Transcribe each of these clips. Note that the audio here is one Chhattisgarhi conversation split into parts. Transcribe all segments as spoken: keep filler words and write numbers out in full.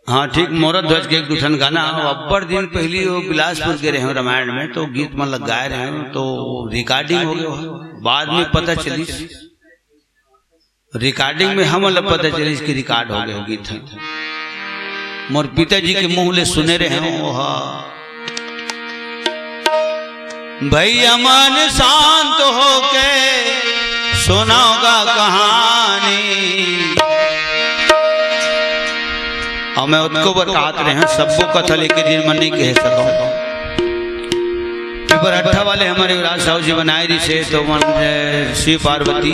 हाँ, ठीक, मोरा ध्वज के एक दू ठन गाना, अब्बड़ दिन पहिली वो बिलासपुर गे रहेंव रामायण में, तो गीत मन ल गाए रहेंव, तो वो recording हो गे, बाद में पता चलिस। Recording में हमन ल पता चलिस कि record हो गे वो गीत ह। मोर पिताजी के मुंह ले सुने रहेंव, वो ह, भैया मन शांत होके सुनव गा कहानी। अउ मैं ओतको बर काहत रहेंव, सब्बो कथा ल एके दिन म नइ कहे सकंव। पेपर अट्ठा वाले हमर युवराज साहू जी बनाए रिहिसे, तो मन, ए, शिव पार्वती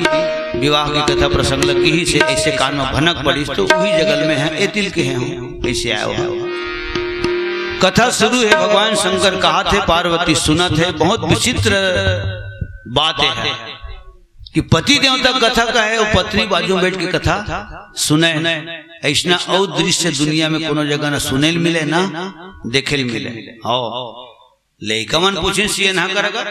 विवाह के कथा प्रसंग ल किहिसे, अइसे कान म भनक पड़िस, तो उही जगह में हे, ए तिल के हे हूँ, अइसे आए हो। कथा शुरू हे, भगवान शंकर काहत हे, पार्वती सुनत हे, बहुत विचित्र बात हे कि पति देवता कथा कहे अउ पत्नी बाजू में बैठ के कथा सुने। अइसना अउ दृश्य दुनिया में कोनो जगह न सुने ल मिले, न देखे ल मिले। हव। लइका मन पूछिन, "सियनहा करा गा?"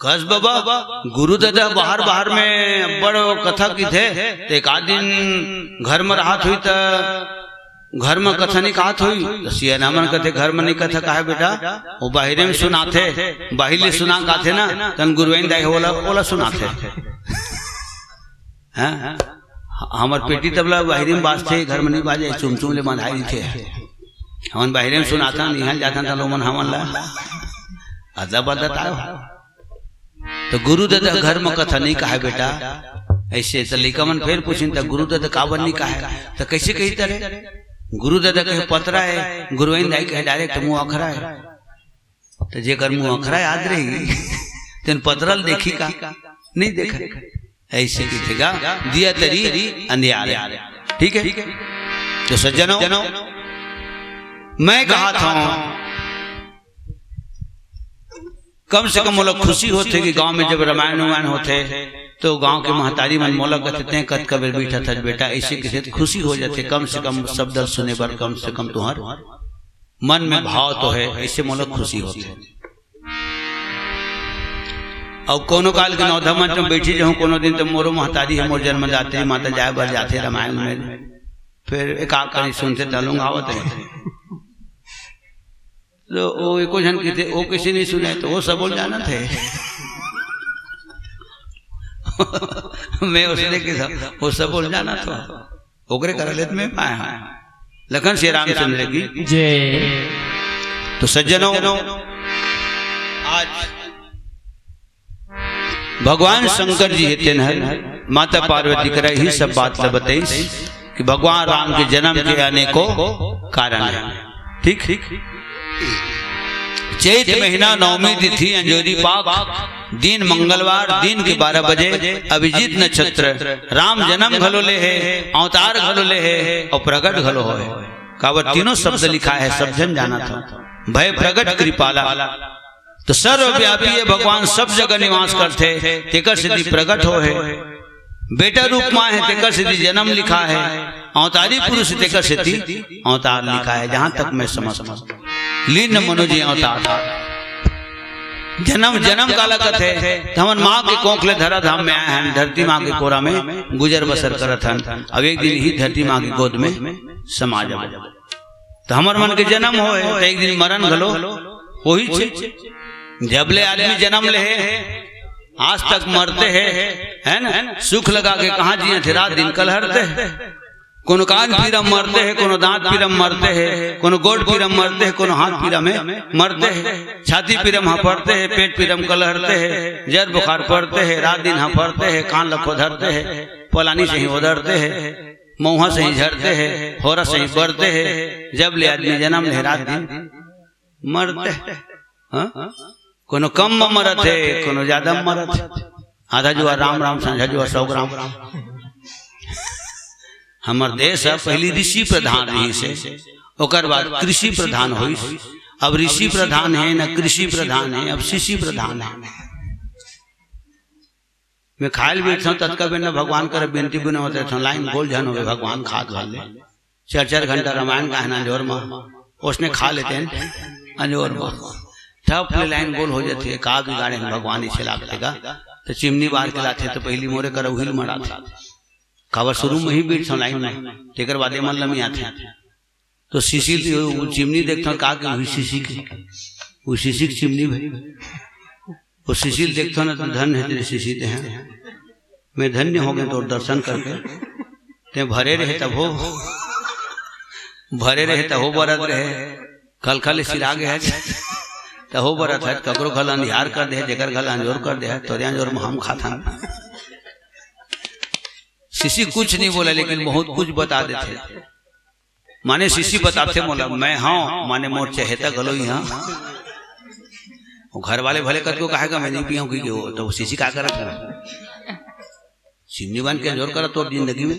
कस बबा, गुरु ददा बाहर, बाहर में अब्बड़ कथा किथे, त एक आध दिन घर म रहत होही, त घर म कथा नइ काहत होही। त सियनहा मन कथे, "घर म नइ कथा काहे बेटा, वो बाहिरे में सुनाथे, बाहिर ले सुना काथे ना, तन गुरुवाइन दाई ओला, ओला सुनाथे।" हाँ? हमर पेटी तबला बाहिरे में बाजथे, घर म नइ बाजे, चुम चुम ले बंधाए रहिथे। हमन बाहिरे में सुनाथन, इहाँ जाथन त लोगन हमन ला अदला बदला ताय हो। त गुरु ददा घर म कथा नइ काहे बेटा, अइसे। त लइका मन फेर पूछिन, "त गुरु ददा काबर नइ काहे?" त कइसे कही तरे? गुरु ददा कहे पतरा हे, गुरुवाइन दाई कहे direct मुँह अखरा हे। त जेकर मुँह अखरा याद रही, तेन पतरा ल देखही का? नइ देखय। अइसे कहिथे गा, दिया तरी अंधियार हे। ठीक हे? त सज्जनों, मैं काहत हंव, कम से कम मोला खुशी होथे कि गांव में जब रामायण वामायण होथे, तो गांव के महतारी मन मोला कथे, "तें कतका बेर बइठत हस बेटा?" अइसे कहिथे त खुशी हो जाथे, कम से कम शब्द ल सुने बर, कम से कम तुंहर मन में भाव तो हे, अइसे मोला खुशी होथे। अउ कोनो काल के नवधा मंच में बइठे रहूं कोनो दिन, त मोरो महतारी हे, मोर जन्मदात्री माता जाए बर जाथे रामायण में, फेर एक आध कनी सुनथे, त लुंगावत हे। त वो एको झन कहिथे, "वो कइसे नइ सुने?" त वो सबो ल जानत हे। मैं ओसने के सब, वो सबो ल जानत हों। ओकरे करा ले त मैं पाए हंव। लखन श्री रामचंद्र की जय। त सज्जनों, आज भगवान शंकर जी हे, तेन हर माता पार्वती करा इही सब बात ल बतइस कि भगवान राम के जनम के अनेकों कारण हे। ठीक? चैत महीना नवमी तिथि अंजोरी पाख, दिन मंगलवार, दिन के बारह बजे, अभिजीत नक्षत्र, राम जनम घलो ले हे, अवतार घलो ले हे अउ प्रगट घलो होय। काबर तीनों शब्द लिखाय हे, सब झन जानत हों। भय प्रगट कृपाला। त सर्वव्यापी हे भगवान, सब जगह निवास करथे, तेकर सेती प्रगट होय हे। बेटा रूप म हे, तेकर सेती जनम लिखाय हे। अवतारी पुरुष, तेकर सेती अवतार लिखाय हे, जहां तक मैं समझथंव। लीन मनो जी अवतार। जनम, जनम काला कथे? त हमन मां के कोख ले धरा धाम में आए हन, धरती मां के कोरा में गुजर बसर करत हन। अब एक दिन इही धरती मां के गोद में समा जाबो। त हमर मन के जनम होय, त एक दिन मरन घलो होही छे। जब ले आदमी जनम ले हे, आज तक मरते हे, हे ना? सुख लगा के कहां जियत हे, रात दिन कलहरते हे। कोनो कान पीरा म मरते हे, कोनो दांत पीरा म मरते हे, कोनो गोड़ पीरा म मरते हे, कोनो हाथ पीरा में मरते हे, छाती पीरा म हफरते हे, पेट पीरा म कलहरते हे, जर बुखार परते हे, रात दिन हफरते हे, कान ल खोधरते हे, पलानी सही ओदरते हे, मउहा सही झरते हे, होरा सही बरते हे। जब ले आदमी जनम ले हे, रात दिन मरते हे। हाँ? कोनो कम म मरत हे, कोनो जादा म मरत हे। आधा जुवार राम राम, संझा जुवार सौ ग्राम। हमर देश ह पहिली ऋषि प्रधान रिहिस हे, ओकर बाद कृषि प्रधान होइस। अब ऋषि प्रधान हे न कृषि प्रधान हे, अब शिशि प्रधान हे। मैं खाय ल बइठथंव, ततका बेर न भगवान करा बिनती बिनौत रहिथंव, लाइन गोल झन होवे, भगवान खात भर ले। चार चार घंटा रामायण काहन अंजोर म, ओसने खा लेतेन अंजोर म। ठप ले लाइन गोल हो जाथे, का बिगाड़े हन भगवान, अइसे लागथे गा। त चिमनी बार के लाथे, त पहिली मोरे करा उही ल मड़ाथे। काबर शुरू म ही बइठथंव लाइन म, तेकर बाद एमन लमियाथे। तो शीशी ल, वो चिमनी देखथन का के, वही शीशी के, वो शीशी के चिमनी भाई। वो शीशी ल देखथन ना, तो धन्य हे तेरे शीशी दे हैं, मैं धन्य हो गेंव तोर दर्शन करके। तें भरे रहे तभो, भरे रहे तभो बरत रहे, कलका ले सिरा गे हे, तभो बरत हे, ककरो घर ल अंधियार कर दे हे, जेकर घर ल अंजोर कर दे हे, तोरे अंजोर म हम खाथन। शीशी कुछ नहीं बोला, लेकिन बहुत कुछ बता देथे। माने शीशी बताथे मोला, मैं हंव, माने मोर चहेता घलो इहां। वो घर वाले भले कतको कहे का, मैं नहीं पीहूं, कि वो तो शीशी का करत हे? चिमनी बन के अंजोर करत तोर जिंदगी में।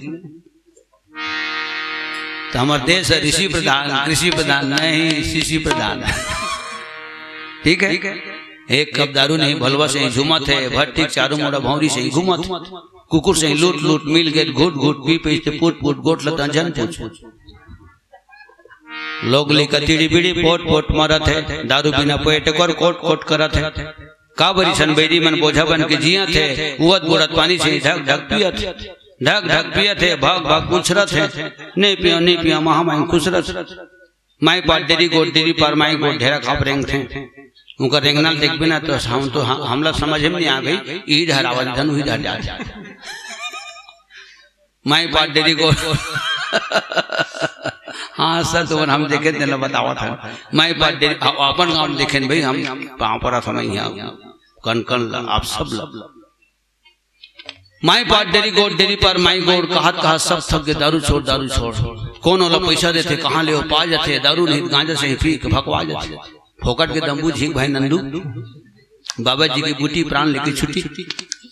तो हमर देश हे ऋषि प्रधान, कृषि प्रधान नहीं, शीशी प्रधान। ठीक है? एक कप दारू नहीं, भलवा सही झूमत हे, भट्टी के चारों मुड़ा भौंरी सही घूमत हे। कुकुर सही लूट लूट मिल गे, घूट घूट पी पी ते पूत पूत, गोठ ल त झन पूछ। लोग लइका तिड़ी बिड़ी पोट पोट मरत हे, दारू बिना पेट कर कोट कोट करत हे। काबर अइसन बैरी मन बोझा बन के जियत हे, उवत बुड़त पानी सही ढक ढक पियत हे, ढक ढक पियत हे, भक भक उछरत हे, नहीं पियो, नहीं पियो, महामाई खुसरत हे। माई पाट डेरी गोठ डेरी पार, माई गोठ ढेरा खाप रेंगथे। उनकर रेंगना ल देखबे ना, तो हम तो, हम, हमला समझ में नहीं आ भाई, इही डहर आवत धन, उही डहर जात। माई पाट डेरी गोठ। हाँ, सर, तो हम देखे, तेला बतावत हन। माई पाट डेरी, अ-, अपन गांव में देखेन भाई, हम पांव परत हन इहां, कन कन ल, आप सब ल। माई पाट डेरी गोठ डेरी पार, माई गोठ कहत कहत सब थक गे, दारू छोड़, दारू छोड़। कोन ओला पइसा देथे, कहां ले ओ पा जथे, दारू नहीं गांजा सही पी के भकवा जथे। फोकट के दम्बू झीक भाई नंदू, बाबा जी की बूटी प्राण लेके छुट्टी।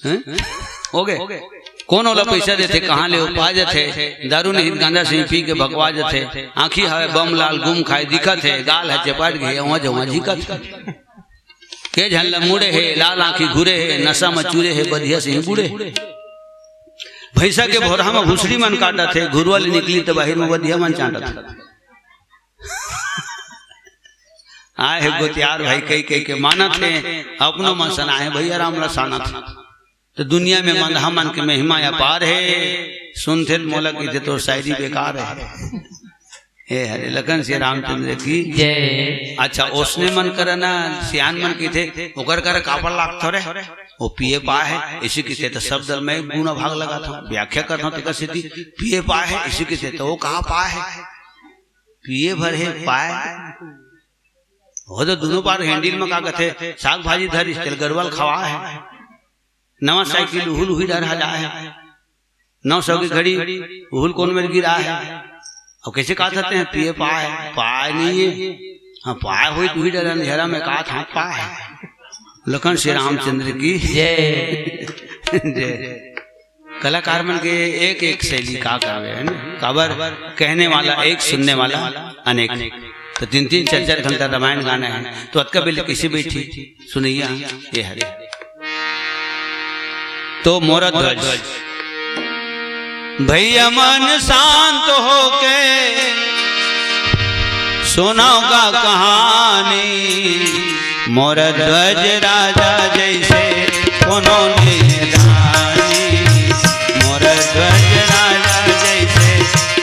हैं? हो गे। कोन ओला पइसा देथे, कहां ले ओ पा जथे, दारू नहीं गांजा सही पी के भकवा जथे। आंखी हवे बम लाल गुम खाए दिखत हे, गाल ह चपाट गे, उहां जउहां झिकत हे। के झन ल मुड़े हे, लाल आंखी घुरे हे, नशा म चूरे हे, बधिया सही बुड़े हे। भैंसा के भोरहा म भुसड़ी मन काटत हे, घुरवा ले निकली त बाहिर म बधिया मन चांटत हे। आए हे गोतियार भाई, कई कई के मानत हे, अपनो मन सना हे, भैया राम ल सानत हे। तो दुनिया में मंदहा मन के महिमा अपार हे, सुनथे त मोला कहिथे तोर शायरी बेकार हे। हे हरे लखन सिया रामचंद्र की जय। अच्छा, ओसने मन करा ना, सियान मन कहिथे, ओकर करा काबर लागथो रे? वो पिए पाए हे, इसी कहिथे तो सब दल में गुना भाग लगाथों, व्याख्या करथों, तेकर सेती पिए पाए हे, इसी कहिथे तो वो कहा पाए हे? पिए भर हे पाए। वो तो दोनों पार हैंडल में का कथे, साग भाजी धरिस, तेल गरवा ल खवाए हे। नवा साइकिल उहुल उही डहर हलाए हे। नौ सौ की घड़ी उहुल कोन मेर गिराए हे। अब कैसे कहा सकते हैं, पिए पाए हे? पाए नहीं हे। हाँ, पाए होही त उही डहर अंधेरा में कहा था पाए हे। लखन सिया रामचंद्र की जय। जय। कलाकार मन के एक एक शैली का कहबे, हे ना? काबर कहने वाला एक, सुनने वाला अनेक। तो तीन तीन चार चार घंटा रामायण गाना हे, तो अतका बेले कैसे बैठी सुनैया? ये हरे। तो मोरा ध्वज, भैया मन शांत होके सुनव गा कहानी। मोर ध्वज राजा जैसे कोनो नइ हे दानी। मोर ध्वज राजा जैसे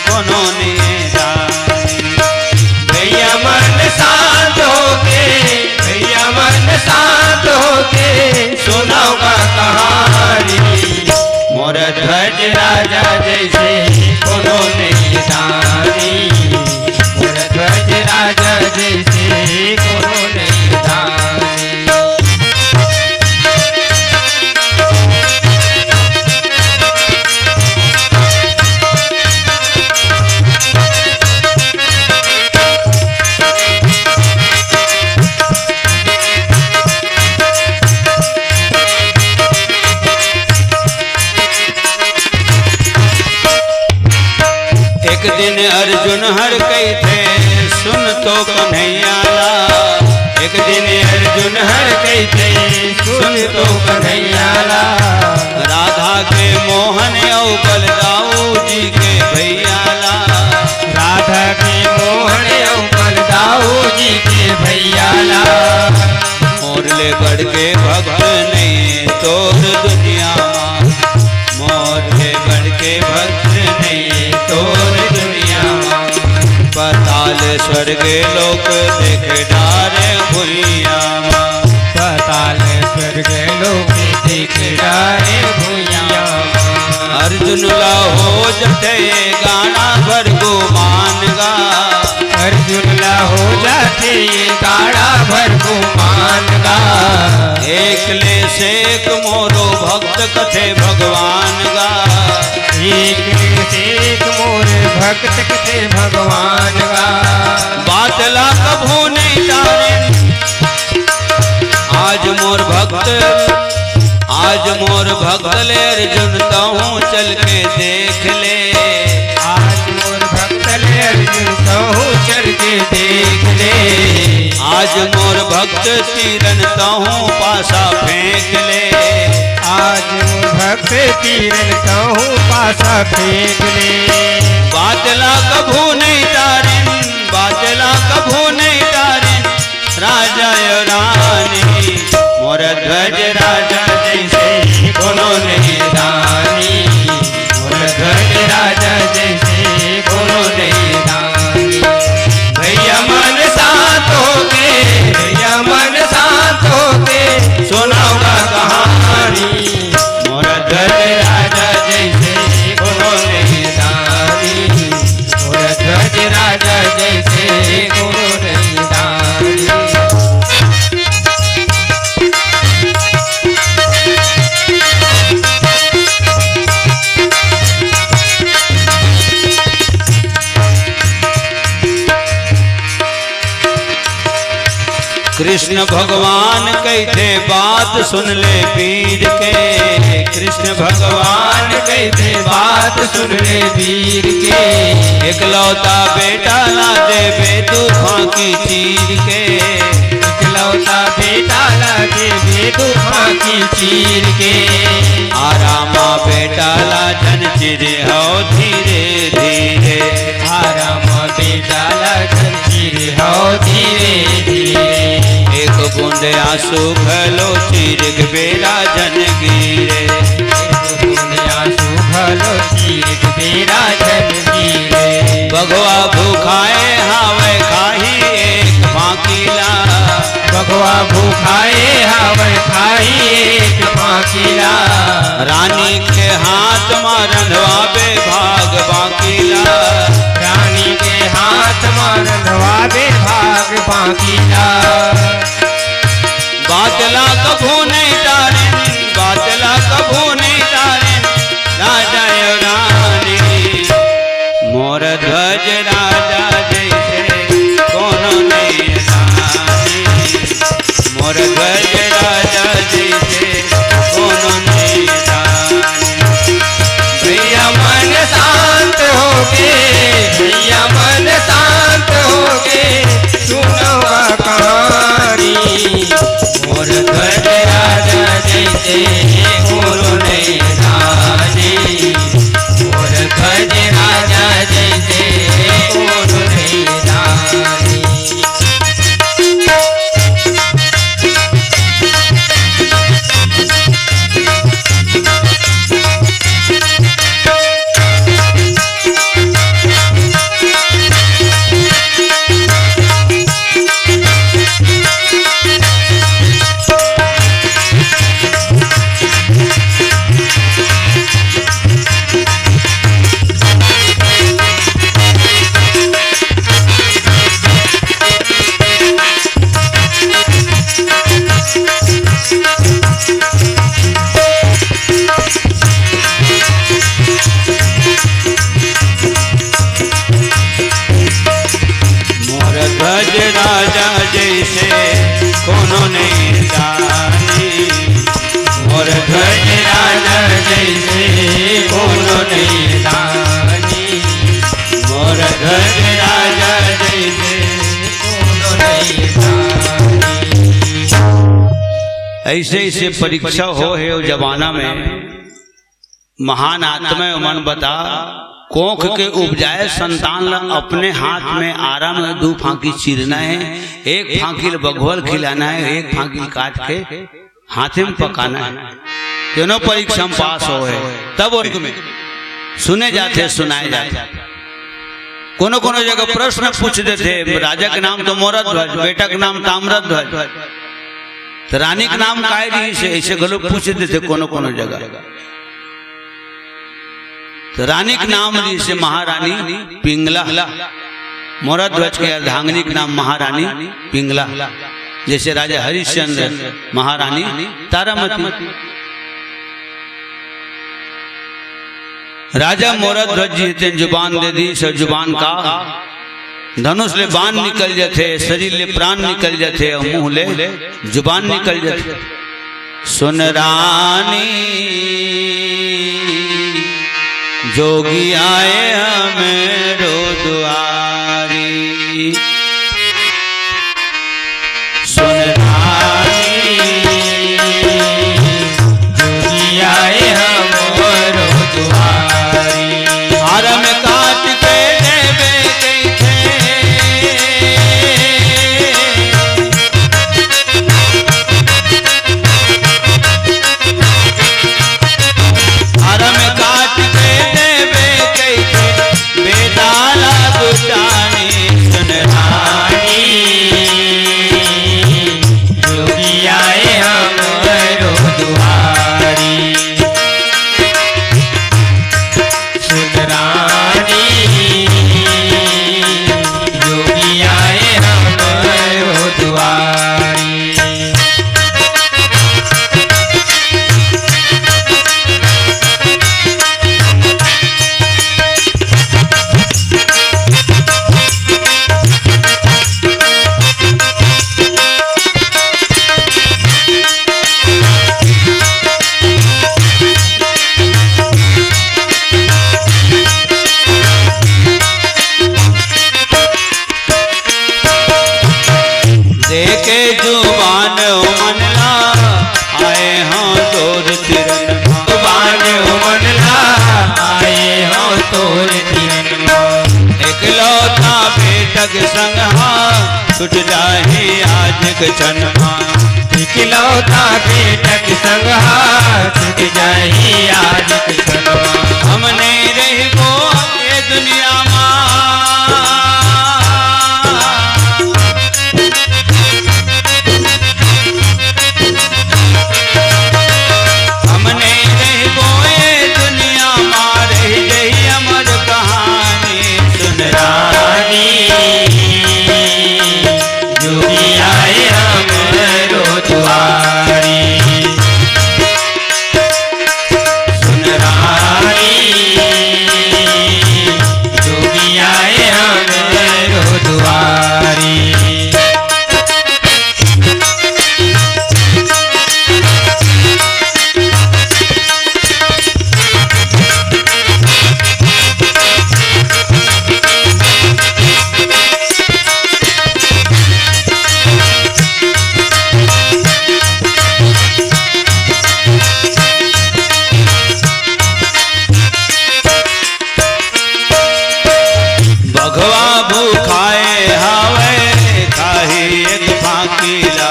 कोनो नइ हे दानी। भैया मन शांत होके, भैया मन शांत होके सुनव गा कहानी। मोर ध्वज राजा जैसे कोनो नइ हे दानी। मोर ध्वज राजा जैसे कोनो नइ हे दानी। एक दिन अर्जुन हर कहिथे, सुन तो कन्हैया ला। एक दिन अर्जुन हर कहिथे, सुन तो कन्हैया ला। राधा के मोहन अउ बलदाऊ जी के भैया ला। राधा के मोहन अउ बलदाऊ जी के भैया ला। मोर ले बढ़ के भक्त नइ हे तोर दुनिया मा। मोर ले बढ़ के भक्त नइ हे तोर दुनिया मा। पता स्वर्ग लोक देख डारे भुइयां मा। पाताल स्वर्ग लोक देख डारे भुइयां मा। अर्जुन ला हो जथे गाड़ा भर गुमान गा। अर्जुन ला हो जाथे गाड़ा भर गुमान गा। एक ले सेक मोरो भक्त कथे भगवान गा। एक ले सेक मोर भक्त कथे भगवान गा। बात ला कभू नहीं टारे। आज मोर भक्त, आज मोर भक्त ले अर्जुन तहूँ चल के देख ले। आज मोर भक्त ले अर्जुन तहूँ चल के देख ले। आज मोर भक्त तीरन तहूँ पासा फेंक ले। आज मोर भक्त तीरन तहूँ पासा फेंक ले। बात ला कभू नहीं टारिन, बात ला कभू नहीं टारिन। राजा यो रानी, मोर ध्वज राजा जैसे कोनो नहीं दानी। मोर ध्वज राजा जैसे कोनो नहीं दानी। भैया मन शांत होके, भैया मन शांत होके, सुनावा कहानी। मोर ध्वज राजा जैसे कोनो नहीं दानी। मोर ध्वज राजा जैसे कोनो नहीं दानी। कृष्ण भगवान कहिथे बात सुन ले वीर के। कृष्ण भगवान कहिथे बात सुन ले वीर के। एकलौता बेटा ला देबे तू फांकी चीर के। एकलौता बेटा ला देबे तू फांकी चीर के। आरामा बेटा ला झन चिरे हव धीरे धीरे। आरामा बेटा ला झन चिरे हव धीरे धीरे। एक बूंद आंसू घलो चीर के बेरा झन गिरे। एक बूंद आंसू घलो चीर के बेरा झन गिरे। बघवा भूखाए हावय खाही एक फांकी ला। बघवा भूखाए हावय खाही एक फांकी ला। रानी के हाथ मा रंधवाबे भाग बाकी ला। रानी के हाथ मा रंधवाबे भाग बाकी ला। बात ला कभू नहीं टारे, बात ला कभू नहीं टारे, राजा यो रानी। मोर ध्वज राजा जैसे कोनो नहीं रानी। मोर ध्वज राजा जैसे कोनो नहीं रानी। भैया मन शांत होके, भैया मन शांत होके, सुनवा कहानी। मोर ध्वज राजा जैसे कोनो नहीं रानी। मोर ध्वज राजा जैसे कोनो नहीं रानी। मोर ध्वज राजा जैसे कोनो नहीं रानी। मोर ध्वज राजा जैसे कोनो नहीं रानी। मोर ध्वज राजा जैसे कोनो नहीं रानी। ऐसे ऐसे परीक्षा हो हे ओ जमाना में। महान आत्मा मन बता, कोख के उपजाए संतान ला अपने हाथ में आरा में दू फांकी चीरना हे, एक फांकी ल बघवा ल खिलाना हे, एक फांकी ल काट के हाथे में पकाना हे। तेनो परीक्षा में पास हो हे, तब और में सुने जाथे, सुनाए जाथे। कोनो कोनो जगह प्रश्न पूछ देथे, राजा के नाम तो मोरध्वज, बेटा के नाम ताम्रध्वज, तो रानी के नाम काय रहिस हे, ऐसे घलो पूछ देथे कोनो कोनो जगह। तो रानी के नाम रहिस हे महारानी पिंगला, मोरध्वज के अर्धांगिनी के नाम महारानी पिंगला, जैसे राजा हरिश्चंद्र, महारानी तारामती। राजा मोरध्वज जी तेन जुबान दे दिस, जुबान का धनुष ले बाण निकल जथे, शरीर ले प्राण निकल जथे अउ मुंह ले जुबान निकल जथे। सुन रानी, जोगी आए हमरो दुआरी। सुन रानी, जोगी आए हमरो दुआरी। हरम काट के देबे कइथे। हरम काट के देबे कइथे। बेदाला दुटानी सुन रानी, जोगी आए हमरो दुआरी। सुन रानी, जोगी आए हमरो दुआरी। देके जुबान ओ मन ला, आए हों तोर तिरन मा। जुबान ओ मन ला, आए हों तोर तिरन मा। एकलौता बेटा के संग हा, छूट जाही आज के क्षण मा। एकलौता बेटा के संग हा, छूट जाही आज के क्षण मा। हम नइ रहिबो ये दुनिया मा। हम नइ रहिबो ये दुनिया मा, रहि जही अमर कहानी। सुन रानी, जोगी आए हमरो दुआरी। सुन रानी, जोगी आए हमरो दुआरी। बघवा भूखाए हावय, खाही एक फांकी ला।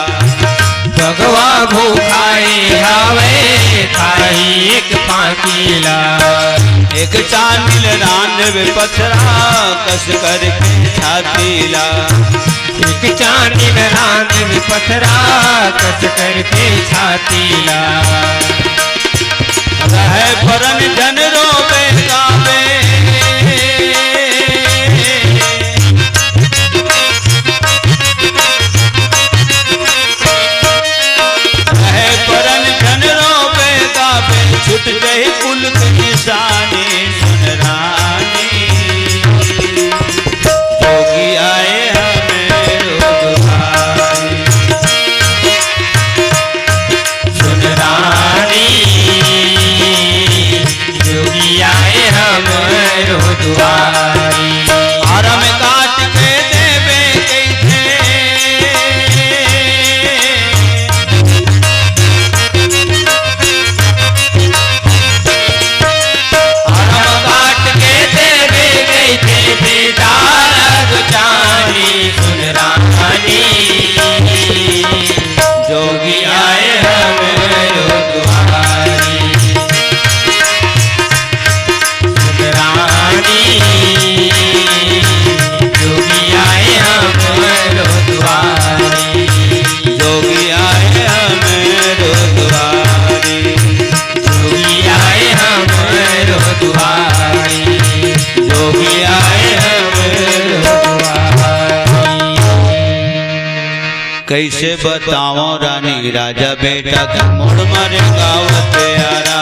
बघवा भूखाए हावय, खाही एक फांकी ला। एक चानिल रांधबे पथरा, कस करके छाती ला। एक चानिल रांधबे पथरा, कस करके छाती ला। रहय परन झन रोबे गाबे। रहय परन झन रोबे गाबे, छूट जही कुल के निशानी। सुन रानी, जोगी आए हमरो दुआरी। सुन रानी, जोगी आए हमरो दुआरी। हरम काट के देबे कइथे। हरम काट के देबे कइथे, बेदार अगुचानी। सुन रानी, जोगी आए हमरो दुआरी। सुन रानी, कइसे बतावंव रानी राजा बेटा के मुड़ म रेंगावत यारा।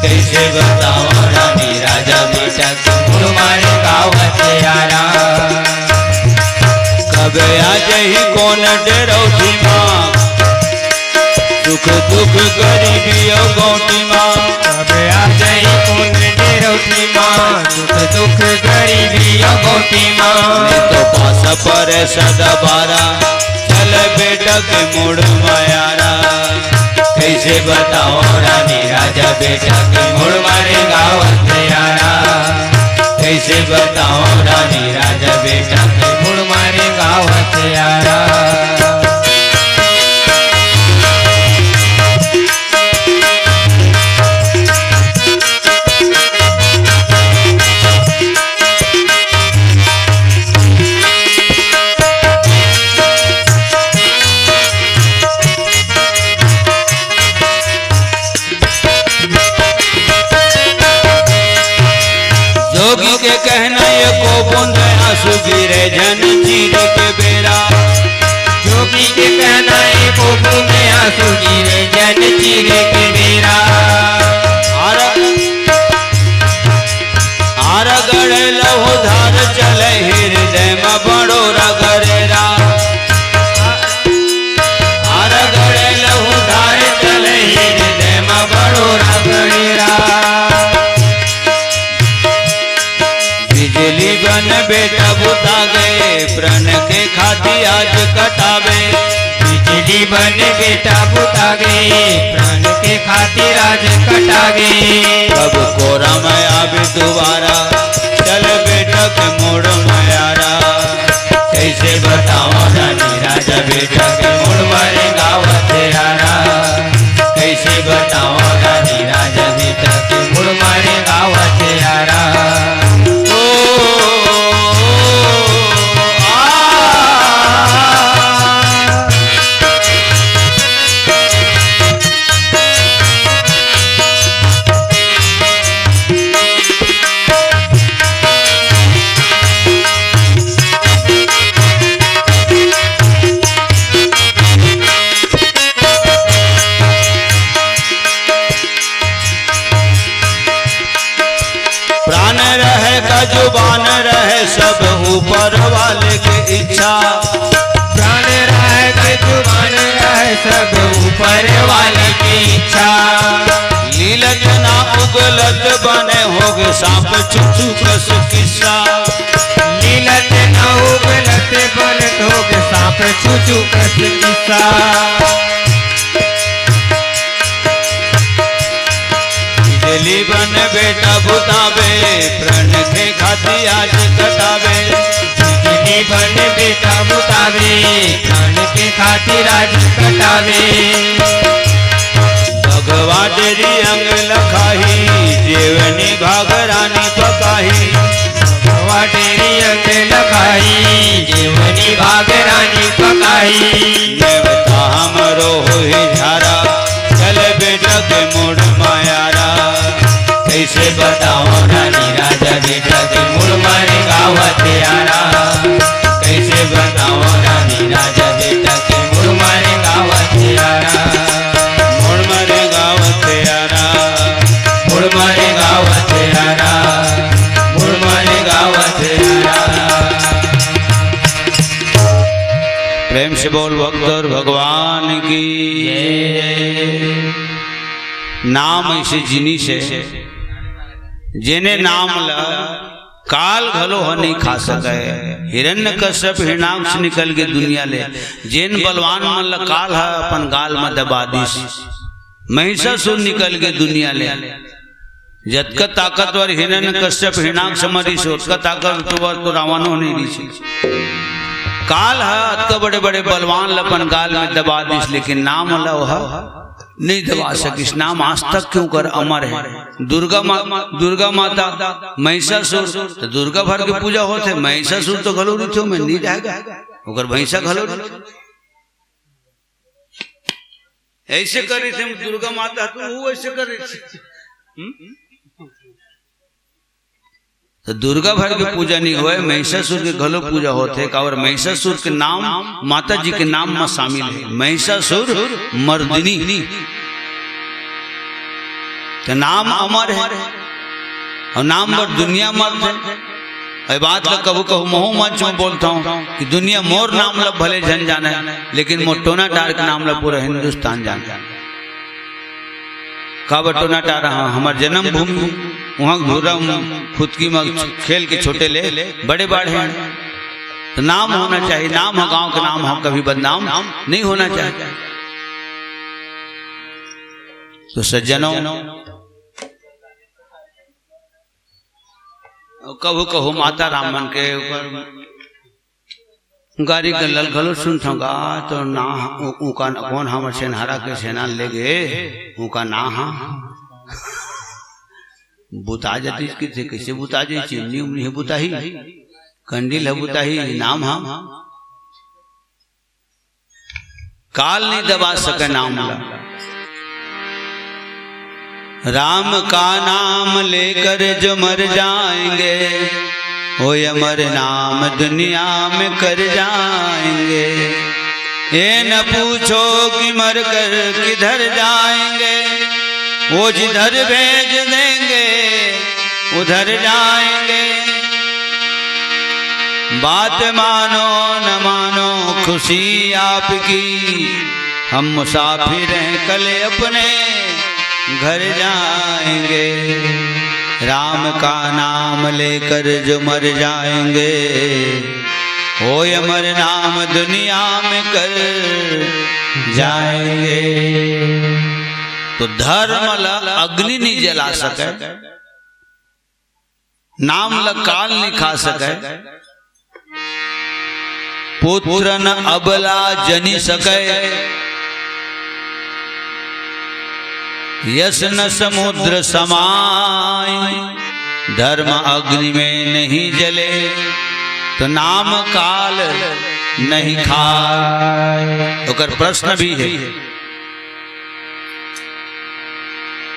कइसे बतावंव रानी राजा बेटा के मुड़ म रेंगावत यारा। कब आ जाही कोन डेरौठी माँ, सुख दुख गरीबी अउ गौंटी माँ। कब आ जाही कोन डेरौठी माँ, सुख दुख गरीबी अउ गौंटी माँ। नहीं तो पास परे सदा बारा, चल बेटा के मुड़ म यारा। कइसे बतावंव रानी राजा बेटा के मुड़ म रेंगावत यारा। कइसे बतावंव रानी राजा बेटा के मुड़ म रेंगावत यारा। जोगी के कहना एको बूंद आंसू गिरे झन चीर के बेरा। जोगी के कहना एको बूंद आंसू गिरे झन चीर के बेरा। आर, आर गड़े लहू धार चले हृदय म बड़ो रगड़ेरा। आर गड़े लहू धार चले हृदय म बड़ो रगड़ेरा। बिजली बन बेटा बुता गे, प्राण के खातिर आज कटावे। बिजली बन बेटा बुता गे, प्राण के खातिर आज कटावे। कब कोरा म आवे दुबारा, चल बेटा के मुड़ म यारा। कइसे बतावंव रानी राजा बेटा के मुड़ म रेंगावत यारा। कइसे बतावंव रानी राजा बेटा के मुड़ म रेंगावत यारा। ओ, ओ, आ। प्राण रहे का जुबान रहे, सब ऊपर वाले के इच्छा। प्राण रहे का जुबान रहे, सब ऊपर वाले के इच्छा। लीलत ना उगलत बने, होगे सांप चुचू कस किस्सा। लीलत ना उगलत बने, होगे सांप चुचू कस किस्सा। बिजली बन बेटा बुतावे, प्राण के खातिर आज कटावे। बिजली बन बेटा बुतावे, प्राण के खातिर आज कटावे। भगवा डेरी अंग लखाही, जेवनी भाग रानी पकाही। भगवा डेरी अंग लखाही, जेवनी भाग रानी पकाही। नेवता हमरो होही झारा, चल बेटा के मुड़ म यारा। कइसे बतावंव रानी राजा बेटा के मुड़ म रेंगावत यारा। कइसे बतावंव रानी राजा बेटा के मुड़ म रेंगावत यारा। मुड़ म रेंगावत यारा। मुड़ म रेंगावत यारा। मुड़ म रेंगावत यारा। प्रेम से बोल भक्त अउ भगवान की। नाम अइसे जिनिस हे, जेने नाम ल काल घलो ह नइ खा सकय। हिरण्यकश्यप हिरणाक्ष निकल गे दुनिया ले, जेन बलवान मन ल काल ह अपन गाल म दबा दिस। महिषासुर निकल गे दुनिया ले, जतका ताकतवर हिरण्यकश्यप हिरणाक्ष म रिहिस, ओतका ताकतवर तो रावणो नइ रिहिस। काल ह अतका बड़े-बड़े बलवान ल अपन गाल में दबा दिस, लेकिन नाम ल ओह नइ दबा सकिस। नाम आज तक के ओकर अमर हे। दुर्गा मा-, दुर्गा माता, महिषासुर, त दुर्गा भर के पूजा होथे, महिषासुर तो घलो रहिथे, ओमे नइ जाय गा, ओकर भैंसा घलो रहिथे। अइसे कर रहिथे दुर्गा माता, तो वो अइसे कर रहिथे। हम्म? तो दुर्गा भर के पूजा नहीं होय, महिषासुर के घलो पूजा होथे। काबर, महिषासुर के नाम माता जी के नाम म शामिल हे, महिषासुर मर्दिनी। तो नाम अमर हे अउ नाम बर दुनिया मरथे। ए बात ल कभू कभू महू मंच म बोलथंव कि दुनिया मोर नाम ल भले झन जानय, लेकिन मोर टोना टार के नाम ल पूरा हिंदुस्तान जानय। काबर टोना टार ह हमर जन्मभूमि, उहाँ के भूरा म खुदकी म खेल के छोटे ले बड़े बाढ़े। तो नाम होना चाहिए, नाम ह गांव के नाम ह, कभी बदनाम नहीं होना चाहिए। तो सज्जनों, कभू कभू माता राम मन के ऊपर गारी गल्लल घलो सुनथंव गा, तो ना, उ-, उका न-, कोन हमर सेनहारा के सेना ले गे, उका ना हा। बुता जातिस कहिथे, कइसे बुता जाही, चिमनी उमनी ह बुताही, कंडील ह बुताही, नाम हा। काल नहीं दबा सके नाम ला। राम का नाम लेकर जो मर जाएंगे, वो अमर नाम दुनिया में कर जाएंगे। ये न पूछो कि मर कर किधर जाएंगे, वो जिधर भेज देंगे उधर जाएंगे। बात मानो न मानो खुशी आपकी, हम मुसाफिर हैं कल अपने घर जाएंगे। राम का नाम लेकर जो मर जाएंगे, वो अमर नाम दुनिया में कर जाएंगे। तो धर्म ला अग्नि नहीं जला सके, नाम ल काल नहीं खा सके, पुत्र न अबला जनी सके, यस न समुद्र समाय, धर्म अग्नि में नहीं जले, तो नाम काल नहीं खाय। ओकर प्रश्न भी है,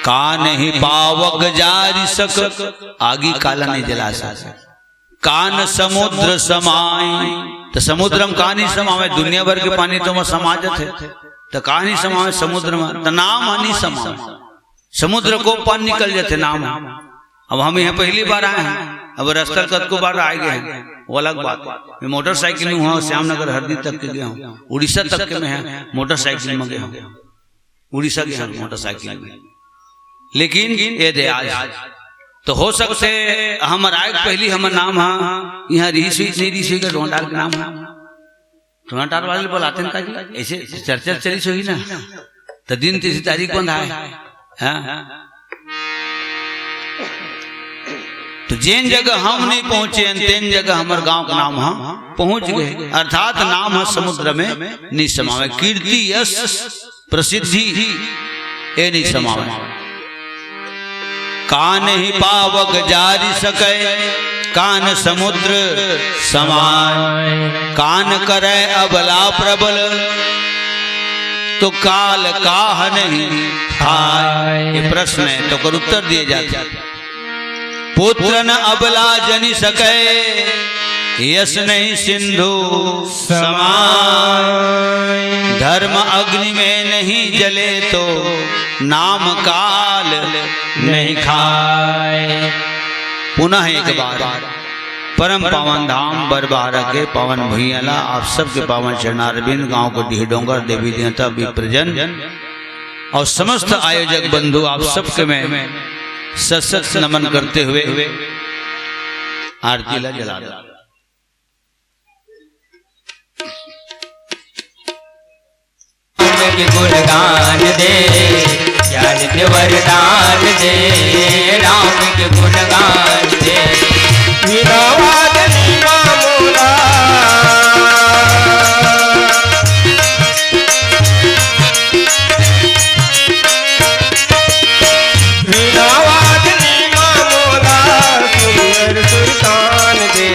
का नहीं पावक जारि सक, आगी काला नहीं जला सके। का न समुद्र समाय, तो समुद्र में का नहीं समावे, दुनिया भर के पानी तो में समा जाथे, तो का नहीं समावे समुद्र में, तो नाम नहीं समावे। समुद्र को पार निकल जाथे नाम। अब हम यहाँ पहली बार आए हैं, अब रास्ता कतको बार आए गए हैं, वो अलग बात। मैं मोटरसाइकिल में हुआ श्यामनगर हरदी तक के गया हूँ, उड़ीसा तक के मैं है मोटरसाइकिल में गया हूँ, उड़ीसा गया हूँ मोटरसाइकिल में। लेकिन ये दे आज तो हो सकथे हमर आए के पहली हमर नाम हा यहाँ रिहिस होही, नहीं रिहिस होही का टोना टार के नाम हा। टोना टार वाले ल बलातेन का जी, ऐसे चर्चा चलिस होही ना, तो दिन तीस तारीख बंधाय। हाँ? तो जेन जगह हम नहीं पहुंचे हन, तेन जगह हमर गांव के नाम हा पहुंच गे। अर्थात नाम हा समुद्र में नहीं समावे। कीर्ति यश प्रसिद्धि ए नहीं समावे। का नहीं पावक जारि सके, का न समुद्र समाय। का न करे अबला प्रबल, तो काल काह नहीं खाय। ये प्रश्न है, तो ओकर उत्तर दिए जाथे। पुत्र न अबला जनि सके, यस नहीं सिंधु समाय। धर्म अग्नि में नहीं जले तो नाम काल नहीं खाय। पुनः एक बार परम पावन धाम बरबहारा के पावन भुइयां ला आप सबके पावन चरणारविंद, गांव के डीह डोंगर, देवी देवता, विप्रजन और समस्त आयोजक बंधु, आप सबके मैं सशक्त नमन करते हुए आरती ला जला दो। राम के गुणगान दे, ज्ञान के वरदान दे, राम के गुणगान दे। बिना वाद नीमा मोला। बिना वाद नीमा मोला, सुंदर सुरतान दे।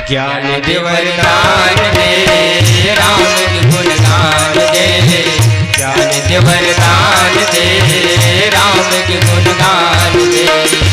ज्ञान दे वरदान दे, राम के गुणगान दे। ज्ञान दे वरदान दे, राम के गुणगान दे।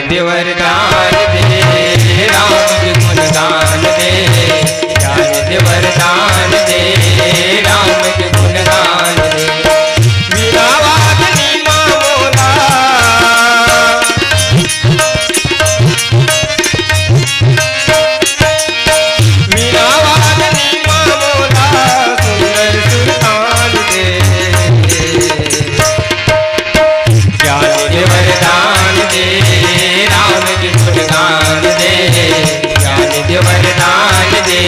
दे वरदान दे, राम के गुणगान दे, ज्ञान दे वरदान दे, राम के गुणगान दे। वीणा वादनी माँ मोला, वीणा वादनी माँ मोला, सुंदर सुरतान दे। ज्ञान दे वरदान दे, राम के गुणगान दे। ज्ञान दे वरदान दे,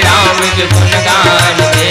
राम के गुणगान दे।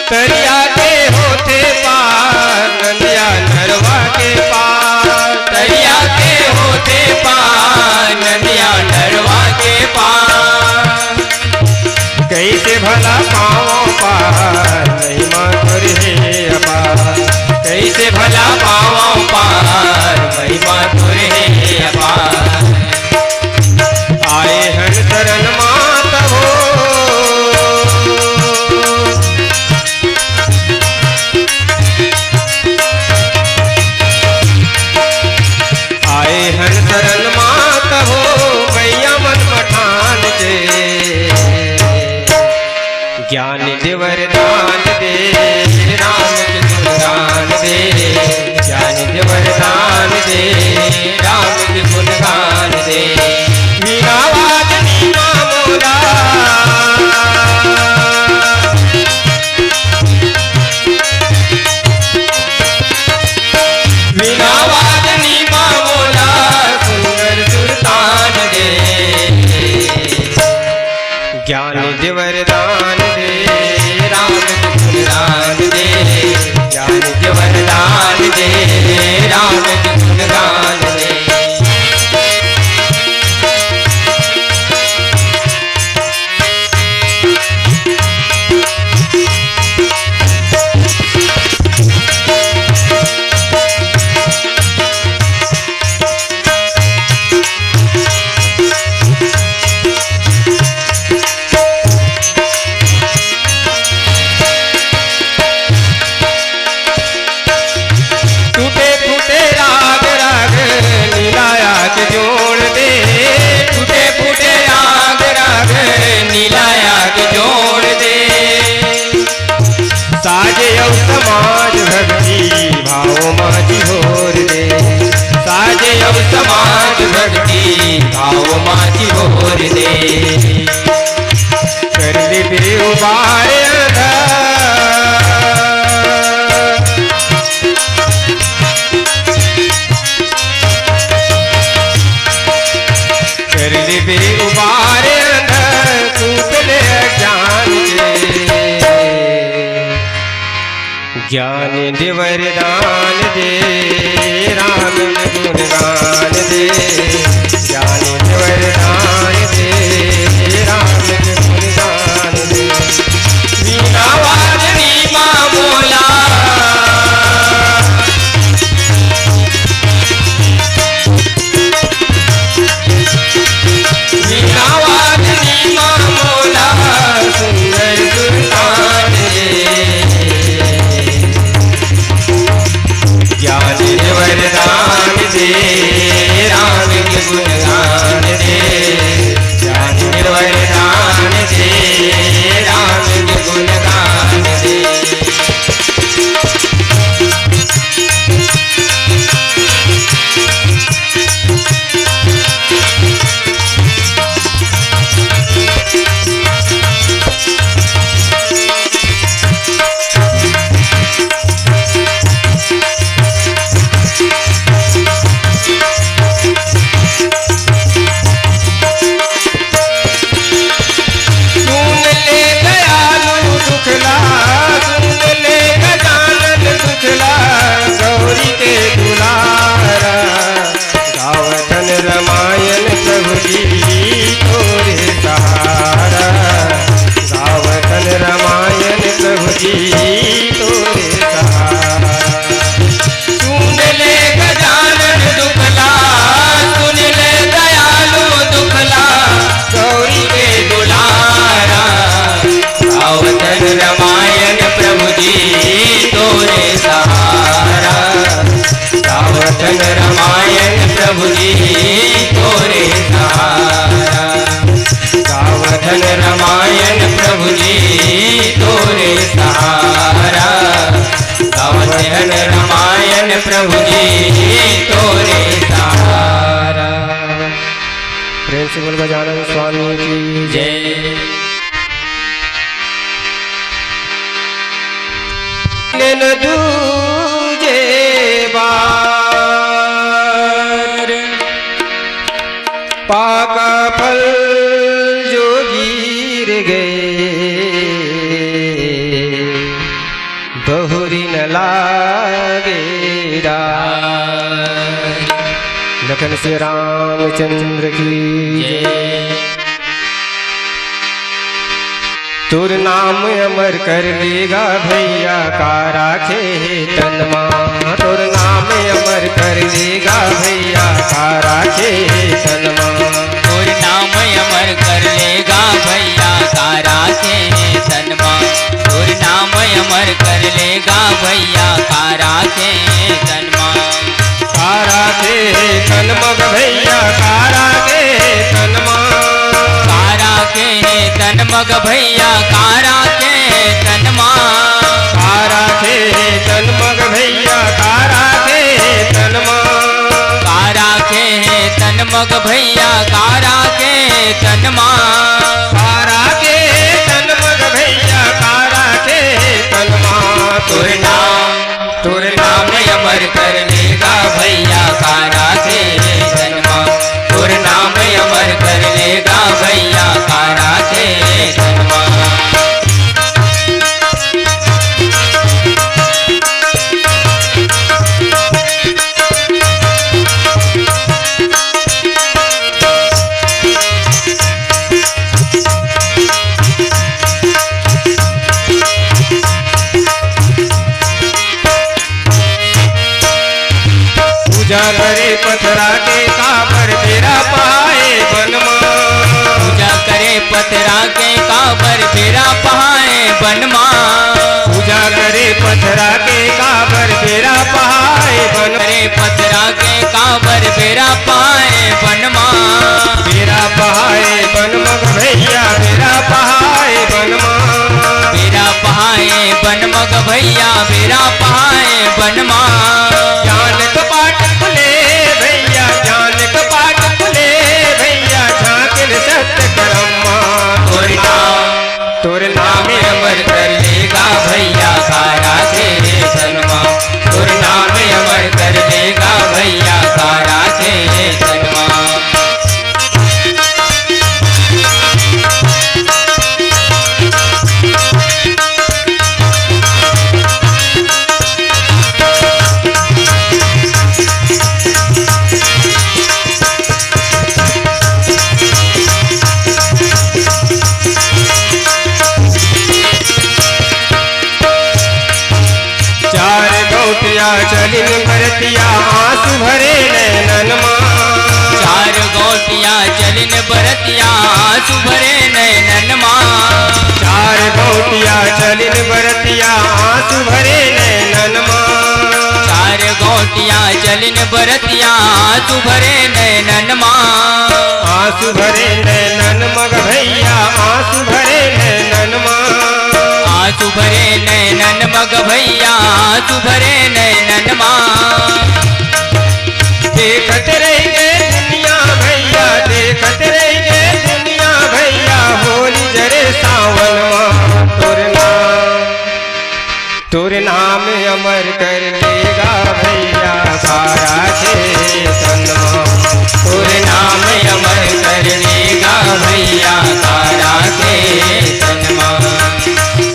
तरिया के होथे पार, नंदिया नरवा के पार। तरिया के होथे पार, नंदिया नरवा के पार। कइसे भला पावंव पार, महिमा तोर हे अपार। कइसे भला पावंव पार, महिमा तोर हे अपार। आए हन शरण मात हो, आए हन शरण मात हो, मैया मन पठान के। ज्ञान दे वरदान दे, राम के गुणगान दे। ज्ञान दे वरदान दे, राम के गुणगान दे। वीणा वादनी माँ मोला, वीणा वादनी माँ मोला, सुंदर सुरतान दे। ज्ञान दे वरदान दे, राम के गुणगान दे। ज्ञान दे वरदान दे, राम के गुणगान दे। टूटे फूटे राग राग मिलाया के जोड़ दे। टूटे फूटे राग राग मिलाया के जोड़ दे। साजे अउ समाज भक्ति भाव मा जिहोर दे। साजे अउ समाज भक्ति भाव मा जिहोर दे। कर ले बेउबार अंधा, कर ले बेउबार अंधा, सूत ले अज्ञान के। ज्ञान दे वरदान दे, राम के गुणगान दे। ज्ञान दे वरदान दे, राम के गुणगान दे। वीणा वादनी माँ मोला, वीणा वादनी माँ मोला, सुंदर सुरतान दे। ज्ञान दे वरदान रामायण प्रभु जी तोरे सहारा। गावत हन रामायण प्रभु जी तोरे सहारा। गावत हन रामायण प्रभु जी तोरे सहारा। प्रेम से बोल गजानन स्वामी की जय। लेन दूजे बार पाका फल जो गिर गए, बहुरी न लागे डार। लखन से रामचंद्र की जय। तोर नाम अमर कर लेगा भैया, का राखे हे तन मा। तोर नाम अमर कर लेगा भैया, का राखे हे तन मा। तोर नाम अमर कर लेगा भैया, का राखे हे तन मा। तोर नाम अमर कर लेगा भैया, का राखे हे तन मा। का राखे हे तन मग भैया, का राखे हे तन मा। का राखे हे तन मग भैया, का राखे हे तन मा। का राखे हे तन मग भैया, का राखे हे तन मा। का राखे हे तन मग भैया, का राखे हे तन मा। का राखे हे तन मग भैया, का राखे हे तन मा। तोर नाम तोर नाम अमर कर लेगा भैया, का राखे हे तन मा। तोर नाम अमर कर लेगा भैया, का राखे हे तन मा। पूजा करे पथरा के काबर बेरा पहाए बन मा। पूजा करे पथरा के काबर बेरा पहाए बन मा। पूजा करे पथरा के काबर बेरा पहाए बन। करे पथरा के काबर बेरा पहाए बन मा। बेरा पहाए बन मग भैया, बेरा पहाए बन मा। बेरा पहाए बन मग भैया, बेरा पहाए बन मा। ज्ञान कपाट खुले भैया, ज्ञान कपाट खुले भैया, झांकिन सत्य करम मा। तोर नाम, तोर नाम अमर कर लेगा भैया, का राखे हे तन मा। तोर नाम अमर कर लेगा भैया, का राखे हे तन मा। चार गौटिया चलिन बरतिया, आंसू भरे नैनन मा। चार गौटिया चलिन बरतिया, आंसू भरे नैनन मा। चार गौटिया चलिन बरतिया, आंसू भरे नैनन मा। चार गौटिया चलिन बरतिया, आंसू भरे नैनन मा। आंसू भरे नैनन मग भैया, आंसू भरे नैनन मा। आंसू भरे नैनन मग भैया, आंसू भरे नैनन मा। देखत रहिगे दुनिया भैया, देखत रहिगे दुनिया भैया, होली जरे सावन मा। तोर नाम, तोर नाम अमर कर लेगा भैया, का राखे हे तन मा। तोर नाम अमर कर लेगा भैया, का राखे हे तन मा।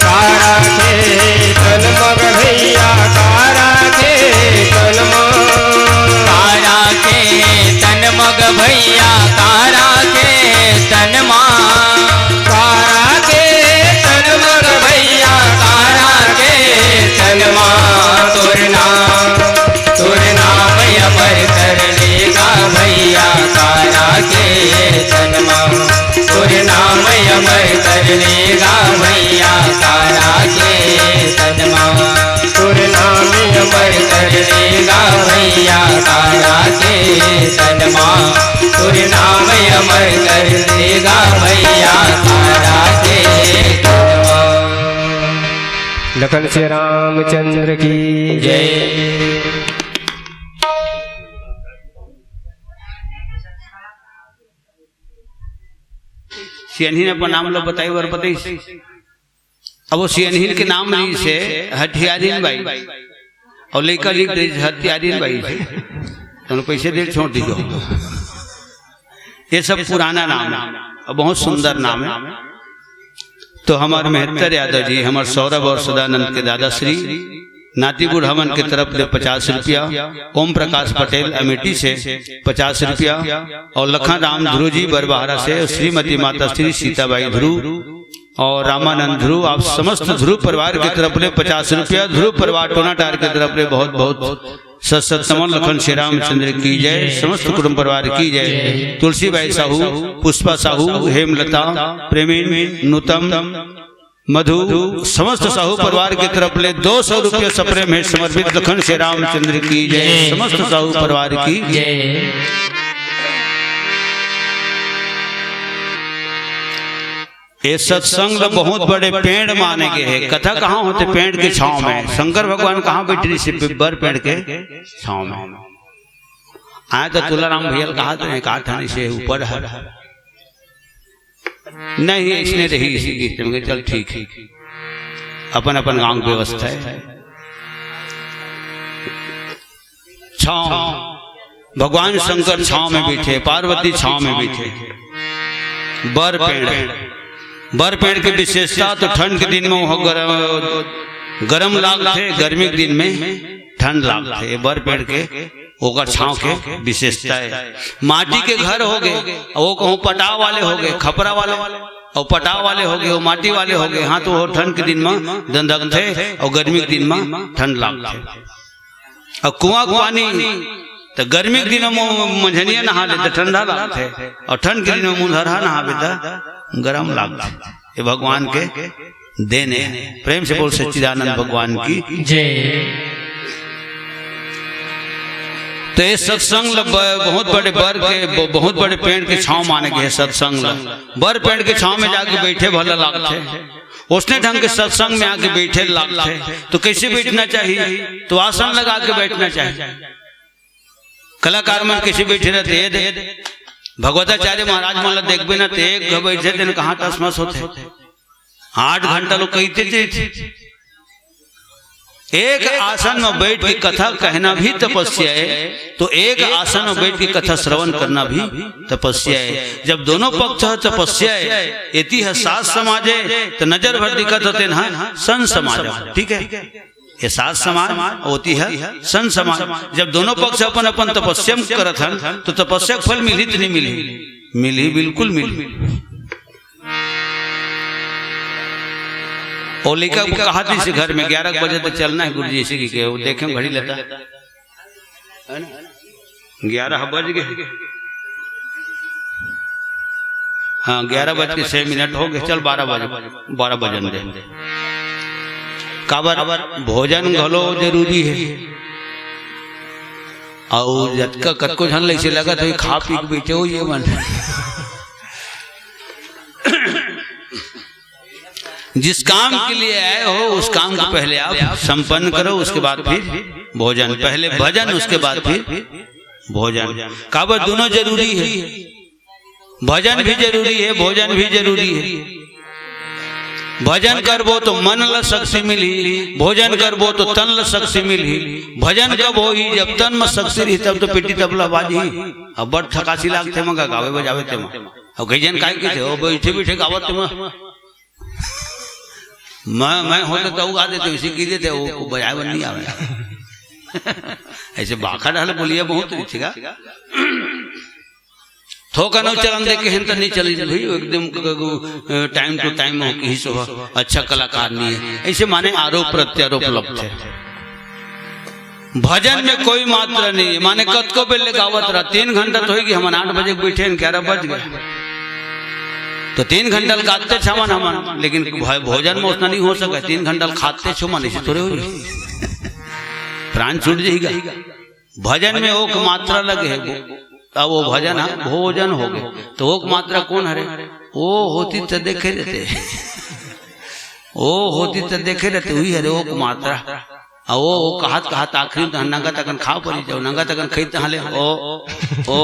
का राखे हे तन मग भैया, का राखे हे तन मा। का राखे हे या तारा के तन मा, तोर नाम अमर कर देगा मैया तारा के तन मा। लखन श्री रामचंद्र की जय। सियनहिन अपन नाम ल बताई बर बताइस। अब वो सियनहिन के नाम रहिस हे हथियारिन बाई, अउ लइका लिख दे हथियारिन बाई, तो पैसे दे छोड़ दीजो। ये सब पुराना नाम है और बहुत सुंदर नाम है। तो हमार मेहत्तर यादव जी, हमार सौरभ और सदानंद के दादा श्री, नाती बुढ़ावन के तरफ ले पचास रुपया, ओम प्रकाश पटेल अमेठी से पचास रुपया, और लखन राम ध्रुव जी बरबहारा से, और श्रीमती माता श्री सीताबाई ध्रुव और रामानंद ध्रुव, आप समस्त ध्रुव परिवार के तरफ ले पचास रुपया, ध्रुव परिवार टोनाटार के तरफ ले बहुत बहुत सत सत नमन। लखन श्री रामचंद्र की जय, समस्त कुटुंब परिवार की जय। तुलसीबाई साहू, पुष्पा साहू, हेमलता, प्रेमीन, नूतम, मधु, समस्त साहू परिवार के तरफ ले दो सौ रुपया सप्रेम हे समर्पित। लखन श्री रामचंद्र की जय, समस्त साहू परिवार की जय। ये सत्संग ल बहुत बड़े पेड़ माने गे हे। कथा कहाँ होथे? पेड़ के छांव में। शंकर भगवान कहाँ बैठे रहिस हे? बर पेड़ के छांव में। आय तो तुलाराम भैया ल कहा थे, कहा था नहीं से ऊपर है। नहीं, इसने रही इसी गीत में, चल ठीक है, अपन अपन गांव की व्यवस्था है। छांव, भगवान शंकर छांव में बैठे, पार्वती छांव में बैठे। बर पेड़, बर पेड़ के विशेषता तो ठंड के दिन में वो गरम, गरम लागथे, गर्मी के दिन में ठंड लागथे। ये बर पेड़ के ओकर छांव के विशेषता है। माटी के घर हो गए, वो कहूँ पटाव वाले हो गए, खपरा वाले, और पटाव वाले हो गए, वो माटी वाले हो गए, हाँ, तो वो ठंड के दिन में दंदकथे और गर्मी के दिन में ठंड लागथे। और कुआं के पानी तो गर्मी के दिन में मंझनिया नहा ले तो ठंडा लागथे, और ठंड के दिन में मुंधरहा नहाबे तो गरम लागथे। ये भगवान के देन हे। प्रेम से बोल सच्चिदानंद भगवान की जय। तो ये सत्संग ल ब-, बहुत बड़े बर के, ब-, बहुत बड़े पेड़ के छांव माने गे हे सत्संग ल। बर पेड़ के छांव में जाके बैठे भला लागथे। उसने ढंग के सत्संग में आके बैठे लागथे। तो कैसे बैठना चाहिए? तो आसन लगा के बैठना चाहिए। कलाकार मन कैसे बैठे रहते, ये दे, भगवताचार्य महाराज मन ला देखबे ना, ते एक घ बैठे तेन कहाँ टसमस होथे। आठ घंटा लोग कहते थे। एक आसन में बैठ के कथा कहना भी तपस्या है, तो एक आसन में बैठ के कथा श्रवण करना भी तपस्या है। जब दोनों पक्ष ह तपस्या है, एती ह साध समाज है, तो नजर भर दिखत होते ना संत समाज, ठीक है? ये साध समाज होती है संत समाज। जब दोनों पक्ष अपन अपन तपस्या करत हन, तो तपस्या के फल मिली तो नहीं मिली? मिली, बिल्कुल मिली। ओ लइका को कहा थी से घर में ग्यारह बजे तो चलना है गुरुजी, इसी की के, वो देखे घड़ी लेता है ना, ग्यारह बज गए। हाँ, ग्यारह बज के छह मिनट हो गए, चल बारह बजे, बारह बजन दे। काबर भोजन घलो जरूरी है। अउ जतका कतको झन लइसे लगत होई, खा पी के बैठे हो ये मन। जिस काम के लिए आए हो, उस काम को पहले आप संपन्न करो, उसके बाद फिर भोजन। पहले भजन, उसके बाद फिर भोजन। काबर दोनों जरूरी है, भजन भी जरूरी है, भोजन भी जरूरी है। भजन करबो तो मन ल शक्ति मिलही, भोजन करबो तो तन ल शक्ति मिलही। भजन कब होही? जब तन म शक्ति रही, तब तो पेटी तबला बाजही। अब बड़ थकासी लागथे मगा गावे बजावे ते म। अब कई जन काय कहिथे, "ओ बैठे बैठे गावत ते म।" मैं, मैं होते तो गा देते, उसी की देते, वो, वो बजाए बर नहीं आवे। ऐसे बाखा डाल बोलिए बहुत ठीक है। थोकन चलन दे के हेन त नहीं चली भाई, एकदम क-, क-, क-, time to time हो, किसी सो अच्छा कलाकार नहीं है। ऐसे माने आरोप प्रत्यारोप लगथे। भजन में कोई मात्रा नहीं है, माने कतको बेर ले गावत रहा, तीन घंटा तो होई कि हमन आठ बजे के बैठे हैं, ग्यारह बज गए। तो तीन घंटा ल गाते छमन हमन, लेकिन भ-, भोजन में उतना नहीं हो सके। तीन घंटा ल खाते छमन, ऐसे थोड़े हो जाए, प्राण छूट जाएगा। भजन में ओक मात्रा लगे हे, अब वो भजन ह भोजन हो गए, तो ओक मात्रा कौन हरे? ओ होती त देखे रहते। ओ होती त देखे रहते, वही हरे ओक मात्रा। आ ओ, ओ कहत कहत आखिरी में नंगा तकन खा परी जाओ, नंगा तकन खाई तहाँ ले, ओ, ओ,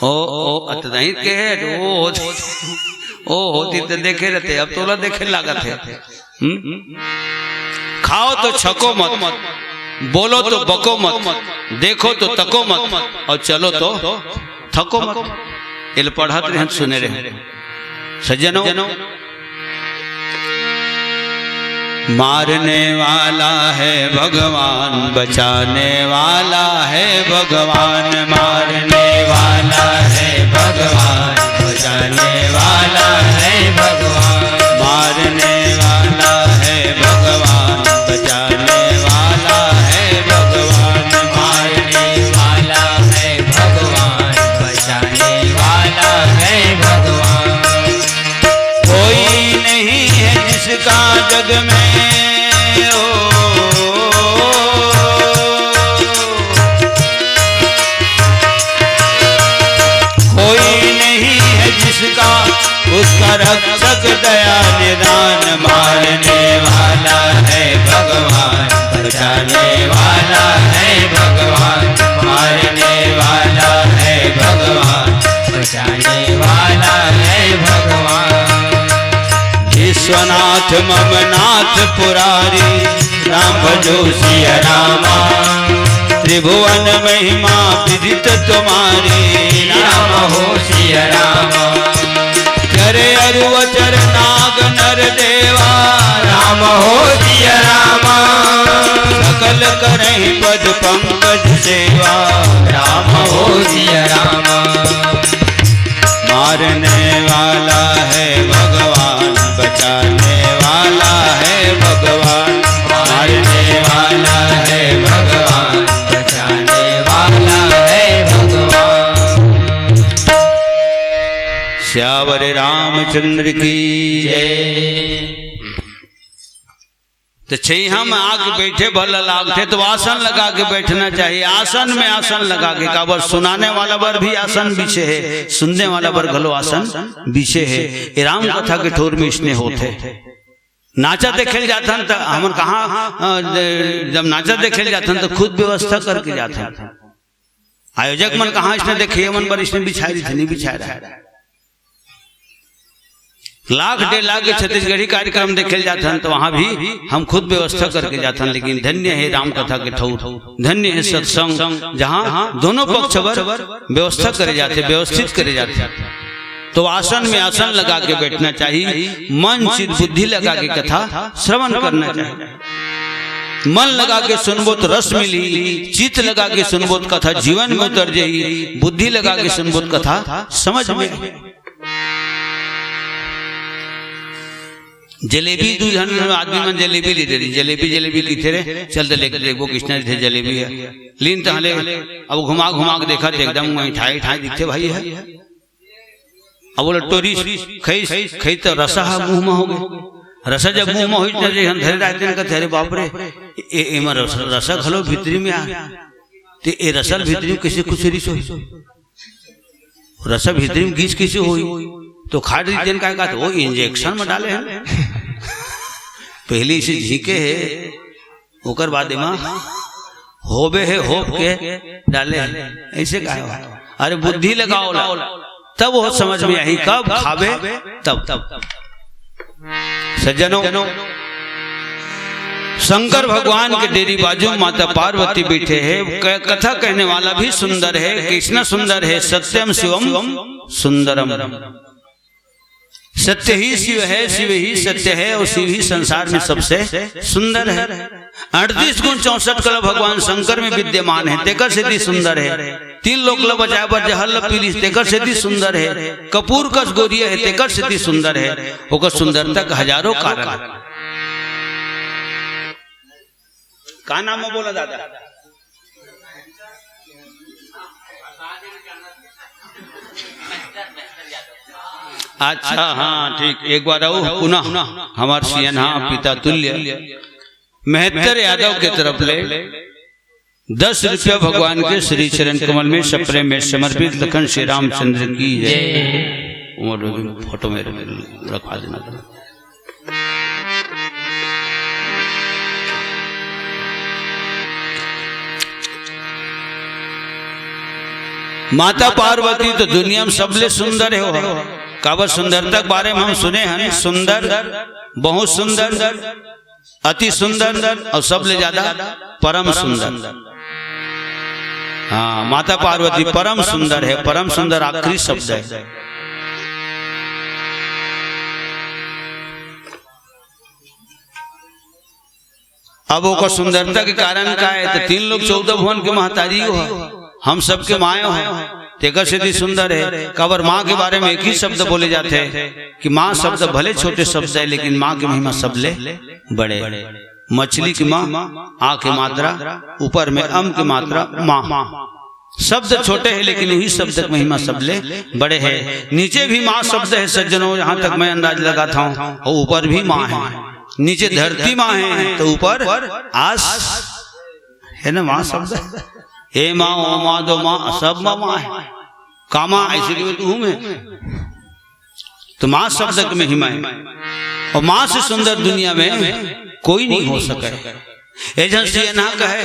ओ, ओ, अत नहीं के हे, ओ होती, ओ होती त देखे रहते, अब तोला देखे लागत हे। हम्म? खाओ तो छको मत, बोलो तो बको मत, देखो तो तको मत, और चलो तो थको मत। एल पढ़त रहन, सुने रहन। सज्जनों, मारने वाला है भगवान, बचाने वाला है भगवान। मारने वाला है भगवान, बचाने वाला है भगवान। मारने वाला है भगवान, बचाने वाला है भगवान। मारने वाला है भगवान, बचाने वाला है भगवान। कोई नहीं है जिसका जग में, ओ, कोई नहीं है जिसका, उसका रक्षक दया निदान। मारने वाला है भगवान, बचाने वाला है भगवान। मारने वाला है भगवान, बचाने वाला है भगवान। विश्वनाथ मम नाथ पुरारी, राम भजो सिया रामा। त्रिभुवन महिमा विदित तुम्हारी, राम हो सिया रामा। करे अरु अचर नाग नर देवा, राम हो सिया रामा। सकल करहि पद पंकज सेवा, राम हो सिया रामा। मारने वाला है भगवान, बचाने वाला है भगवान। मारने वाला है भगवान, बचाने वाला है भगवान। सियावर रामचंद्र की जय। तो छइहां में आके बैठे भला लागथे, तो आसन लगा के बैठना चाहिए। आसन में आसन लगा के, काबर सुनाने वाला बर भी आसन बिछे हे, सुनने वाला बर घलो आसन बिछे हे। ए राम कथा के ठोर में इसने होथे। नाचा देखे ल जाथन त हमन कहाँ, अ, जब नाचा देखे ल जाथन त खुद व्यवस्था करके जाथन। आयोजक मन कहाँ इसने देखे, हमन बर इसने बिछाए रहिथे, नहीं बिछाए रहा। लाख डेढ़ लाख के छत्तीसगढ़ी कार्यक्रम देखे ल जाथन, तो वहां भी हम खुद व्यवस्था करके जाथन। लेकिन धन्य है राम कथा के ठौर, धन्य है सत्संग, जहां दोनों पक्ष बर व्यवस्था करे जाथे, व्यवस्थित करे जाथे। तो आसन में आसन लगा के बैठना चाहिए, मन चित बुद्धि लगा के कथा श्रवण करना चाहिए। मन लगा के सुनबो तो रस मिली, चित लगा के सुनबो तो कथा जीवन में उतर जाई, बुद्धि लगा के सुनबो तो कथा समझ में आई। जलेबी, दू झन आदमी मन जलेबी ले रही, जलेबी, जलेबी किथे रे, चल तो लेके देखबो किसने थे जलेबी है। लीन तहले अब घुमा घुमा के देखा तो एकदम वहीं ठाई ठाई दिखथे भाई है। अब बोला टोरी खई, खई तो रसा हा मुंह में हो गए। रसा जब मुंह में होई त हम धरे रहते हैं, कहते, "अरे बाप रे, ए, ए, एमा रस-, रसा घलो भीतरी में आ।" ते ए रसल भीतरी में कैसे कुछ रिस होई? रसा भीतरी में गिस कैसे होई? तो खा रही तेन का कहत, "वो इंजेक्शन में डाले हैं।" पहले इसे झींके है, ओकर बाद एमा होबे हे, होब के डाले हे, ऐसे कहे हो। अरे बुद्धि लगाओ ला, तब वो समझ में आही, कब खाबे तब। सज्जनों, शंकर भगवान के डेरी बाजू माता पार्वती बैठे हे। क-, कथा कहने वाला भी सुंदर हे, कृष्ण सुंदर हे, सत्यम शिवम सुंदरम। सत्य ही शिव है, शिव ही सत्य है और शिव ही संसार में सबसे सुंदर है। अड़तीस गुण चौसठ कला भगवान शंकर में विद्यमान है, तेकर सेती सुंदर है। तीन लोक ल बचाए बर जहर ल पी लिस, तेकर सेती सुंदर है। कपूर कस गोरिया है, तेकर सेती सुंदर है। ओकर सुंदरता के हजारों कारण। का नाम है बोला दादा? अच्छा, हाँ, ठीक। एक बार अउ पुनः हमर सियनहा पिता तुल्य मेहतर यादव के तरफ ले दस रुपया भगवान के श्री चरण कमल में सप्रेम में समर्पित। लखन श्री रामचंद्र की जय। उमर फोटो में रखवा देना। माता पार्वती तो दुनिया में सबले सुंदर हे हो। काबर सुंदरता के बारे में हम सुने हन, सुंदर, बहुत सुंदर, अति सुंदर अउ सबले ज्यादा परम सुंदर। हाँ, माता पार्वती परम सुंदर हे, परम सुंदर आखिरी शब्द हे। अब ओकर सुंदरता के कारण का हे? तो तीन लोक चौदह भुवन के महतारी हो, हम सबके माय हो, तेकर सेती सुंदर हे। काबर माँ के बारे में एक ही शब्द बोले जाथे कि माँ शब्द भले छोटे शब्द हे, लेकिन माँ के महिमा सबले बड़े। मछली की माँ, आ के मात्रा, ऊपर में अम के मात्रा, माँ। शब्द छोटे हे, लेकिन उही शब्द के महिमा सबले बड़े हे। नीचे भी माँ शब्द हे सज्जनों, जहाँ तक मैं अंदाज लगाता हूँ, अउ ऊपर भी माँ हे। नीचे धरती माँ हे, तो ऊपर आस हे ना, माँ शब्द। हे माँ, ओ माँ, दो माँ, सब माँ, माँ हे। कामा ऐसे के तू में। तो माँ शब्द के महिमा हे, अउ माँ से सुंदर दुनिया में कोई नहीं हो सके। ए झन सियनहा कहे,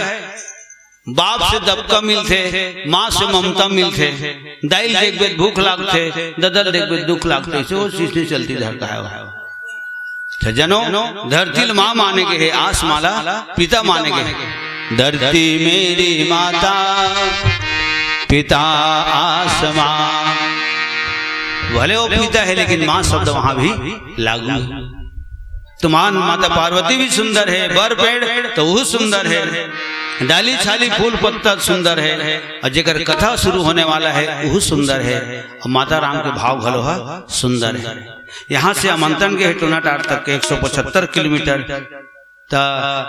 बाप से दबका मिलथे, माँ से ममता मिलथे। दाई ल देखबे त भूख लागथे, ददा ल देखबे त दुख लागथे, अइसे ओ सिस्टम चलथे धरती हे। तो जनो, धरती ल माँ माने गे हे, आस माला पिता माने गे हे। धरती मेरी माता, पिता आसमां। भले ओ पिता हे, लेकिन माँ शब्द वहाँ भी लागू हे। तो माँ, माता पार्वती भी सुंदर हे, बर पेड़ तो वो सुंदर हे, डाली छाली फूल पत्ता सुंदर हे, अउ जेकर कथा शुरू होने वाला हे वो सुंदर हे, अउ माता राम के भाव घलो ह सुंदर हे। यहाँ से आमंत्रण गे हे टोनाटार तक के एक सौ पचहत्तर किलोमीटर। त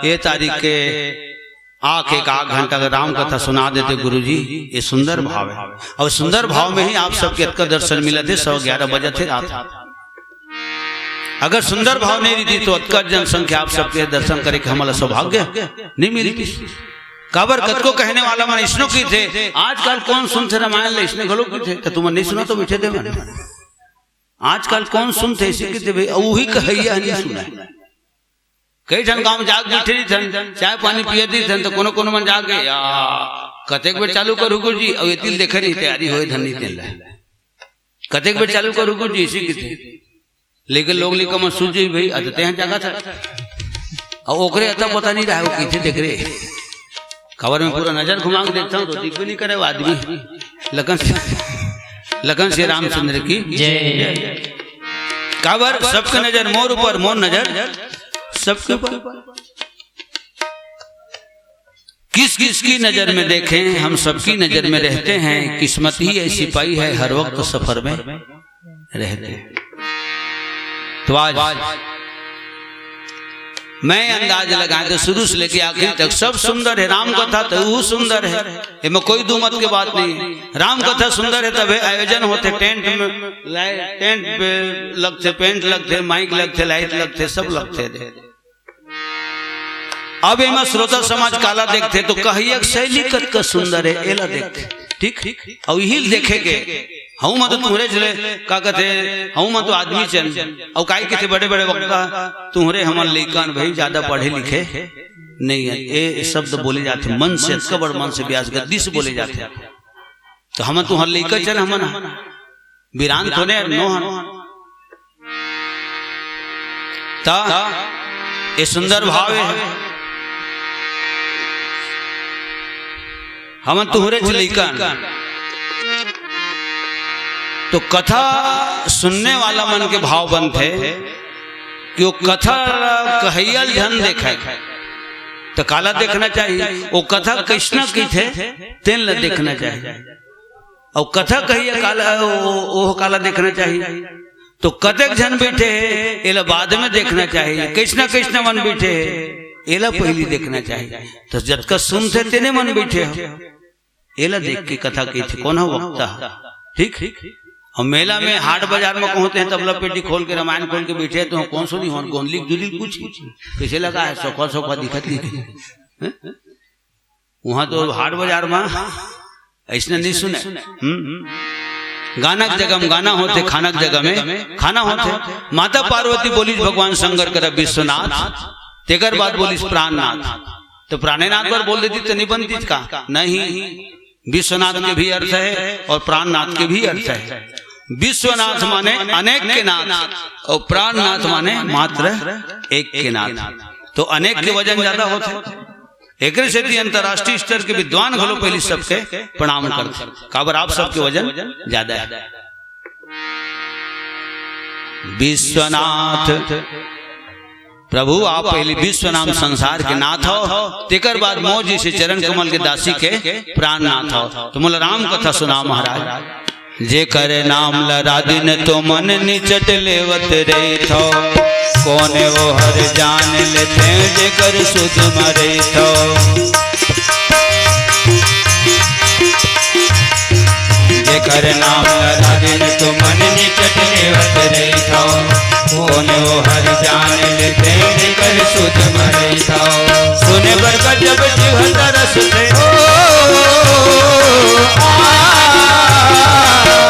ए तारीख के आके एक आध घंटा अगर राम कथा सुना देते गुरुजी, ये सुंदर भाव हे। अउ सुंदर भाव में ही आप सबके अतका दर्शन मिलत हे, सवा ग्यारह बजत हे रात। अगर सुंदर भाव नहीं रहितिस तो अतका जनसंख्या आप सबके दर्शन करे के हमला सौभाग्य नहीं मिलतिस। काबर कतको कहने वाला मन अइसनो कहिथे, आजकल कोन सुनथे रामायण ल, अइसने घलो कहिथे, त तुमन नहीं सुनव तो बइठे दे मन। आजकल कोन सुनथे अइसे कहिथे भई, अउ उही कहइया नहीं सुनय। कई ठन गाँव जाके बइठे रहिथन, चाय पानी पियत रहिथन, त कोनो कोनो मन जाके, या, कतेक बेर चालू करहूँ गुरुजी, अउ एती ल देखे नहीं तैयारी होए धन नहीं तेन ला। कतेक बेर चालू करहूँ गुरुजी, अइसे कहिथे। लेकिन लोग लिखा मन सूझ जाही भई, अतते यहाँ जगह था। अउ ओकरे अता पता नहीं रहा, वो कहिथे देख रे। काबर में पूरा नजर घुमा के देखता हूँ तो दिखबे नहीं करे वो आदमी। लखन से, लखन से रामचंद्र की जय। काबर सबके नजर मोर ऊपर, मोर नजर सबके ऊपर। किस किस की नजर में देखें, हम सबकी नजर में रहते हैं। किस्मत ही ऐसी पाई है, हर वक्त सफर में रहते हैं। तो आज मैं अंदाज लगाएं तो शुरू से लेके आखिरी तक सब सुंदर हे। राम कथा तो वो सुंदर हे, एमा कोई दू मत के बात नहीं। राम कथा सुंदर हे तभे आयोजन होथे, टेंट में लाए, टेंट पे लगथे, पेंट लगथे, माइक लगथे, लाइट लगथे, सब लगथे। अब एमा श्रोता समाज काला देखथे तो कहइया के शैली कतका सुंदर हे, एला देखथे, ठीक? अउ इही ल देखे के, हऊ मन तो तुंहरे झले, का कथे, हऊ मन तो आदमी चन, अउ काई कथे बड़े-बड़े वक्ता, तुंहरे हमन लइका अन भई, जादा पढ़े लिखे नइ हे। ए शब्द बोले जाथे मन से, अतका बड़ मन से, ब्यास गद्दी से बोले जाथे। तो हमन तुंहर लइका चन, हमन बिरान तो नइ, नो हन। त ए सुंदर भाव हे, हमन तुंहरे च लइका अन। तो कथा सुनने वाला मन के भाव बनथे कि वो कथा कहइया ल झन देखय, त काला देखना चाही, वो कथा कइसना कहिथे, तेन ल देखना चाही। अउ कथा कहइया काला, ओ, ओह काला देखना चाही। तो कतेक झन बइठे हे, एला बाद में देखना चाही। कइसना कइसना मन बइठे हे, एला पहिली देखना चाही। तो जतका सुनथे तेने मन बइठे हो, एला देख के कथा कहिथे, कोन ह वक्ता ह, ठीक? अउ मेला में, हाट बाजार में कहूँ तें तबला पेटी खोल के, रामायण खोल के बइठे हे, तो कौन सुनही, गोंदली दुली कुछ ही। कइसे लगा हे, सोखा सोखा दिखत नहीं हे। उहाँ तो हाट बाजार में अइसने नहीं सुने। हम्म? गाना के जगह में गाना होथे, खाना के जगह में खाना होथे। माता पार्वती बोलिस भगवान शंकर करा विश्वनाथ, तेकर बाद बोलिस प्राणनाथ। तो प्राणेनाथ बर बोल देतिस त नहीं बनतिस का? नहीं, विश्वनाथ के भी अर्थ हे अउ प्राणनाथ के भी अर्थ हे। विश्वनाथ माने अनेक के नाथ अउ प्राणनाथ माने मात्र एक के नाथ। तो अनेक के वजन ज्यादा होथे। एकरे सेती अंतर्राष्ट्रीय स्तर के विद्वान घलो पहिली सबके प्रणाम करथे, काबर आप सबके वजन ज्यादा हे। विश्वनाथ प्रभु, आप पहिली विश्व नाम संसार के नाथ हव, तेकर बाद मोर जइसे चरण कमल के दासी के प्राणनाथ हव। तो मोला राम कथा सुनाव महाराज। जेकर नाम ल रादिन तुमन निचट लेवत रहिथव, कोन ओ हर जान लेथे जेकर सुध म रहिथव। जेकर नाम ल रादिन तुमन निचट लेवत रहिथव, कोन ओ हर जान लेथे जेकर सुध म रहिथव। सुने बर गजब जीव तरसथे हो, आ।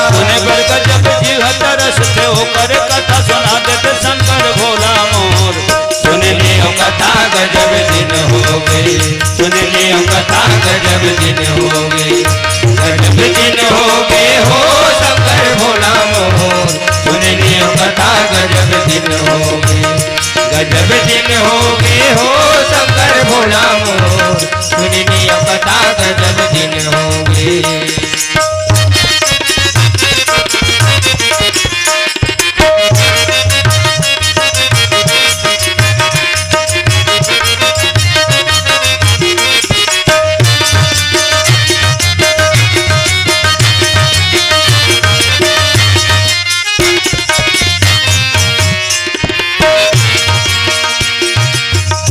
सुने बर गजब जीव तरसथे, ओकर कथा सुना देत शंकर भोला मोर। सुन लियो कथा गजब दिन होगे, सुन लियो कथा गजब दिन होगे। गजब दिन होगे हो शंकर भोला मोर, सुन लियो कथा गजब दिन होगे। गजब दिन होगे हो शंकर भोला मोर, सुन लियो कथा गजब दिन होगे।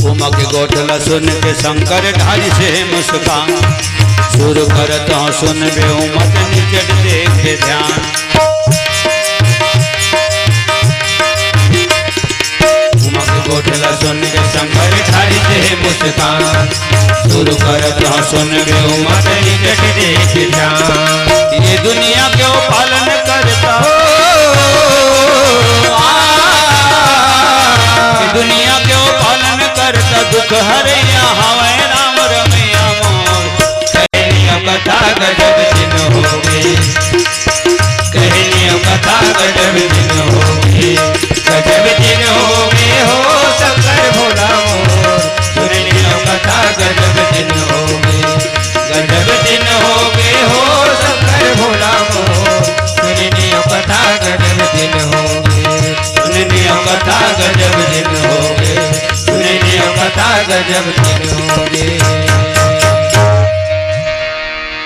उमा के गोठ ल सुन के शंकर ढारिस हे मुस्कान। सुर करत हँव सुनबे उमा त निचट देखे ध्यान। उमा के गोठ ल सुन के शंकर ढारिस हे मुस्कान। सुर करत हँव सुनबे उमा त निचट देखे ध्यान। ये दुनिया के ओ पालन करता हो, आ। ये दुनिया के ओ पालन करता, दुख हरइया हवय राम रमैया मोर। कह लियो कथा गजब दिन होगे, कह लियो कथा गजब दिन होगे। गजब दिन होगे हो शंकर भोला मोर, सुन लियो कथा गजब दिन होगे। गजब दिन होगे हो शंकर भोला मोर, सुन लियो कथा गजब दिन होगे। सुन लियो कथा गजब दिन होगे, सुन लियो कथा गजब दिन होगे।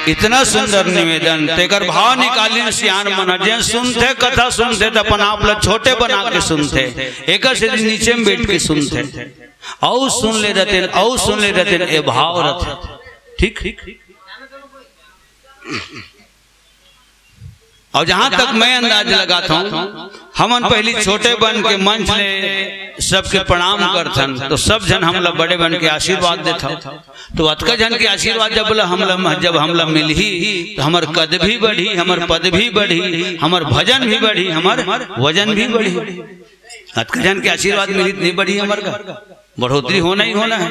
इतना सुंदर निवेदन, तेकर भाव निकालिन सियान मन ह, जेन सुनथे, कथा सुनथे, त अपन आप ल छोटे बना के सुनथे, एकर सेती नीचे में बइठ के सुनथे। अउ सुन ले रहितेन, अउ सुन ले रहितेन, ए भाव रहिथे। ठीक? अउ जहाँ तक मैं अंदाज लगात हँव, हमन पहिली छोटे बन के मंच ले सबके प्रणाम करथन, तो सब झन हमला बड़े बन के आशीर्वाद देथव। तो अतका झन के आशीर्वाद जब ल-, हमला, जब हमला मिलही, तो हमर कद भी बढ़ही, हमर पद भी बढ़ही, हमर भजन भी बढ़ही, हमर वजन भी बढ़ही। अतका झन के आशीर्वाद मिलही त नहीं बढ़ही हमर का? बढ़ोतरी होना ही होना हे।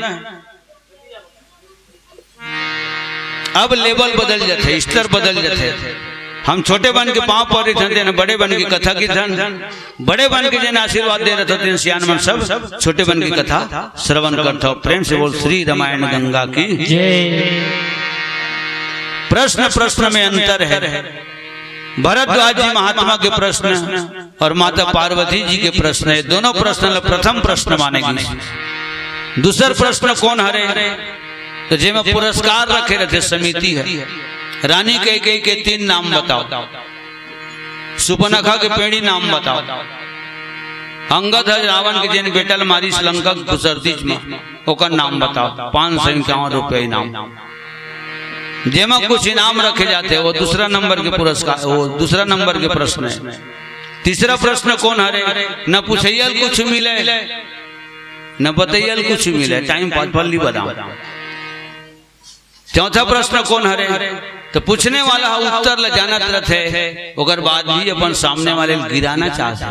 अब level बदल जाथे, स्तर बदल जाथे। हम छोटे बन के पाँव परथन, तेन बड़े बन के कथा किथन, बड़े बन के जेन आशीर्वाद दे रहिथे, तेन सियान मन सब छोटे बन के कथा श्रवण करथव। प्रेम से बोल श्री रामायण गंगा की। जय। प्रश्न प्रश्न में अंतर हे। भरद्वाज जी महात्मा के प्रश्न अउ माता पार्वती जी के प्रश्न, ये दोनों प्रश्न ल प्रथम प्रश्न माने गिस। दूसर प्रश्न कोन हरे? त जेमा पुरस्कार रखे रहिथे समिति ह, रानी कैकेयी के तीन नाम बताव, सुपनखा के पेड़ी नाम बताव, अंगद ह रावण के जेन बेटा ल मारिस लंका के कुसरतीच म, ओकर नाम बताव। पाँच सौ इक्यावन रुपया इनाम। जेमा कुछ इनाम रखे जाथे, वो दूसरा नंबर के पुरस्कार, वो दूसरा नंबर के प्रश्न हे। तीसरा प्रश्न कोन हरे? न पूछइया ल कुछ मिले, न बतइया ल कुछ मिले, टाइम पास, फल्ली बादाम। चौथा प्रश्न कोन हरे? तो पूछने वाला ह उत्तर ल जानत रथे, ओकर बाद भी अपन सामने वाले ल गिराना चाहथे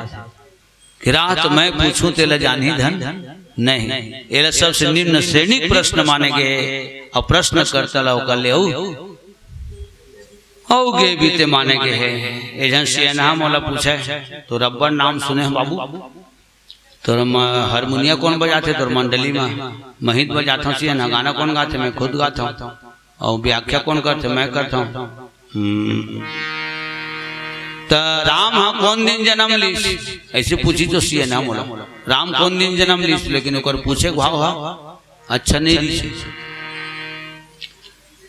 कि राह तो मैं पूछूं, तेला जानही धन नहीं। एला सबसे निम्न श्रेणी के प्रश्न माने गे, अउ प्रश्नकर्ता ला ओकर ले अउ, अउ गे बीते माने गे हे। ए झन सियनहा मोला पूछे, तोर अब्बड़ नाम सुने हंव बाबू, तोर म-, हारमोनिया कोन बजाथे तोर मंडली म? मैं ही बजाथंव सियनहा। गाना कोन गाथे? मैं खुद गाथंव। अउ व्याख्या कोन करथे? मैं करथंव। हम्म। त राम ह कोन दिन जनम लिस? अइसे पूछही तो सियनहा मोला, राम कोन दिन जनम लिस? लेकिन ओकर पूछे के भाव ह अच्छा नइ रिहिस।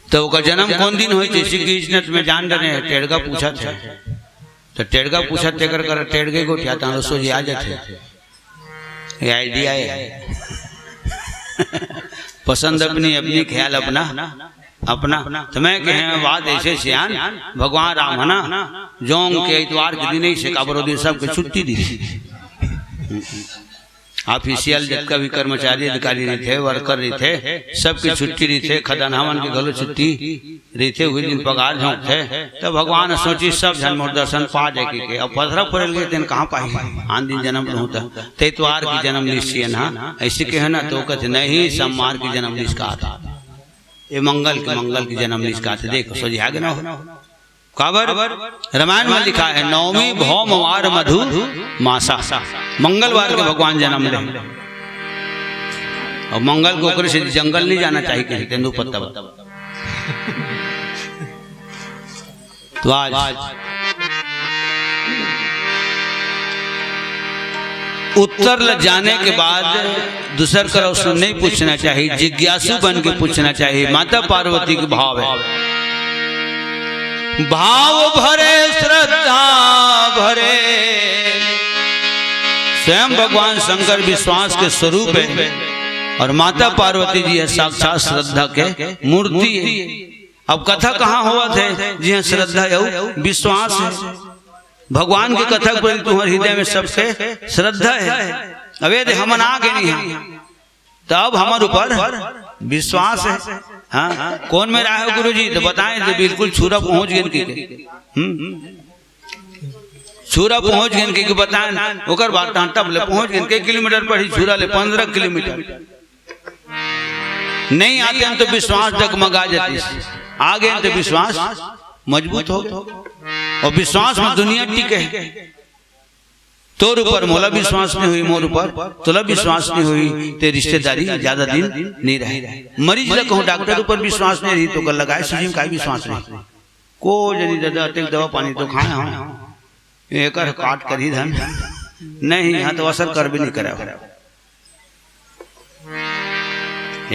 त ओकर जनम कोन दिन होइस? जइसे कि इसने त मैं जान डरे हंव, टेड़गा पूछत हे। त टेड़गा पूछत, तेकर करा टेड़गे गोठियाथंव, त सोझे आ जाथे। ये idea हे। पसंद अपनी, अपनी, ख्याल अपना, अपना। त मैं कहे, बात अइसे सियान, भगवान राम ह ना, जोंग के इतवार के दिन अइसे, काबर ओ दिन सबके छुट्टी दिस। Official जतका भी कर्मचारी अधिकारी रहिथे, worker रहिथे, सबके छुट्टी रहिथे, खदानहा मन के घलो छुट्टी रहिथे, उही दिन पगार झोंकथे। त भगवान ह सोचिस, सब झन मोर दर्शन पा जाय कहिके। अब पथरा फोरे ल गे तेन कहां पाही? आन दिन जनम लूहूं त। त इतवार के जनम लिस सियनहा, अइसे कहे ना, त ओ कथे, नहीं, सोमवार के जनम लिस कहाथे। ए मंगल के, मंगल के जनम लिस कहाथे। देखो, सोझे आ गे ना हो। काबर? रामायण म लिखाय हे, नवमी भौम वार मधु मासा, मंगलवार के भगवान जनम ले। अउ मंगल के ओकरे से जंगल नइ जाना चाही कहिथे, तेंदूपत्ता बर। त आज उत्तर ल जाने के बाद दूसर करा उसने नइ पूछना चाही, जिज्ञासु बन के पूछना चाही। माता पार्वती के भाव हे, भाव भरे श्रद्धा भरे। स्वयं भगवान शंकर विश्वास के स्वरूप हे अउ माता पार्वती जी ह साक्षात श्रद्धा के मूर्ति हे। अब कथा कहां होवत हे? जिहां श्रद्धा अउ विश्वास हे। भगवान के कथा के प्रति तुम्हर हृदय म सबके श्रद्धा हे। अब ए दे हमन आ गे नहीं, त अब हमर ऊपर विश्वास हे। हां, कोन मेर आय हो गुरुजी? त बताय दे, बिल्कुल छुरा पहुंच गेन कहिके। हम्म, छुरा पहुंच गेन कहिके बताय न, ओकर बाद तहां तब ले पहुंच गेन। कई किलोमीटर पड़ही छुरा ले? पंद्रह किलोमीटर। नइ आतेन त विश्वास डगमगा जातिस, आ गेन त विश्वास मजबूत हो गे। अउ विश्वास म दुनिया टिके हे। तोर ऊपर मोला विश्वास नइ होही, मोर ऊपर तोला विश्वास नइ होही, त रिश्तेदारी जादा दिन नइ रहे। मरीज ल कहूं डॉक्टर ऊपर विश्वास नइ रही, त ओकर लगाय सूजी म काय विश्वास रही? कोई जनी ददा, अतेक दवा पानी तो खाय हंव, एकर काट करही धन नहीं, इहां तो असर करबे नइ करे।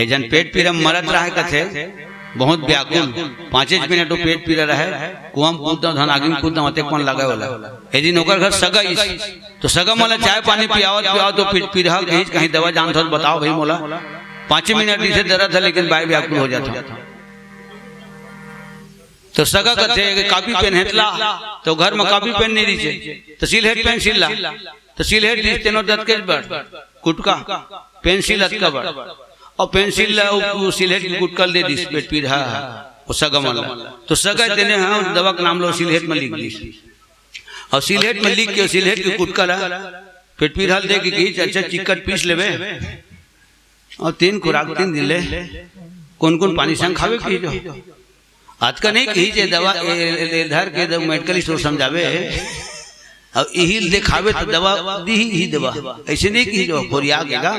एक झन पेट पीरा म मरत रहय कथे, बहुत व्याकुल, पांचेच मिनट वो पेट पीरा रहय, कुआं म कूदंव धन आगी म कूदंव, अतेक पन लगय ओला। एक दिन ओकर घर सगा आइस, त सगा मन ल चाय पानी पियावत पियावत वो पेट पीरा कहिस, कहीं दवा जानथव त बताव भई मोला, पांचे मिनट रिहिसे दरद हे, लेकिन बाय व्याकुल हो जाथंव। त सगा कथे, "कापी पेन हे त ला।" त घर म कापी पेन नइ रिहिसे, त सिलहेट पेंसिल ला। त सिलहेट दिस तेनो दतकेच बड़, कुटका, पेंसिल अतका बड़। अउ पेंसिल ला वो, वो सिलहेट के कुटका ल दे दिस, पेट पीरा, वो सगा मन ला। त सगा तेने ह दवा के नाम ला सिलहेट म लिख दिस। अउ सिलहेट म लिख के, सिलहेट के कुटका ला पेट पीरा ल दे के कहिस, "अच्छा, चिक्कट पीस लेबे।" अउ तीन खुराक तीन दिन ले, कोन कोन पानी संग खाबे कहिस ओ। अतका नइ कहिस ए दवा, ए, ए, ए धर के दवा मेडिकल स्टोर समझाबे। अउ इही ल देखाबे त दवा दिही, इही दवा। अइसे नइ कहिस ओ, खोरिया के गा।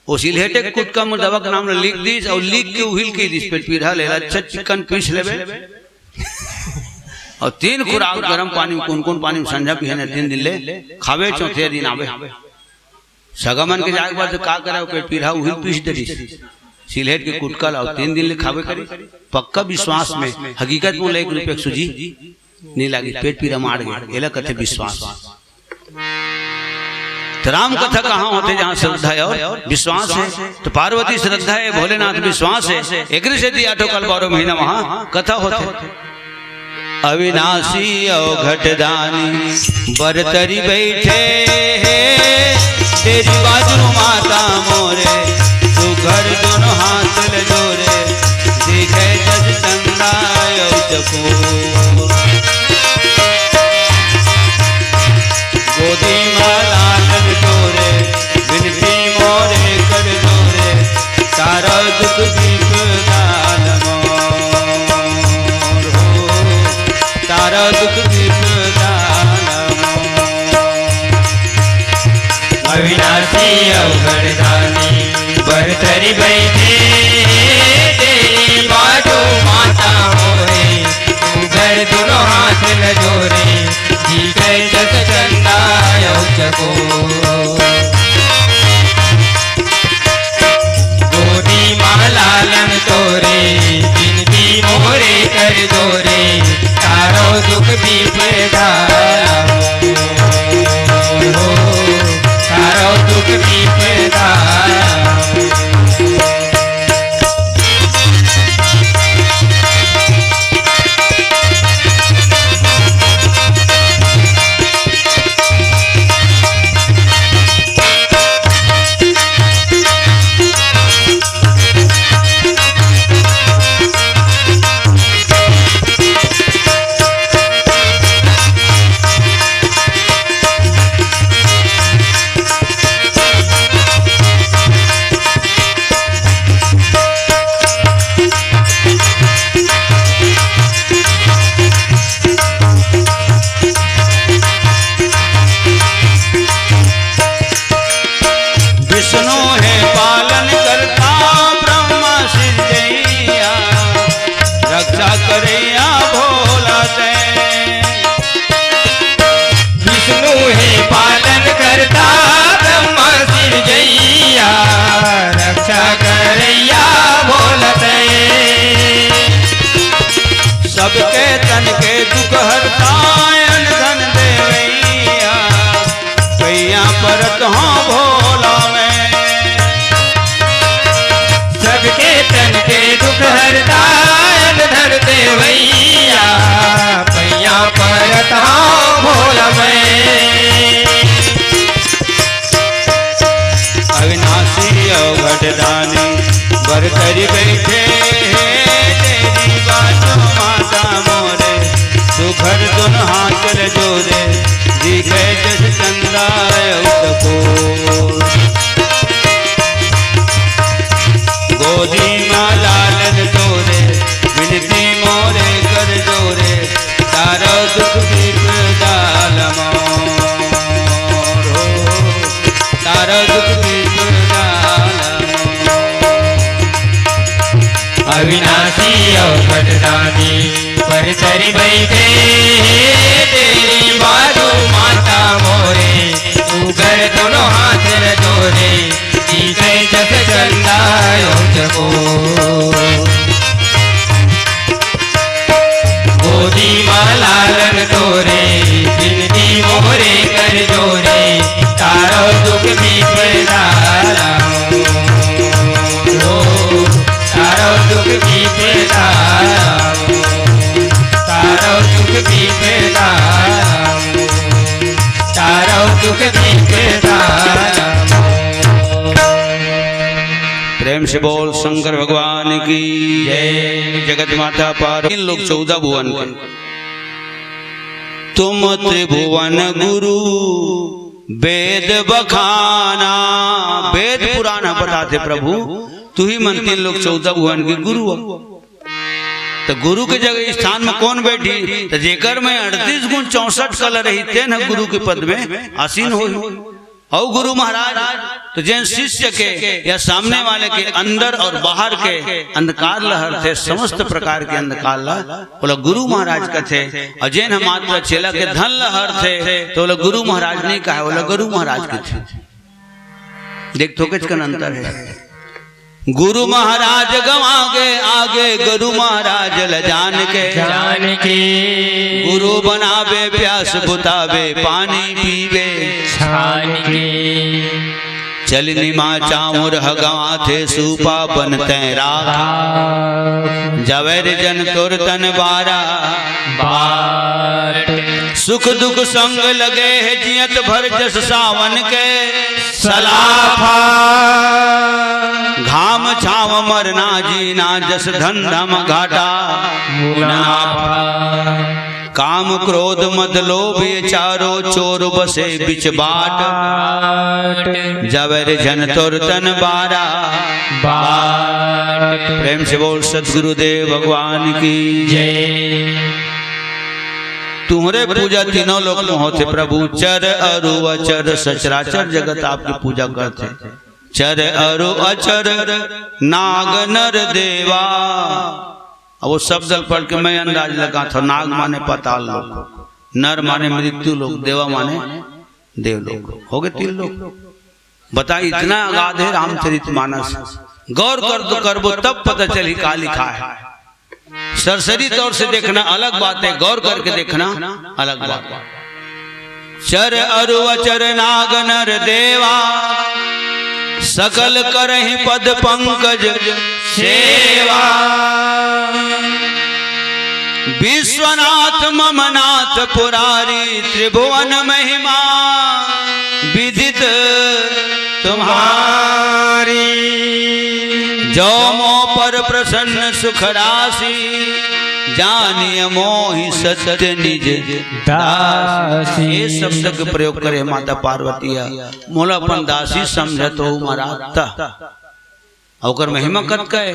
ओ सिलहेटे कुटका म दवा के नाम ल लिख दिस, अउ लिख के उही ल कहि दिस, "पेट पीरा ल एला अच्छा चिक्कन पीस लेबे।" अउ तीन खुराक गरम पानी म, कोन कोन पानी म, संझा बिहनिया तीन दिन ले खाबे, चौथे दिन आबे। सगा मन के जाय के बाद का करे, पेट पीरा उही ल पीस दे दिस। सिलहेट के कुटका ला अउ तीन दिन ले खाबे करिस। पक्का विश्वास म, हकीकत म एक रुपया के सूजी नइ लागिस, पेट पीरा माड़ गे, एला कथे विश्वास। तो राम कथा कहाँ होथे, जहाँ श्रद्धा हे अउ विश्वास हे? तो पार्वती श्रद्धा हे, भोलेनाथ विश्वास हे, एकरे सेती आठों काल बारहों महीना वहाँ कथा होथे। अविनाशी अवघट दानी बर तरी बइठे हे, तेरी बाजू माता मोरे, सुघर दोनों हाथ ल जोरे, दिखे जस चंदा अउ चकोर। गोदी मा लालन तोरे, बिनती मोरे कर जोरे, तारा दुख विपदा ल मोर हो, तारा दुख विपदा ल मोर। अविनाशी अवघड़ दानी, बर तरी बइठे, तेरी बाजू माता मोरे, सुघर दोनों हाथ ल जोरे, दिखे जस चंदा अउ चकोर। गोदी मा लालन तोरे, बिनती मोरे कर जोरे, तारो दुख विपदा, हो, तारो दुख विपदा। विष्णु हे पालन करता, ब्रह्मा सिरजैया, रक्षा करैया भोला तैं। विष्णु हे पालन करता, ब्रह्मा सिरजैया, रक्षा करैया भोला तैं। सबके तन के दुख हरता, अन्न धन देवैया, पैया परत हौं भोला मैं। सबके तन के दुख हरता, अन्न धन देवैया, पैया परत हौं भोला मैं। अविनाशी अवघट दानी, बर तरी बइठे हे, तेरी बाजू माता मोरे, सुघर दोनों हाथ ल जोरे, दिखे जस चंदा अउ चकोर। गोदी मा लालन तोरे, बिनती मोरे कर जोरे, तारो दुख विपदा ल मोर हो, तारो दुख विपदा ल मोर। अविनाशी अवघट दानी, बर तरी बइठे हे, तेरी बाजू माता मोरे, सुघर दोनों हाथ ल जोरे, दिखे जस चंदा अउ चकोर। गोदी मा लालन तोरे, बिनती मोरे कर जोरे, तारो दुख विपदा ल मोर हो, तारो दुख विपदा ल मोर, तारो दुख विपदा ल मोर, तारो दुख विपदा ल मोर। प्रेम से बोल शंकर भगवान की जय। जगत माता पार्वती, तीन लोक चौदह भुवन के। तुम त्रिभुवन गुरु वेद बखाना, वेद पुराण ह बताथे प्रभु, तुही मन तीन लोक चौदह भुवन के गुरु अव। त गुरु के जगह स्थान म कोन बइठही? त जेकर में अड़तीस गुण चौसठ कला रही, तेन ह गुरु के पद में आसीन होही। अउ गुरु महाराज, त जेन शिष्य के या सामने वाले के अंदर अउ बाहर के अंधकार ल हरथे, समस्त प्रकार के अंधकार ल, ओला गुरु महाराज कथे। अउ जेन ह मात्र चेला के धन ल हरथे, त ओला गुरु महाराज नइ कहय, ओला गुरु महाराज कथे। देख, थोकेच कन अंतर हे। गुरु महाराज गंवा गे आगे, गुरु महाराज ल जान के। जान के। गुरु बनाबे प्यास बुताबे, पानी पीबे छान के। चलनी मा चाउर ह गंवाथे, सूपा बनते राख। राख। जावै रे जन तोर तन बारा। बाट। सुख दुख संग लगे हे, जियत भर जस सावन के सलाफा। घाम छाव मरना जीना, जस धंधा म घाटा मुनाफा। काम क्रोध मद लोभ ये चारो, चोर बसे बिच बाट। बाट। जावै रे जन तोर तन बारा। बाट। प्रेम से बोल सतगुरुदेव भगवान की। जय। तुंहरे पूजा तीनों लोक में होथे प्रभु, चर अरु अचर सचराचर जगत आपकी पूजा करथे। चर अरु अचर नाग नर देवा। अब वो शब्द ल पढ़ के मैं अंदाज लगाथंव, नाग माने पाताल लोक, नर माने मृत्यु लोक, देवा माने देवलोक। हो गे तीन लोक। बता, इतना अगाध हे रामचरित मानस। गौर कर दो, करबो तब पता चलही का लिखा हे। सरसरी तौर से देखना अलग बात हे, गौर करके देखना अलग बात हे। चर अरु अचर नाग नर देवा, सकल करहि पद पंकज सेवा। विश्वनाथ मम नाथ पुरारी, त्रिभुवन महिमा विदित तुम्हारी। जो मो पर प्रसन्न सुख राशि, जानिय मोहि सत्य निज दासी। ये शब्द के प्रयोग करे माता पार्वती ह, मोला अपन दासी समझत हो महाराज। त ओकर महिमा कतका हे?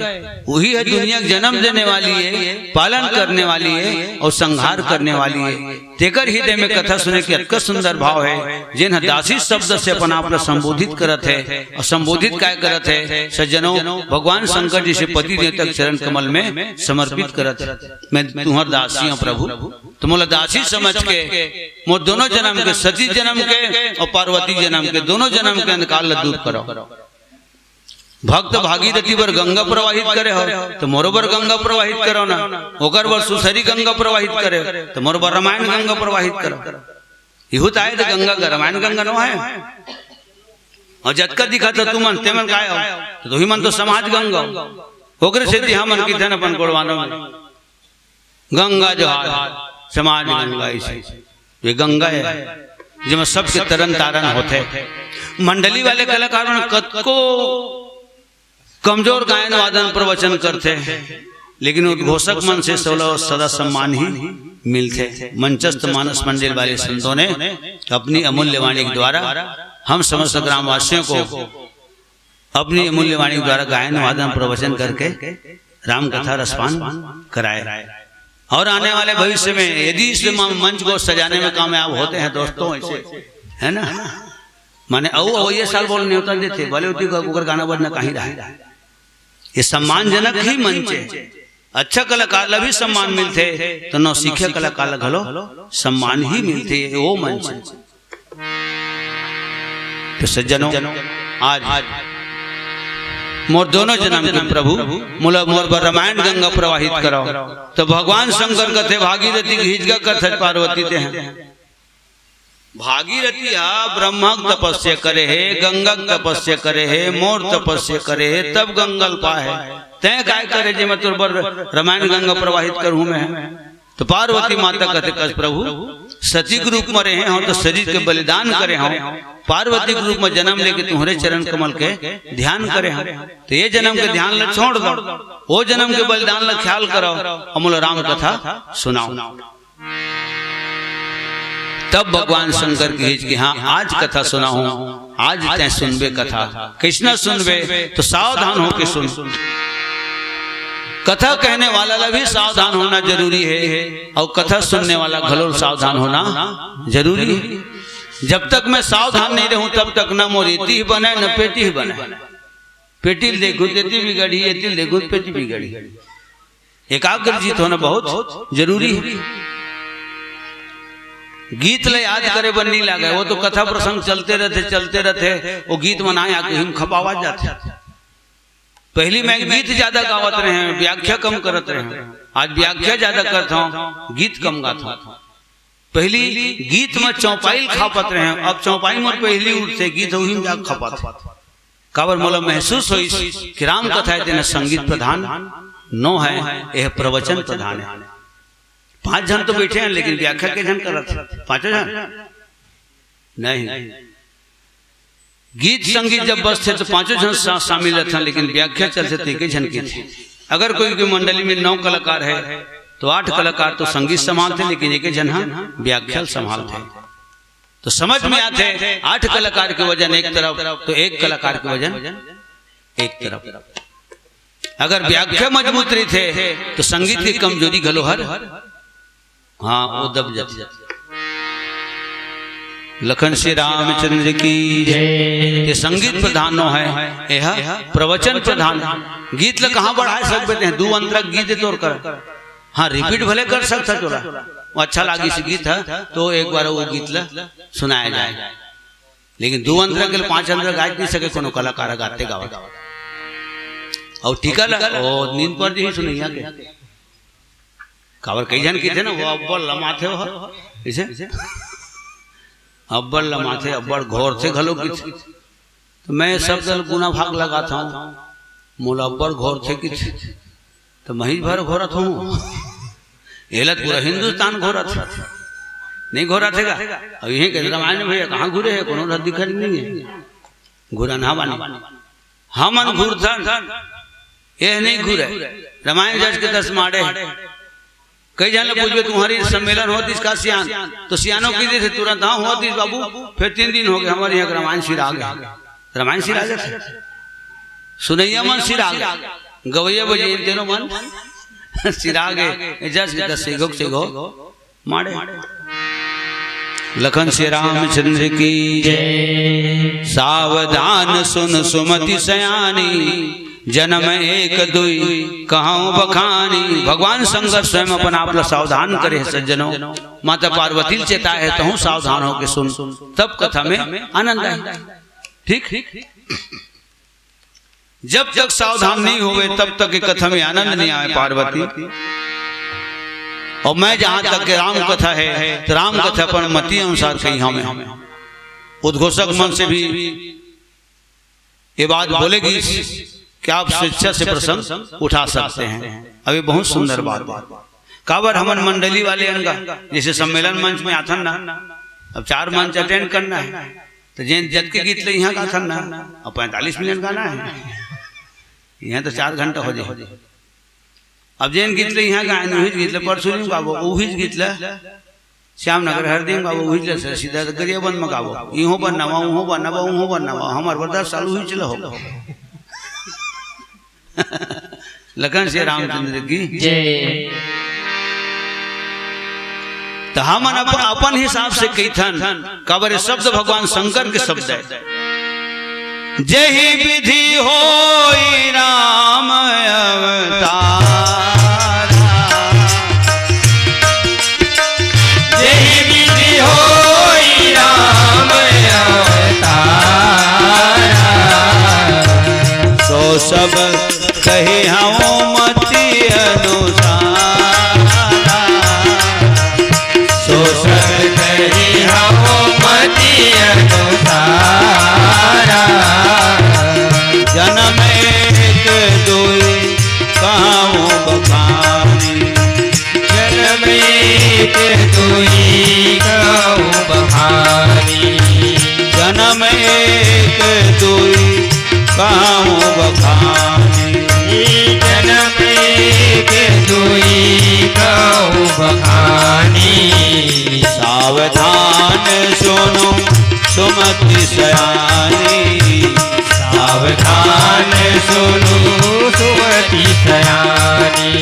उही ह दुनिया के जन्म देने वाली हे, पालन करने वाली हे अउ संहार करने वाली हे। तेकर हृदय में कथा सुने के अतका सुंदर भाव हे, जेन ह दासी शब्द से अपन आप ला संबोधित करत हे। अउ संबोधित काय करत हे? सज्जनों, भगवान शंकर जइसे पति देवता के चरण कमल में समर्पित करत हे, मैं तुंहर दासी हंव प्रभु, त मोला दासी समझ के मोर दोनों जन्म के, सती जन्म के अउ पार्वती जन्म के, दोनों जन्म के अंधकार ला दूर करव। भक्त भागीरथी बर गंगा प्रवाहित करे हव, त मोरो बर गंगा प्रवाहित करव ना। ओकर बर सुसरी गंगा प्रवाहित करे, त मोरो बर रामायण गंगा प्रवाहित करव। इहू त आय त गंगा, रामायण गंगा नो हे। अउ जतका दिखत हे तुमन, तेमन काय हो? त तुही मन तो समाज गंगा हो। ओकरे सेती हमन किथन अपन गोड़वाना में गंगा जोहार, समाज गंगा। इसे ये गंगा हे, जेमा सबके तरन तारन होथे। मंडली वाले कलाकार मन कतको कमजोर गायन वादन प्रवचन करथे, लेकिन उद्घोषक मन से सदा, सदा सम्मान ही मिलथे। मंचस्थ मानस मंडल वाले संतों ने अपनी अमूल्य वाणी के द्वारा हम समस्त ग्रामवासियों को अपनी अमूल्य वाणी के द्वारा गायन वादन प्रवचन करके राम कथा रसपान कराए। और आने वाले भविष्य में यदि इस म-, मंच को सजाने में कामयाब होते हैं दोस्तों, ऐसे, है ना, माने अउ, अउ ये साल बोल न्योता देथे, भले ओती का ओकर गाना बजना कहीं रहे। ये सम्मानजनक ही मंच हे। अच्छा कलाकार ला भी सम्मान मिलथे, तो नौसिखिया कलाकार ला घलो सम्मान ही मिलथे, ये वो मंच हे। तो सज्जनों, आज मोर दोनों जन्म के प्रभु, मोला, मोर बर रामायण गंगा प्रवाहित करव। तो भगवान शंकर कथे, भागीरथी के हिजगा करथस पार्वती तें ह। भागीरथी ह ब्रह्मा के तपस्या करे हे, गंगा के तपस्या करे हे, मोर तपस्या करे हे, तब गंगा ल पाए हे। तें काय करे जे मैं तोर बर रामायण गंगा प्रवाहित करहूं मैं? तो पार्वती माता कथे, कस प्रभु, सती के रूप में रहे हंव, तो शरीर के बलिदान करे हंव, पार्वती के रूप में जन्म लेके तुम्हरे चरण कमल के ध्यान करे हंव, तो ये जन्म के ध्यान ला छोड़ दव, वो जन्म के बलिदान ला ख्याल करव, अउ मोला राम कथा सुनाव। तब भगवान शंकर कहिस कि हाँ, आज कथा सुनाहूं, आज तें सुनबे कथा। कइसना सुनबे? तो सावधान होके सुन। कथा कहने वाला ला भी सावधान होना जरूरी हे, अउ कथा सुनने वाला घलो सावधान होना जरूरी हे। जब तक मैं सावधान नहीं रहूं, तब तक न मोर एती ही बने, न पेटी ही बने। पेटी ल देखहूं त एती बिगड़ही, एती ल देखहूं त पेटी बिगड़ही। एकाग्र चित होना बहुत जरूरी हे। गीत ल याद करे बर नइ लागे, वो तो कथा प्रसंग चलते रहिथे, चलते रहिथे, वो गीत मन आके हिम खपावा जाथे। पहली मैं गीत ज्यादा गावत रहे हंव, व्याख्या कम करत रहे हंव। आज व्याख्या ज्यादा करत हंव, गीत कम गात हंव। पहली गीत में चौपाई ल खापत रहे हंव, अब चौपाई मोर पहली उठथे, गीत उही में जाके खपत हे। काबर मोला महसूस होइस कि राम कथा हे तेन संगीत प्रधान नो हे, यह प्रवचन प्रधान हे। पांच झन तो बइठे हन, लेकिन व्याख्या के झन करत हे? पांचों झन नहीं। गीत संगीत जब बजथे तो पांचों झन सा-, शामिल रहिथन, लेकिन व्याख्या चलथे तो एके झन कहिथे। अगर कोई के मंडली में नौ कलाकार हे तो आठ कलाकार तो संगीत संभालथे, लेकिन एके झन ह व्याख्या ल संभालथे। तो समझ में आथे, आठ कलाकार के वजन एक तरफ तो एक कलाकार के वजन एक तरफ। अगर व्याख्या मजबूत रहिथे तो संगीत के कमजोरी घलो हर, हाँ, वो दब जाथे। लखन श्री रामचंद्र की जय। ये संगीत प्रधान नो हे, यह प्रवचन प्रधान। गीत ल कहाँ बढ़ाए सकबे तें? दू अंतरा गीत हे तोर कर। हाँ, repeat भले कर सकथस तोला, वो अच्छा लागिस गीत हे तो एक बार वो गीत ल सुनाया जाए, लेकिन दू अंतरा के ल पांच अंतरा गाए नइ सके कोनो कलाकार गाते गावत। अउ टीका ल, ओ, नींद पर जही सुनइया के। काबर कई झन कहिथे ना, वो अब्बड़ लमाथे हो, इसे अब्बड़ लमाथे, अब्बड़ घोरथे घलो कहिथे। तो मैं शब्द ल गुना भाग लगात हंव, मोला अब्बड़ घोरथे कहिथे, तो महीच भर घोरत हंव। एला पूरा हिंदुस्तान घोरत हे, नइ घोरत हे का? अब इही के रामायण में भैया कहाँ घुरे हे, कोनो ल दिखत नइ हे। घुरन हा बानी। हमन घुरथन, ये नइ घुरे। रामायण जस के तस माड़े हे। कई झन ल पूछबे, तुम्हर इहाँ सम्मेलन होतिस का सियान? तो सियानो कहि देथे तुरंत, हाँ, होतिस बाबू, फेर तीन दिन होगे, हमर इहाँ के रामायण सिरा गे। रामायण सिरा जाथे, सुनइया मन सिरा गे, गवइया बजइया तेनो मन सिरा गे। जस के तस सेघो के सेघो माड़े। लखन श्री रामचंद्र की जय। सावधान सुन सुमति सयानी, जनम एक दुई कहउँ बखानी। भगवान शंकर स्वयं अपन आप ला सावधान करे हे सज्जनों। माता पार्वती ल चेताए हे, तहूँ सावधान होके सुन, तब कथा में आनंद आही। ठीक? जब तक सावधान नइ होवे, तब तक ये कथा में आनंद नइ आवे, पार्वती। अउ मैं जहां तक के राम कथा हे, तो राम कथा अपन मति अनुसार कहिहौं मैं। उद्घोषक मन से भी ये बात बोले गिस कि आप स्वेच्छा से प्रसंग उठा सकते हैं। अब ये बहुत सुंदर बात हे। काबर हमन मंडली वाले अन गा, जइसे सम्मेलन मंच में आथन ना, अब चार मंच attend करना हे, तो जेन जतके गीत ल इहाँ गाथन ना, अब पैंतालीस मिनट गाना हे, इहाँ तो चार घंटा हो जाही। अब जेन गीत ल इहाँ गाएन, उहीच गीत ल परसुरी म गाबो, उहीच गीत ल श्याम नगर हरदी म गाबो, उहीच ल सीधा गरियाबंद म गाबो, इहों बर नवा, उहों बर नवा, उहों बर नवा, हमर बर दस साल उहीच ल हो। लखन श्री रामचंद्र की जय। त हमन अप-, अपन हिसाब से कहिथन, काबर ये शब्द भगवान शंकर के शब्द हे। जेहि विधि होई राम अवतारा, जेहि विधि होई राम अवतारा, सो सब कहिहौं मति अनुसारा, सो सब कहिहौं मति अनुसारा। जनम एक दुई कहउँ बखानी, जनम एक दुई कहउँ बखानी, जनम एक दुई कहउँ बखानी, जनम एक दुई कहउँ बखानी। सावधान सुनो सुमति सयानी, सावधान सुनो सुमति सयानी।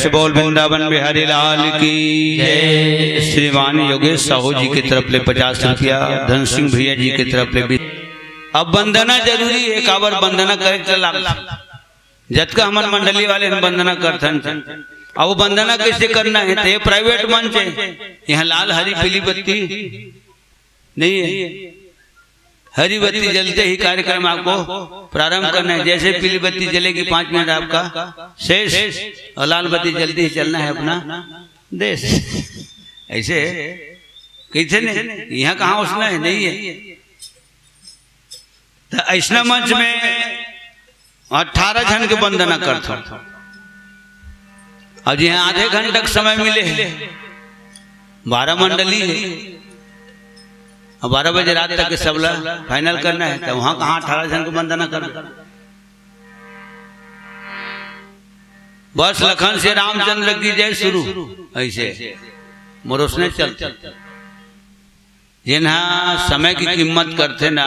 बोल वृंदावन बिहारी लाल की जय। श्रीमान योगेश साहू जी की तरफ ले पचास रुपया, धन सिंह भैया जी की तरफ ले भी। अब वंदना जरूरी हे, काबर वंदना करे के लाग, जतका हमन मंडली वाले हम वंदना करथन। अब वो वंदना कैसे करना हे? तो ये प्राइवेट मंच हे, यहाँ लाल हरी पीली बत्ती नहीं है। हरी बत्ती जलते ही कार्यक्रम आपको प्रारंभ करना है। जैसे पीली बत्ती जलेगी, पाँच मिनट आपका शेष, और लाल बत्ती जलते ही चलना है अपना देश। ऐसे कैसे नहीं, यहाँ कहाँ उसना है, नहीं है। तो ऐसना मंच में अठारह झन के वंदना करथन। अब जी हाँ, आधे घंटा के समय मिले हे, बारह मंडली हे, अब बारह बजे रात तक के सबला फाइनल करना हे, तो वहाँ कहाँ अठारह झन के वंदना करना? बस लखन से रामचंद्र की जय शुरू, ऐसे मोर उसने चलते। जेन ह समय की कीमत करथे ना,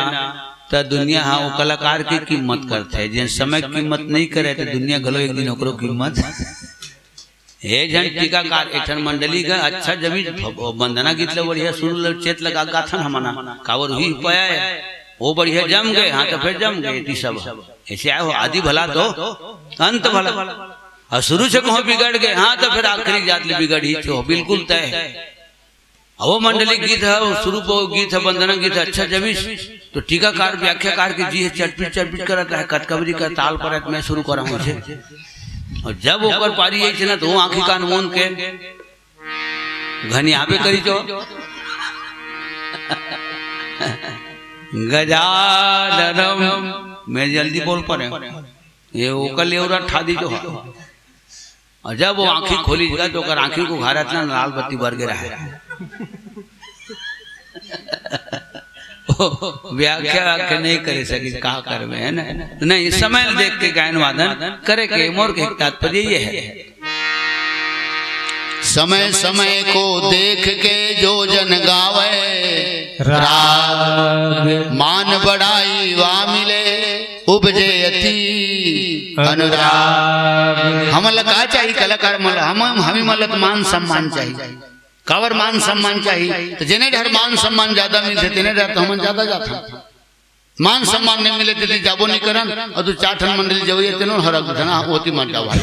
त दुनिया ह वो कलाकार की कीमत करथे। जेन समय की कीमत नहीं करे, त दुनिया घलो एक दिन ओकरो कीमत। हे झन टीकाकार, एक ठन मंडली का अच्छा जमी वंदना गीत ल बढ़िया सुर ल चेत लगा गाथन हमना, काबर हुई पाया है, वो बढ़िया जम गए, हाँ तो फिर जम गए ती सब। ऐसे आए हो, आदि भला तो अंत भला। और शुरू से कहूँ बिगड़ गए, हाँ तो फिर आखिरी जात ले बिगड़ ही छो, बिल्कुल तय है। अब वो मंडली गीत है, वो शुरू पर गीत है, वंदना गीत है, अच्छा जमीस, तो टीकाकार, व्याख्याकार के जी है, चटपिट चटपिट करत है, कतकबरी का ताल पर मैं शुरू करा हूँ उसे। और जब ओकर पारी आई थी ना, तो वो आँखी कान मूंद के घनियाबे करी जो गजाननम, मैं जल्दी बोल पड़े, ये ओकर लेवरा ठा दी जो है। और जब वो आँखी खोली गया, तो ओकर आँखी को घारत ना लाल बत्ती बर गे रहा है। वो व्याख्या, व्याख्या नहीं करे सकी, का करबे, है ना? नहीं, समय देख के गायन वादन करे के मोर के तात्पर्य ये है। समय समय को देख के जो जन गावे राग। मान बड़ाई वा मिले उपजे अति अनुराग। हमन ला का चाही कलाकार मन ला? हम, हम ही मन ला तो मान सम्मान चाही। काबर मान सम्मान चाही? तो जेने डहर मान सम्मान ज्यादा मिलथे, तेने डहर तो हमन ज्यादा जाथन। मान सम्मान नहीं मिले, तेती जाबो नहीं करन, और दू चार ठन मंडली जवई तेनो हरक देथन, हाँ, ओती मत जाओ भाई।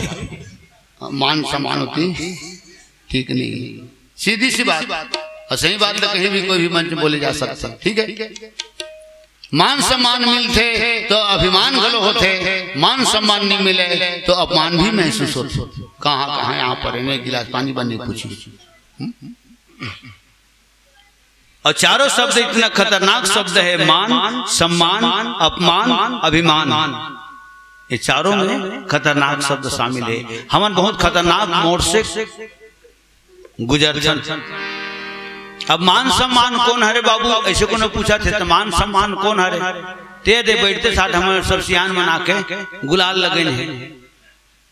मान सम्मान होती ठीक नहीं, सीधी सी बात। और सही बात तो कहीं भी कोई भी मंच में बोले जा सकता है, ठीक है? मान सम्मान मिलथे तो अभिमान घलो होथे, मान सम्मान नहीं मिले तो अपमान भी महसूस होथे। कहाँ कहाँ यहाँ पर इन्हें एक गिलास पानी बन नहीं पूछी। हम्म? और चारों शब्द इतना खतरनाक शब्द है, मान, सम्मान, अपमान, अभिमान। ये चारों में खतरनाक शब्द शामिल है। हमन बहुत खतरनाक मोड़ से गुजरथन। अब मान सम्मान कौन हरे बाबू, ऐसे कोनो पूछथे तो मान सम्मान कौन हरे? ते दे बैठते साथ हम सब सियान मन आके गुलाल लगइन हे,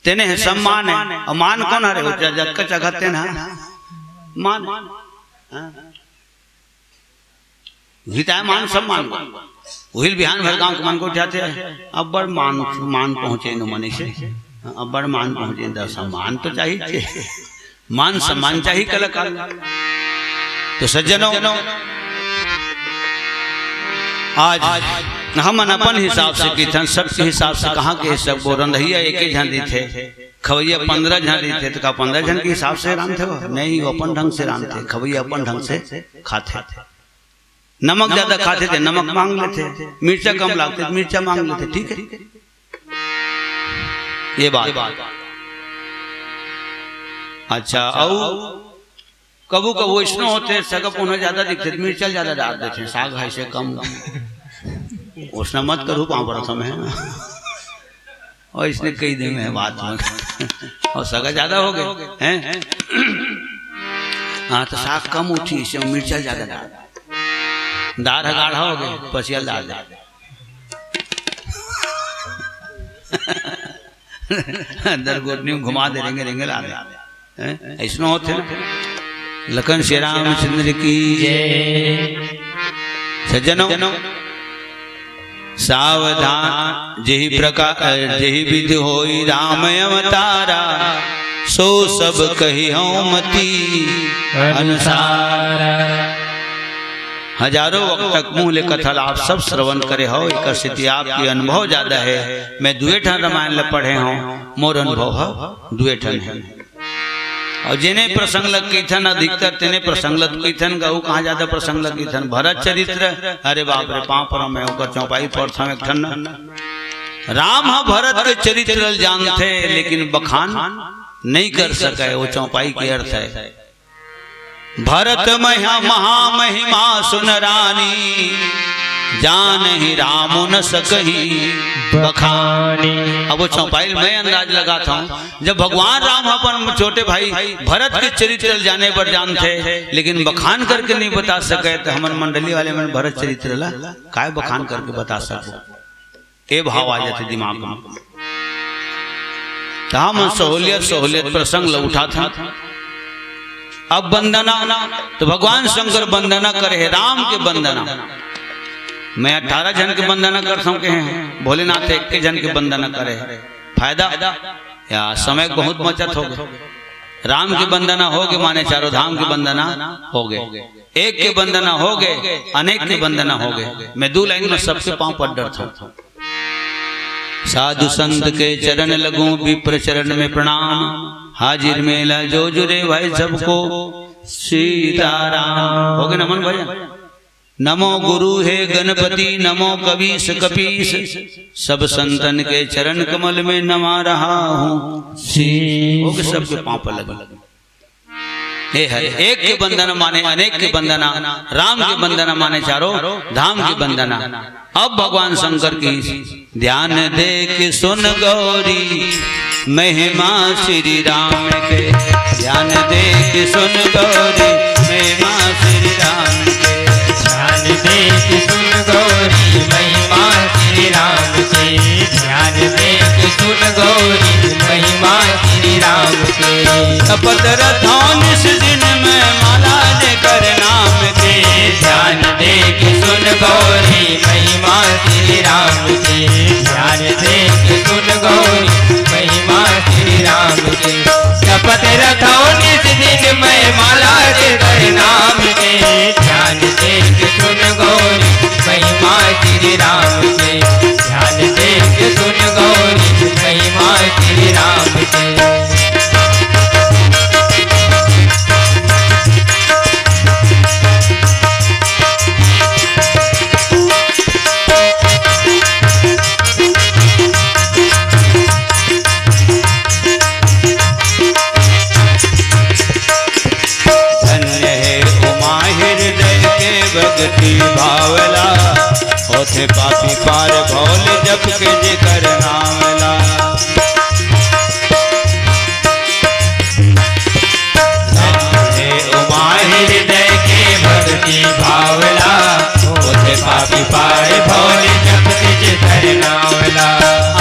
तेने हे सम्मान हे। अब मान कौन हरे? वो ज-, जतका चघत तेन ह मान। हाँ। उही ताय मान सम्मान। उहिल बिहान भर गांव के मन को जाते हैं, अब्बड़ मान, मान पहुंचे नो मनीष, अब्बड़ मान पहुंचे, द सम्मान तो चाहिए, मान सम्मान चाहिए कलाकार। तो सज्जनों, आज हमन अपन हिसाब से किथन, सबके हिसाब से कहाँ के सब बोरन रहिया एक ही झन रहिथे, खवैया पंद्रह झन रहिथे, तो का पंद्रह झन के हिसाब से रांधथे वो? नहीं, वो अपन ढंग से रांधथे, खवैया अपन ढंग से खाथे। नमक ज्यादा खाथे ते नमक मांग लेथे, मिर्चा कम लागथे ते मिर्चा मांग लेथे, ठीक है? ये बात। अच्छा, अउ कभू कभू अइसनो होथे, सगा पहुना ज्यादा दिखथे ते मिर्चा ज्यादा डाल देथे, साग है से कम। उसना मत करू, पाँव परत हंव। और इसने कही दे में बात में। और सगा ज्यादा हो गए, हैं? हाँ, तो साग कम उठी, इसे मिर्चा ज्यादा डाल। दार ह गाढ़ा हो गए, पसिया ल डाल दे। अंदर गोटनी में घुमा दे, रेंगे, रेंगे ला दे। हैं? अइसनो होथे ना। लखन श्री रामचंद्र की जय। सज्जनों, सावधान, जेहि प्रकार, जेहि विधि होई राम अवतारा, सो सब कहिहौं मति अनुसार। हजारों वक्त तक मुंह ले कथा ला आप सब श्रवण करे हव, एकर सेती आपके अनुभव ज्यादा हे। मैं दुए ठन रामायण ला पढ़े हौं, मोर अनुभव ह दुए ठन हे। अउ जेने प्रसंग ल कहिथन, अधिकतर तेने प्रसंग ल कहिथन, कहू कहाँ ज्यादा प्रसंग ल कहिथन। भरत चरित्र, अरे बाप रे, पाँव परौं मैं, ओकर चौपाई पढ़थौं एक ठन न। राम ह भरत के चरित्र ल जानथे, लेकिन बखान नइ कर सकय, वो चौपाई के अर्थ हे। भरत महा-, महामहिमा सुन रानी, जानहि राम न सकही बखानी। अब वो चौपाई ल मैं अंदाज लगाथौं, जब भगवान राम ह अपन छोटे भाई भरत के चरित्र ल जाने बर जानथे, लेकिन बखान करके नइ बता सकय, त हमन मंडली वाले मन भरत चरित्र ल काय बखान करके बता सकबो? ए भाव आ जाथे दिमाग में। त हमन सहूलियत, सहूलियत प्रसंग ल उठाथन। अब वंदना, त भगवान शंकर वंदना करे हे, राम के वंदना। मैं अठारह झन के वंदना करथौं कहे हे, भोलेनाथ एक के झन के वंदना करे हे। फायदा या समय के बहुत बचत होगे। राम के वंदना होगे, माने चारों धाम के वंदना होगे। एक के वंदना होगे, अनेक के वंदना होगे। मैं दू लाइन में सबके पाँव पड़ डरथौं। साधु संत के चरण लगूं, विप्र चरण में प्रणाम। हाजिर मेला जो जुरे भाई सबको सीताराम। होगे नमन भजन। नमो गुरु हे गणपति, नमो कवीस कपीस। सब संतन के चरण कमल में नमा रहा हूँ शीश। होगे सबके पाँव पर लगे। हे हरे, एक के वंदना माने अनेक के वंदना, राम के वंदना माने चारों धाम के वंदना। अब भगवान शंकर की ध्यान दे के सुन गौरी महिमा श्री राम के, ध्यान दे के सुन गौरी महिमा श्री राम के। ध्यान दे के सुन गौरी महिमा श्री राम के, ध्यान दे के सुन गौरी महिमा श्री राम के। तपत रथौं निस दिन मैं माला जेकर नाम के। ध्यान दे के सुन गौरी महिमा श्री राम के। ध्यान दे के सुन गौरी महिमा श्री राम के। तपत रथौं निस दिन मैं माला जेकर नाम के। ध्यान दे के सुन गौरी महिमा श्री राम के। ध्यान दे के सुन गौरी महिमा श्री राम के। धन्य हे उमा हृदय के भक्ति भावला, होथे पापी पार भौल जप के जेकर नाम ला। हे उमा हृदय के भक्ति भावला, होथे पापी पार भौल जप के जेकर नाम ला।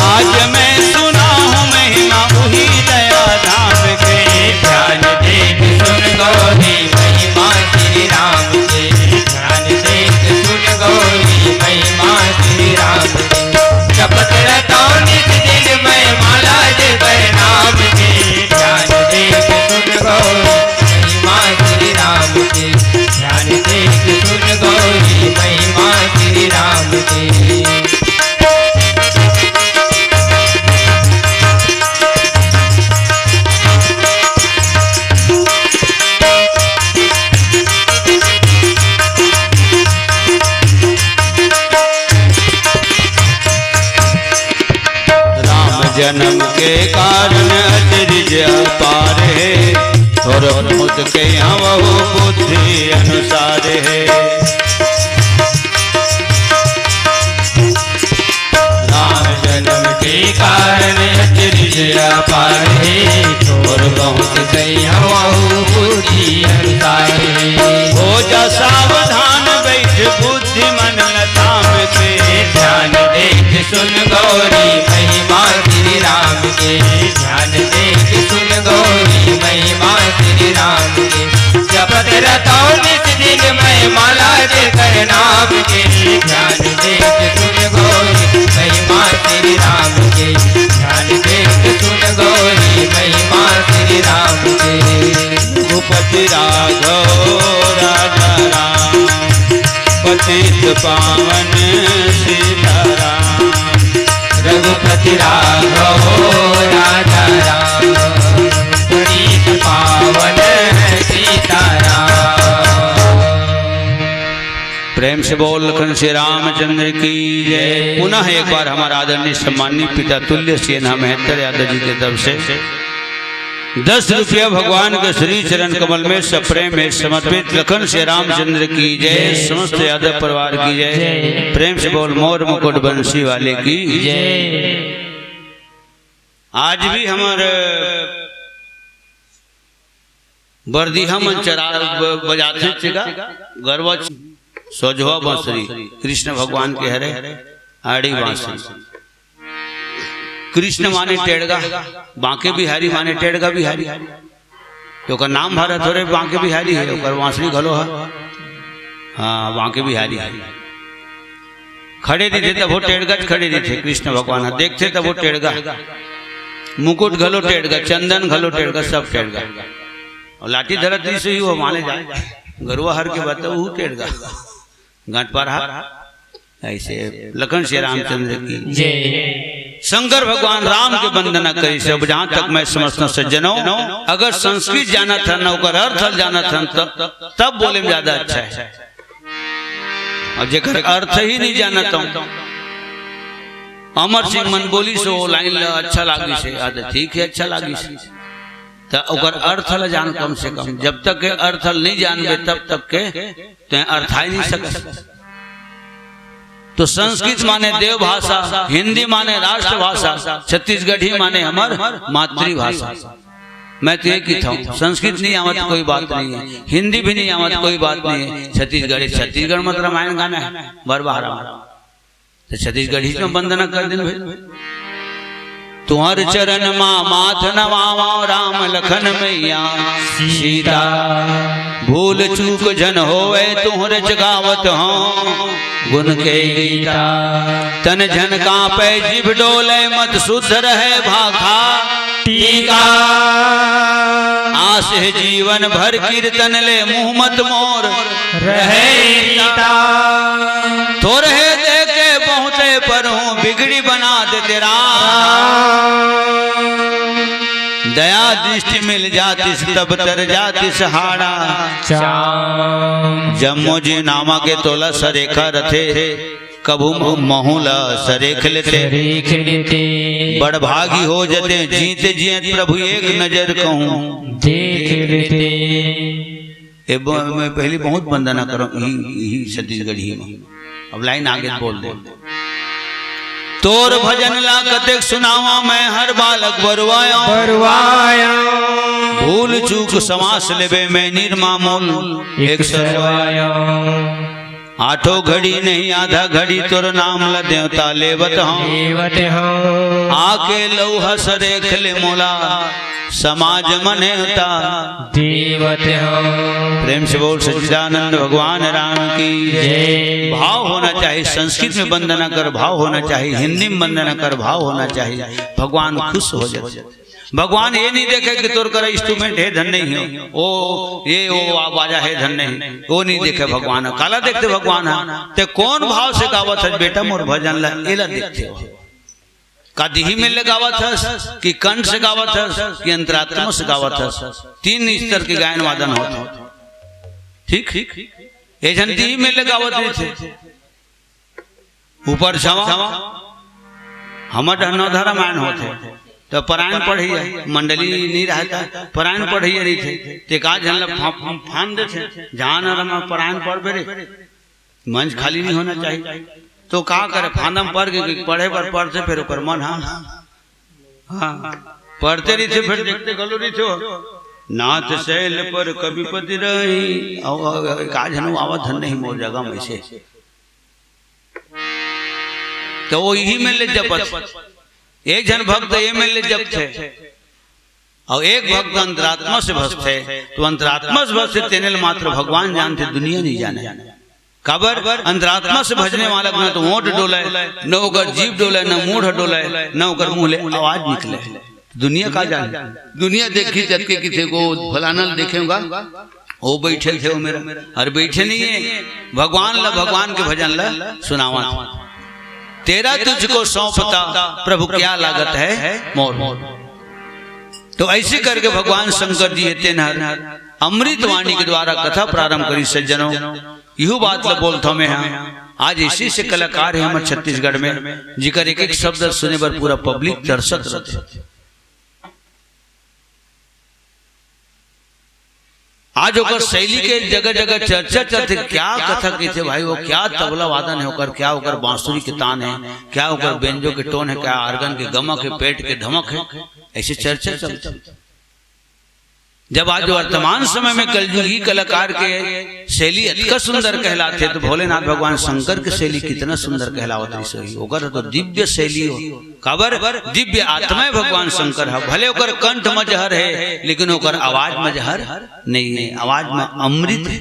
आज मैं सुना हूँ महिमा उही दया धाम के। ध्यान दे के सुन गौरी महिमा श्री राम के। ध्यान दे के सुन गौरी महिमा श्री राम के। जपत रथौं नित दिन मैं माला जेकर नाम के। ध्यान दे के सुन गौरी महिमा श्री राम के। ध्यान दे के सुन गौरी महिमा श्री राम के। राम जन्म के कारण अचरज अपार हे, थोर बहुत कहिहौं वहू बुद्धि अनुसार हे। राम जन्म के कारण अचरज अपार हे, थोर बहुत कहिहौं वहू बुद्धि अनुसार हे। हो जा सावधान बइठ बुद्धि मन ल थाम के। ध्यान दे के सुन गौरी महिमा श्री राम के। ध्यान दे के सुन गौरी महिमा श्री राम के। जपत रथौं नित दिन मैं माला जेकर नाम के। ध्यान दे के सुन गौरी महिमा श्री राम के। ध्यान दे के सुन गौरी महिमा श्री राघव राजा राम, पतित पावन सीताराम। रघुपति राघव राजा राम, पतित पावन सीताराम। प्रेम से बोल लखन श्री रामचंद्र की जय। पुनः एक बार हमारा आदरणीय सम्माननीय पिता तुल्य सेना मेहतर यादव जी की तरफ से दस रुपया भगवान के श्री चरण कमल में सप्रेम में समर्पित। लखन से रामचंद्र की जय, समस्त यादव परिवार की जय। प्रेम से बोल मोर मुकुट बंसी वाले की जय। आज भी हमारे बरदिहा मन चरा ब-, बजाथे चेगा, गरवा च-, सोझवा बांसुरी, कृष्ण भगवान के हरे, आड़ी बांसुरी। कृष्ण माने टेड़गा, बांके बिहारी माने टेड़गा बिहारी। तो ओकर नाम भरा थोरे बांके बिहारी है, ओकर बांसुरी घलो है। हाँ, बांके बिहारी है। खड़े रहिथे तब वो टेड़गा च खड़े रहिथे, कृष्ण भगवान ह। देखथे तब वो टेड़गा। मुकुट घलो टेड़गा, चंदन घलो टेड़गा, सब टेड़गा। और लाठी धरत रहिस ही वो माने जाए। गरुआ हर के बात वो टेड़गा। गांठ पर हाथ। ऐसे लखन से रामचंद्र की जय। शंकर भगवान राम के वंदना करी सब। जहां तक मैं समझता हूं सज्जनों, अगर संस्कृत जानत हन, ओकर अर्थ जानत हन, तब, तब बोले में ज्यादा अच्छा है। अब जेकर अर्थ ही नहीं जानत हूं, अमर सिंह मन बोलिस ओ लाइन ला अच्छा लागिस हे, आ त ठीक है, अच्छा लागिस हे। त ओकर अर्थ ला जान कम से कम, जब तक के अर्थ ला नहीं जानबे तब तक के तैं अर्थाई नहीं सकस। तो संस्कृत माने देव भाषा, हिंदी माने राष्ट्रभाषा, छत्तीसगढ़ी माने हमर मातृभाषा। मैं तो ये कहता हूँ, संस्कृत नहीं आवत कोई बात नहीं है, हिंदी भी नहीं आवत कोई बात नहीं है, छत्तीसगढ़ी, छत्तीसगढ़ में तो रामायण गाना है, बरबहारा में। तो छत्तीसगढ़ी में वंदना कर दिन भाई। तुहर चरण मा माथ नवावा राम लखन मैया सीता। भूल चूक झन होवे तुहरे जगावत हूँ गुण के गीता। तन झन कांपे जिभ डोले मत शुद्ध रहे भाखा टीका। आस है जीवन भर कीर्तन ले मुंह मत मोर रहे रीता। थोरहे देखे बहुते पर हूँ बिगड़ी बना दे तेरा। दया दृष्टि मिल जातिस तब तर जातिस हाड़ा। चाम। जम्मो जी नामा के तोला सरेखा रथे, कभू महू ला सरेख लेते। सरेख लेते। बड़ भागी हो जते, जीत जियत प्रभु एक नजर कहूँ देख लेते। ए ब-, मैं पहली बहुत वंदना करूँ, यही, यही छत्तीसगढ़ी में। अब लाइन आगे बोल दे। तोर भजन ला कतेक सुनावा मैं हर बालक बरुआया। बरुआया। भूल चूक समास लेबे मैं निर्मामूल एक एक सरवाया। आठों घड़ी नहीं आधा घड़ी तोर नाम ला देवता लेवत हूँ। लेवत हूँ। आके लौहा सरेख ले मोला समाज मनेवता। देवत हूँ। प्रेम से बोल सच्चिदानंद भगवान राम की जय। भाव होना चाहिए, संस्कृत में वंदना कर भाव होना चाहिए, हिंदी में वंदना कर भाव होना चाहिए, भगवान खुश हो जाते। भगवान ये नहीं देखे कि तोर करा इंस्ट्रूमेंट है धन नहीं हो, ओ ये ओ आ बाजा है धन नहीं, वो नहीं देखे भगवान। काला देखते भगवान है, ते कौन भाव से गावत है बेटा मोर भजन ला, एला देखते हो। का दिही में ले गावत हस, कि कंठ से गावत हस, कि अंतरात्मा से गावत हस। तीन स्तर के गायन वादन होत हो। ठीक, ठीक। ये जन दिही में ले गावत रहिथे। ऊपर छवा, हमर डहर नवधा रामायण होथे, त परायण पढ़इया, मंडली नइ रहय त परायण पढ़इया रहिथे, तेका झन ल फा-, फांद देथे, "जा न रमा परायण पढ़बे रे।" मंच खाली नहीं होना चाहिए। तो का करे, फांदा म पर गे, पढ़े बर पढ़थे, फिर ओकर मन, हाँ, हाँ, पढ़ते रहिथे, फिर देखते घलो रहिथे हो। नाथ शैल पर कविपति रही, अउ, अउ, अउ, का झन आवत धन नहीं मोर जगह में से। तो वो इही में ले जपत। एक झन भक्त ये में ले जपथे, अउ एक भक्त अंतरात्मा से भजथे, तो अंतरात्मा से भजथे तेने ल मात्र भगवान जानथे, दुनिया नहीं जाने। काबर? अंतरात्मा से भजने वाला के न तो ओंठ डोले, न ओकर जीभ डोले, न मूड़ डोले, न ओकर मुंह ले आवाज निकले। दुनिया का जाने, दुनिया देखी जतके किथे को फलाना ल देखे होगा, वो बैठे थे वो मेरा, अरे बैठे नहीं है, भगवान ला, भगवान के भजन ला सुनावा। तेरा तुझको सौंपता प्रभु क्या लागत है मोर। तो ऐसे करके भगवान शंकर जी हे तेन हर अमृतवाणी के द्वारा कथा प्रारंभ करी। सज्जनों, यहू बात ला बोलथों मैं, हाँ, आज ऐसे ऐसे कलाकार हे हमर छत्तीसगढ़ में, जिकर एक एक शब्द सुने बर पूरा पब्लिक तरसत रथे। आज ओकर शैली के जगह जगह चर्चा चलथे, क्या कथा कहिथे भाई, वो क्या तबला वादन हे ओकर, क्या ओकर बांसुरी के तान हे, क्या ओकर बेंजो के टोन हे, क्या आर्गन के गमक हे, पेट के धमक हे, ऐसे चर्चा चलथे। जब आज वर्तमान समय में कलयुगी कलाकार के शैली अतका सुंदर कहलाथे, तो भोलेनाथ भगवान शंकर के शैली कितना सुंदर कहलावत रहिस होही। ओकर तो दिव्य शैली हो, काबर दिव्य आत्मा हे भगवान शंकर ह। भले ओकर कंठ म जहर हे, लेकिन ओकर आवाज म जहर नहीं हे, आवाज म अमृत हे।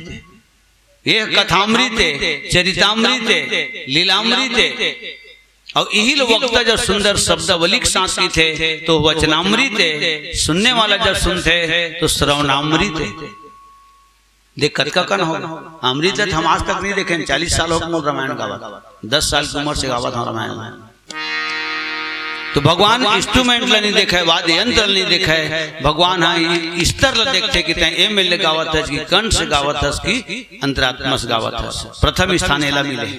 ये कथामृत हे, चरितामृत हे, लीलामृत हे। अउ इही ल वक्ता जब सुंदर शब्दावली के साथ कहिथे, तो वचनामृत हे, सुनने वाला जब सुनथे, तो श्रवणामृत हे। देख, कतका कन हो, अमृत ल हम आज तक नहीं देखे, चालीस साल हो मोर रामायण गावत, दस साल की उम्र से गावत हूँ रामायण। तो भगवान इंस्ट्रूमेंट ला नहीं देखे, वाद्य यंत्र ला नहीं देखे, भगवान हाँ इ-, स्तर ला देखथे कि तैं ए मेर ले गावत हस कि कंठ से गावत हस कि अंतरात्मा से गावत हस। प्रथम स्थान एला मिले।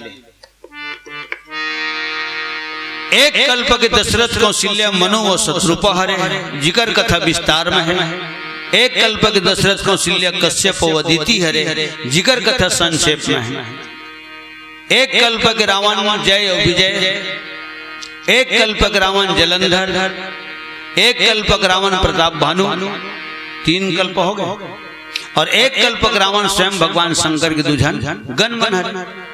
एक कल्प के दशरथ कौशल्या मनु व शतरूपा हरे, जिकर कथा विस्तार में हे। एक कल्प के दशरथ कौशल्या कश्यप व अदिति हरे, जिकर कथा संक्षेप में हे। एक कल्प के रावण जय अउ विजय, एक कल्प के रावण जलंधर, एक कल्प के रावण प्रताप भानु, तीन कल्प हो गए। अउ एक कल्प के रावण स्वयं भगवान शंकर के दू झन गण मन हरे।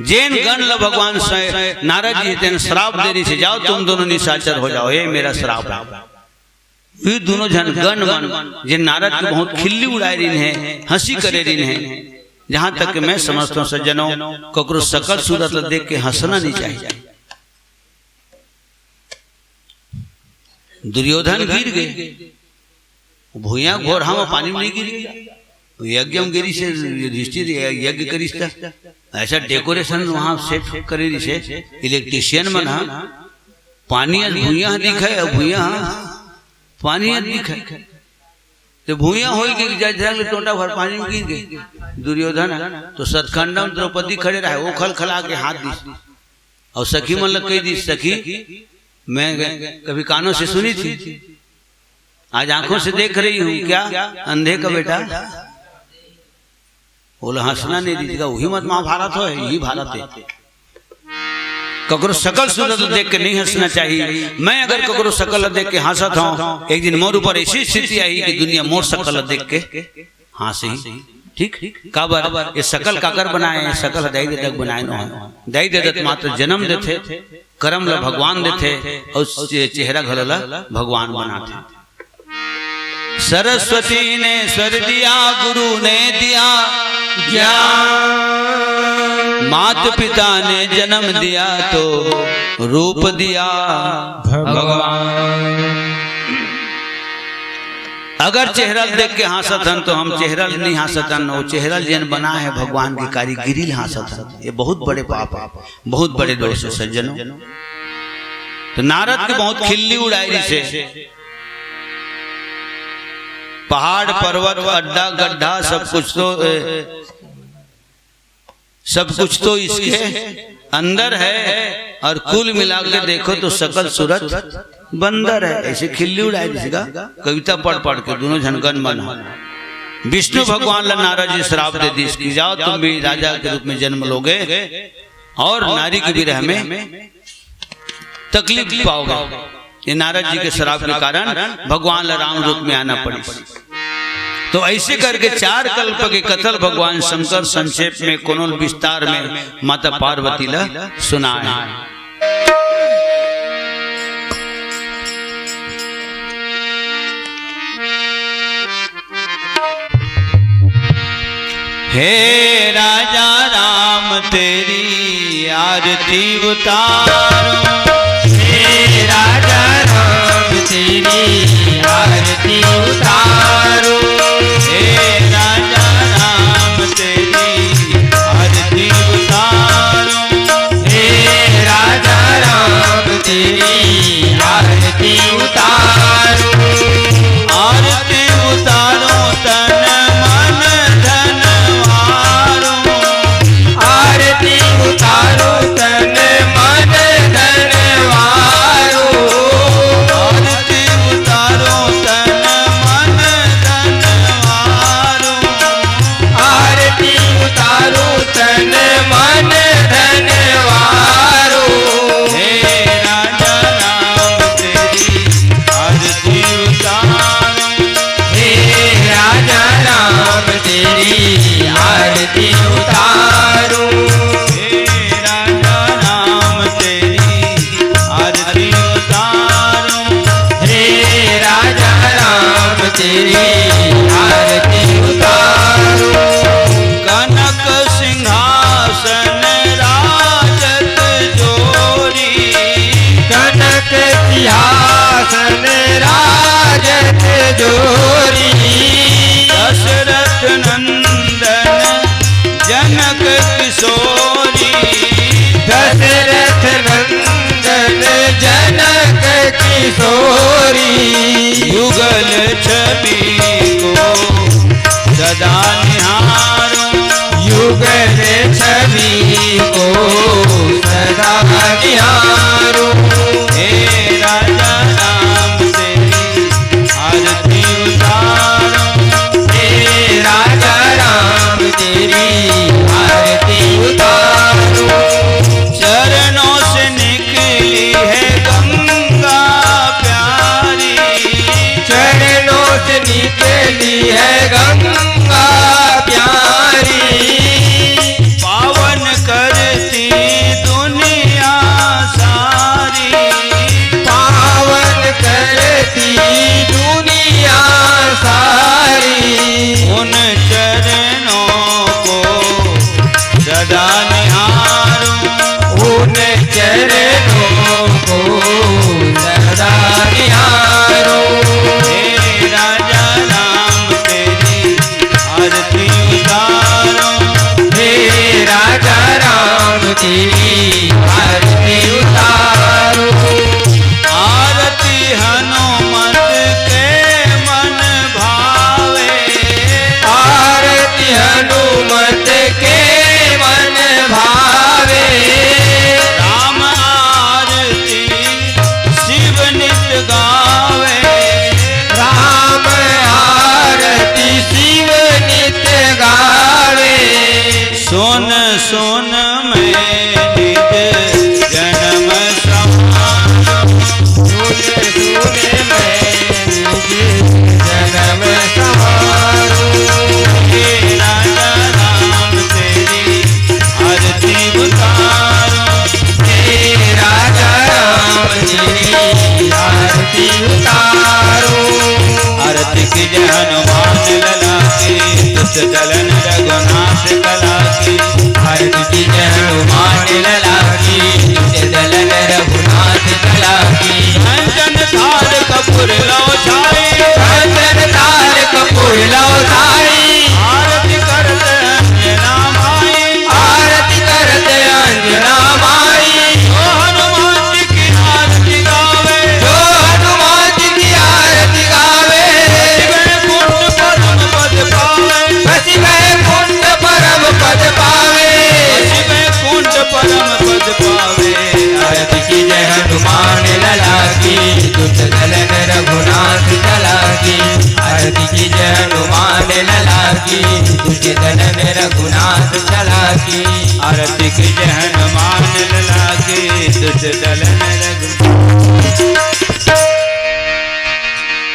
जेन गण ल भगवान स्वयं नारद जी तेन श्राप दे रहिस हे, "जाओ तुम दोनों निशाचर हो जाओ, ये मेरा श्राप है।" वे दोनों झन गण मन, जे नारद के बहुत खिल्ली उड़ाए रहिन हे, हंसी करे रहिन हे, जहां तक कि मैं समझता हूं सज्जनों, ककरो सकल सूरत ल देख के हंसना नहीं चाहिए। दुर्योधन गिर गए, भुइयां घोरहा में पानी में नहीं गिर गया, यज्ञ में गिरिस हे, युधिष्ठिर यज्ञ करिस त ऐसा डेकोरेशन वहां सेट करे रहिस हे, इलेक्ट्रीशियन मन ह, पानी अस भुइयां ह दिखे, अउ भुइयां ह पानी अस दिखे। तो भुइयां होई के जा, जा ले टोंटा भर पानी में गिर गए दुर्योधन ह। तो सतखंडम द्रौपदी खड़े रहे, वो खलखला के हाथ दिस। अउ सखी मन ल कहि दिस, "सखी, मैं कभी कानों से सुनी थी, आज आंखों से देख रही हूं, क्या अंधे का बेटा?" ओला हंसना नहीं दीजिएगा, वही मत महाभारत हो, यही भारत है। ककरो सकल सूरत देख के नहीं हंसना चाहिए। मैं अगर ककरो सकल देख के हंसत हूं, एक दिन मोर ऊपर ऐसी स्थिति आई कि दुनिया मोर सकल देख के हंसही। ठीक? काबर? ये सकल काकर बनाए हे? सकल दाई ददा के बनाए नोहे। दाई ददा त मात्र जन्म देथे, करम ल भगवान देथे, अउ चेहरा घलो ल भगवान बनाथे। सरस्वती ने स्वर दिया, गुरु ने दिया ज्ञान, माता पिता ने जन्म दिया तो रूप दिया भगवान। अगर चेहरा ल देख के हंसत हन, तो हम चेहरा ल नहीं हंसत हन, वो चेहरा ल जेन बना हे भगवान की कारीगिरी ल हंसत हन। ये बहुत बड़े पाप हे, बहुत बड़े दोष हे सज्जनों। तो नारद के बहुत खिल्ली उड़ाए रहिस हे। पहाड़, पर्वत, अड्डा, गड्ढा, सब कुछ तो, ए, सब कुछ तो इसके अंदर है, और कुल मिला के देखो तो सकल सूरत बंदर है। ऐसे खिल्ली उड़ाए रहिस हे, कविता पढ़ पढ़ के दोनों झन गण मन। विष्णु भगवान ला नारद जी श्राप दे दिस कि जाओ तुम भी राजा के रूप में जन्म लोगे और नारी के विरह में तकलीफ पाओगे। ये नारद जी के श्राप के कारण भगवान ला राम रूप में आना पड़िस। तो ऐसे करके चार कल्प के कथा ल भगवान शंकर संक्षेप में कोनो ल विस्तार में माता पार्वती ला सुनाए। हे राजा राम तेरी आरती उतारो। हे राजा राम तेरी आरती उतारूं। आरती उतारूं, तन मन धन वारूं। आरती उतारूं, तन मन धन वारूं। आरती उतारूं, तन मन धन वारूं। आरती उतारूं, तन मन धन वारूं। हे राजा राम तेरी आरती उतारूं। हे राजा राम तेरी आरती उतारूं। हे राजा राम तेरी आरती उतारूं। हे राजा राम तेरी आरती उतारूं। कनक सिंहासन राजत जोरी। कनक सिंहासन राजत जोरी। दशरथ नंदन जनक किशोरी। दशरथ नंदन जनक किशोरी। युगल छवि को सदा निहारूं। युगल छवि को सदा निहारूं। हे राजा राम तेरी आरती उतारूं। हे राजा राम तेरी आरती उतारूं। चरणों से निकली है गंगा प्यारी। चरणों से निकली है गंगा प्यारी। पावन करती दुनिया सारी। पावन करती दुनिया सारी। उन चरणों को सदा निहारूं। उन चरणों को सदा निहारूं। हे राजा राम तेरी आरती उतारूं। हे राजा राम तेरी आरती उतारूं। आरती हनुमत के मन भावे। आरती हनुमत के मन भावे। राम आरती शिव नित गावे। राम आरती शिव नित गावे। सुन सुन मैं निज जन्म संहारो। सुन सुन मैं निज जन्म संहारो। हे राजा राम तेरी आरती उतारूं। हे राजा राम तेरी आरती उतारूं। आरती कीजे हनुमान लला की, दुष्ट दलन रघुनाथ कला की। आरती कीजे हनुमान लला की, दुष्ट दलन रघुनाथ कला की। कंचन थाल कपूर लो छाई। कंचन थाल कपूर लो छाई। आरती करत अंजना माई। आरती करत अंजना माई। जो हनुमान जी की आरती गावे। जो हनुमान जी की आरती गावे। वैकुंठ परम पद पावे। वैकुंठ परम पद पावे। वैकुंठ परम पद पावे। आरती कीजे हनुमान लला की, दुष्ट दलन रघुनाथ कला की। आरती कीजे हनुमान लला की, दुष्ट दलन रघुनाथ कला की। आरती कीजे हनुमान लला की, दुष्ट दलन रघु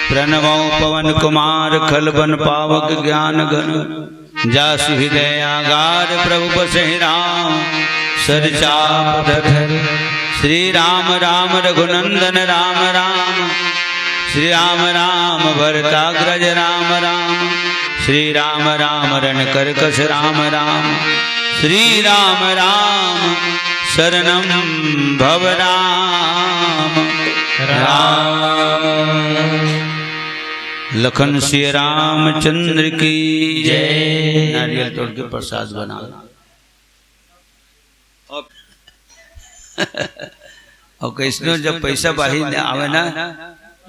प्रणवौ पवन कुमार खल बन पावक ज्ञान गण। जासु हृदय आगार प्रभु बसहि राम सर चाप धर। श्री राम राम रघुनंदन राम राम। श्री राम राम भरताग्रज राम राम। श्री राम राम रण कर्कश राम राम। श्री राम राम शरणम भव राम। राम। लखन सिय रामचंद्र की जय। नारियल तोड़ के प्रसाद बना। अउ कइसनो जब पइसा बाढ़ी न आवे ना,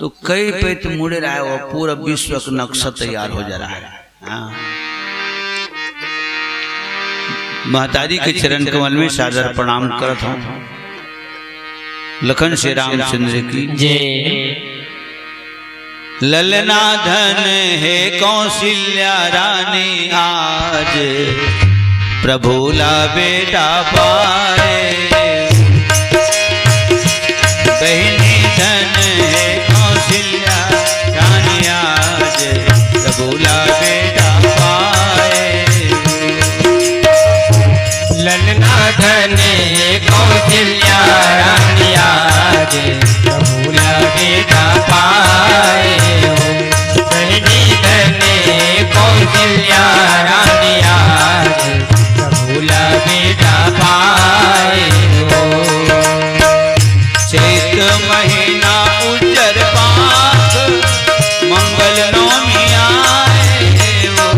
तो कई पइत मुड़े रहा है, वो पूरा विश्व का नक्शा तैयार हो जा रहा है। हाँ। महतारी के चरण कमल में सादर प्रणाम करत हूँ। लखन से रामचंद्र की। जय। ललना धन हे कौशल्या रानी आज, प्रभु ला बेटा पाए। बहिनी धन हे कौशल्या रानी आज, प्रभु ला बेटा पाए। ललना धन हे कौशल्या रानी आज, प्रभु ला बेटा पाए हो। बहिनी धन हे कौशल्या रानी आज, प्रभु ला बेटा पाए हो। चैत महीना उजर पाख, मंगल नवमी आए हो।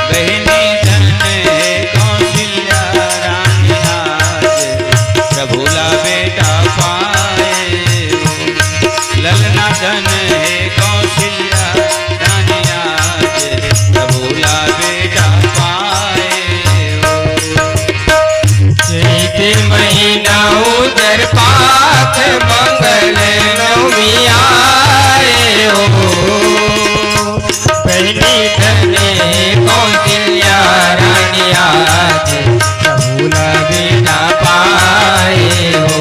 बहिनी धन हे कौशल्या रानी आज, प्रभु ला बेटा पाए हो। ललना धन हे कौशल्या रानी आज, प्रभु ला बेटा पाए हो। चैत महीना उजर पाख, मंगल नवमी आए हो। बहिनी धन हे कौशल्या रानी आज, प्रभु ला बेटा पाए हो।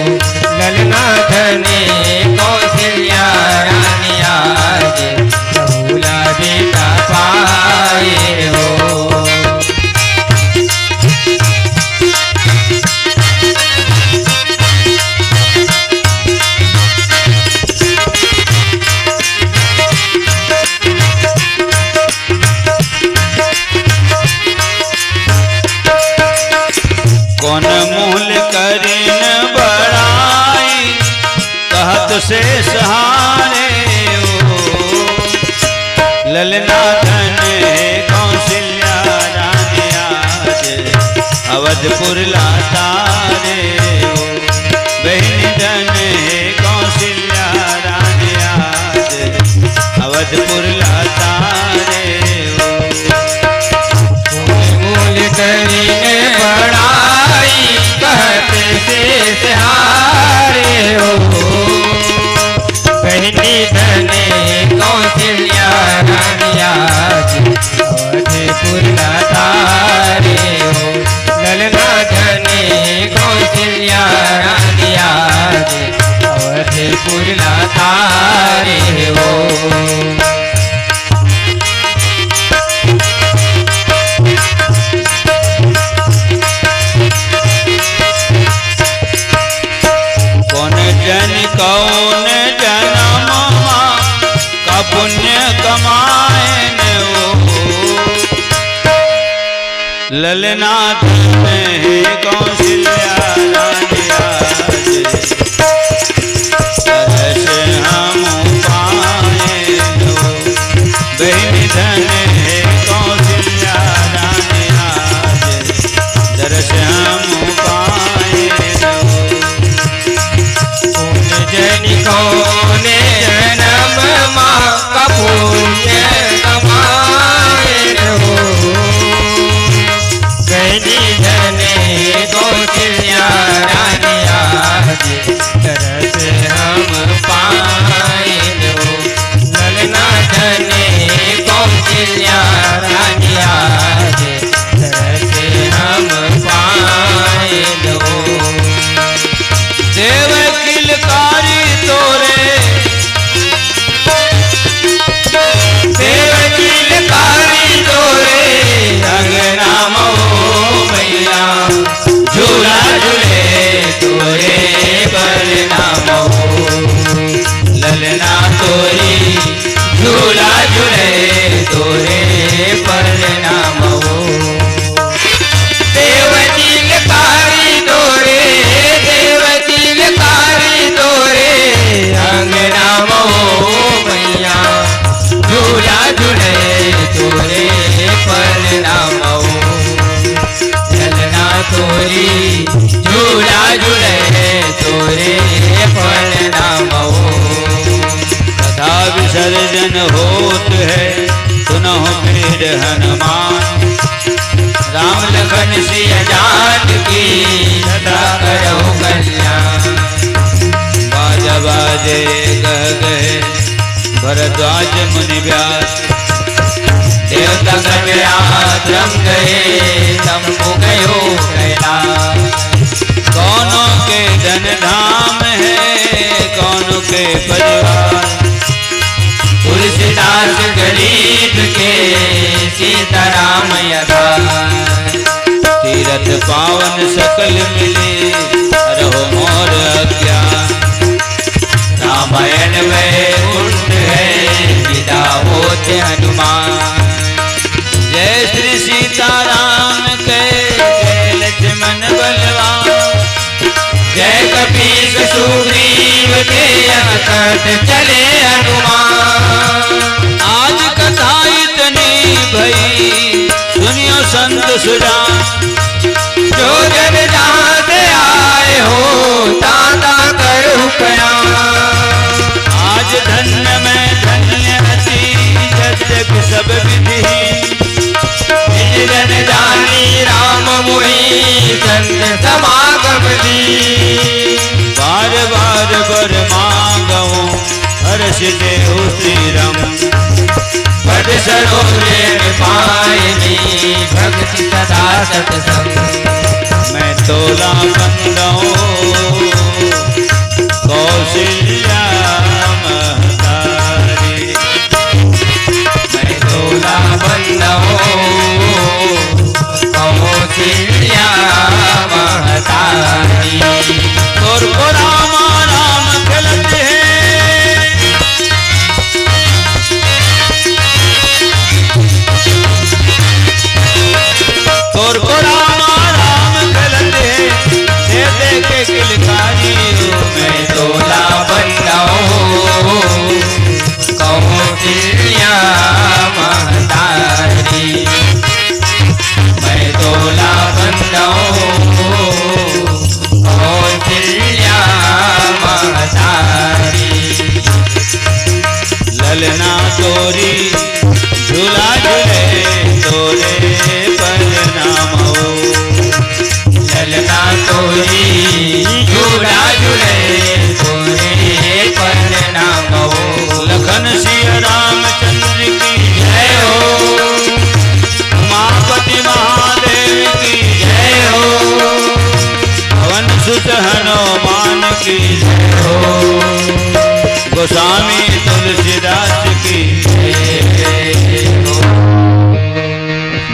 ललना धन हे कौशल्या रानी आज, प्रभु ला बेटा पाए हो। कौन मूल करिन बड़ाई, कहत शेष हारे हो। ललना धन हे कौशल्या रानी आज, अवधपुर ला तारे हो। बहिनी धन हे कौशल्या रानी आज, अवधपुर ला तारे हो। मूल करिन बड़ाई, कहत शेष हारे हो। बहिनी धन हे कौशल्या रानी आज, अवधपुर ला तारे हो। ललना धन हे कौशल्या रानी आज, अवधपुर ला तारे हो। कौन जन कौन जनम मा का पुण्य कमाएन हो। ललना धन हे कौशल्या रानी आज, दरस हम पाएन हो। बहिनी धन हे कौशल्या रानी आज, दरस हम पाएन हो। कौन जन कौन जनम मा का पुण्य कमाएन हो। बहिनी धन हे कौशल्या रानी आज, दरस हम पाएन हो। ललना धन हे कौशल्या रानी आज, दरस हम पाएन हो। देव किलकारी तोरे होत है सुनहु पीर हनुमान। राम लखन सिय जानकी सदा करहु कल्याण। बाजा बाजे गह गहे भरद्वाज मुनि व्यास। देवता सब आश्रम गए तम्बू गयो कैलाश। कौनों के धन धाम है कौनों के परिवार। तुलसीदास गरीब के सीताराम आधार। तीरथ पावन सकल मिले हरहु मोर अज्ञान। रामायण वैकुंठ है विदा होत हनुमान। जय श्री सीताराम के जय लक्ष्मण बलवान। जय कपीस सुग्रीव के अनकट चले हनुमान। आज कथा इतनी भई सुनियो संत सुजान। जो जन जहाँ से आए हो ताता करो कयान। आज धन्य मैं धन्य अति जब जग सब विधि। निज जन जानी राम मोहि संत समागम दी। बार बार बर मांगहु हर्ष देहु श्री राम। पद सरोज पायनी भक्ति सदा सत्संग। मैं तोला बंदहु कौशल्या महतारी। मैं तोला बंदहु कौशल्या महतारी। तोर को रामा राम खेलत हे। तोर को रामा राम खेलत हे। दे दे के किलकारी। मैं तोला बंदहु कौशल्या महतारी। मैं तोला बंदहु कौशल्या महतारी। ललना तोरी झूला झूले तोरे परनाम हो। ललना तोरी झूला झूले तोरे परनाम हो। लखन सिया रामचंद्र की जय हो। उमापति महादेव की जय हो। पवन सुत हनुमान की जय हो। गोस्वामी तुलसीदास की जय हो।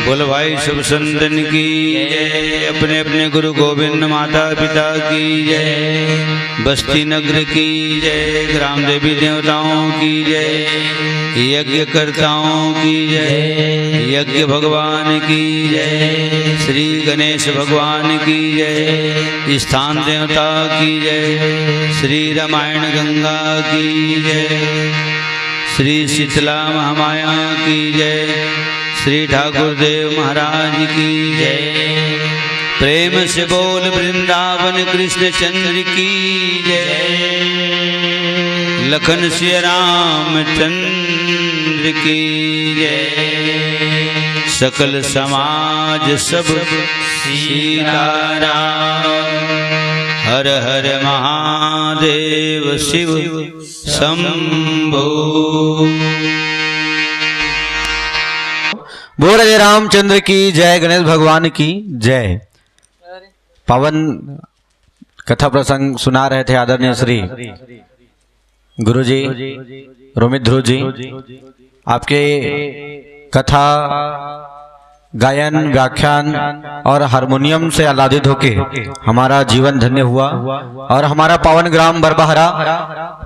बोल भाई सब संतन की जय। अपने अपने गुरु गोविंद माता पिता की जय। बस्ती नगर की जय। ग्राम देवी देवताओं की जय। यज्ञ कर्ताओं की जय। यज्ञ भगवान की जय। श्री गणेश भगवान की जय। स्थान देवता की जय। श्री रामायण गंगा की जय। श्री शीतला महामाया की जय। श्री ठाकुर देव महाराज की जय। प्रेम से बोल वृंदावन कृष्ण चंद्र की जय। लखन सिया रामचंद्र की जय। सकल समाज सब सीताराम। हर हर महादेव शिव शंभो। बोल राधे रामचंद्र की जय। गणेश भगवान की जय। पावन कथा प्रसंग सुना रहे थे आदरणीय श्री गुरु जी रोमित ध्रुव जी। आपके कथा, गायन, व्याख्यान और हारमोनियम से आह्लादित होके हमारा जीवन धन्य हुआ और हमारा पावन ग्राम बरबहरा,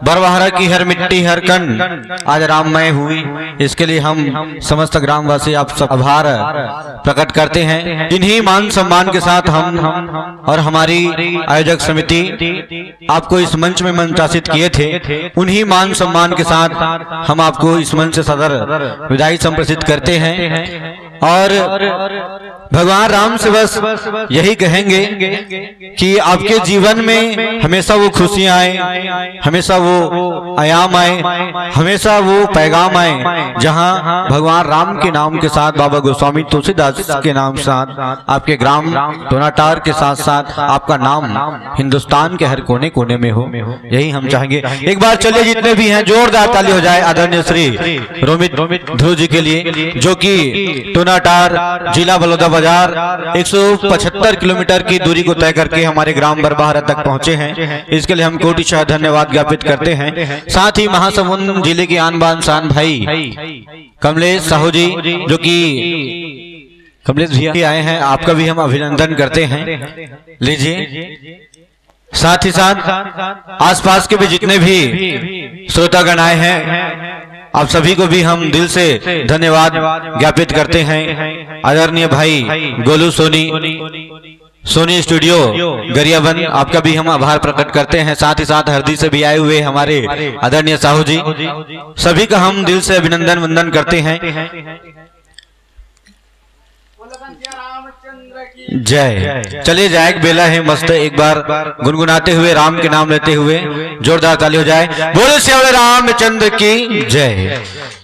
बरबहरा की हर मिट्टी, हर कण आज राममय हुई। इसके लिए हम समस्त ग्रामवासी आप सब आभार प्रकट करते हैं। इन्हीं मान सम्मान के साथ हम और हमारी आयोजक समिति आपको इस मंच में मंत्रासित किए थे, उन्हीं मान सम्मान के साथ हम आपको इस मंच से सादर विदाई संप्रेषित करते हैं। और भगवान राम से बस यही कहेंगे कि आपके जीवन में हमेशा वो खुशियां आए, हमेशा वो आयाम आए, हमेशा वो पैगाम आए, जहां भगवान राम के नाम के साथ, बाबा गोस्वामी तुलसीदास के नाम के साथ, आपके ग्राम टोनाटार के साथ साथ आपका नाम हिंदुस्तान के हर कोने कोने में हो, यही हम चाहेंगे। एक बार चलिए, जितने भी हैं, जोरदार ताली हो जाए आदरणीय श्री रोमित ध्रुव जी के लिए, जो कि टोनाटार, जिला बलौदाबाजार, एक सौ पचहत्तर किलोमीटर की दूरी को तय करके हमारे ग्राम बरबहारा तक पहुंचे हैं। इसके लिए हम कोटिशः धन्यवाद ज्ञापित करते हैं। साथ ही महासमुंद जिले के आन बान शान भाई कमलेश साहू जी, जो कि कमलेश भैया आए हैं, आपका भी हम अभिनंदन करते हैं। लीजिए, साथ ही साथ आसपास के भी जितने भी श्रोतागण आए हैं, आप सभी को भी हम दिल से धन्यवाद ज्ञापित करते हैं। आदरणीय भाई गोलू सोनी, सोनी स्टूडियो गरियाबंद, आपका भी हम आभार प्रकट करते हैं। साथ ही साथ हरदी से भी आए हुए हमारे आदरणीय साहू जी, सभी का हम दिल से अभिनंदन वंदन करते हैं। जय। चलिए, जाए के बेला है, मस्त एक बार गुनगुनाते हुए, राम के नाम लेते हुए जोरदार ताली हो जाए। बोलो सियावर रामचंद्र की जय।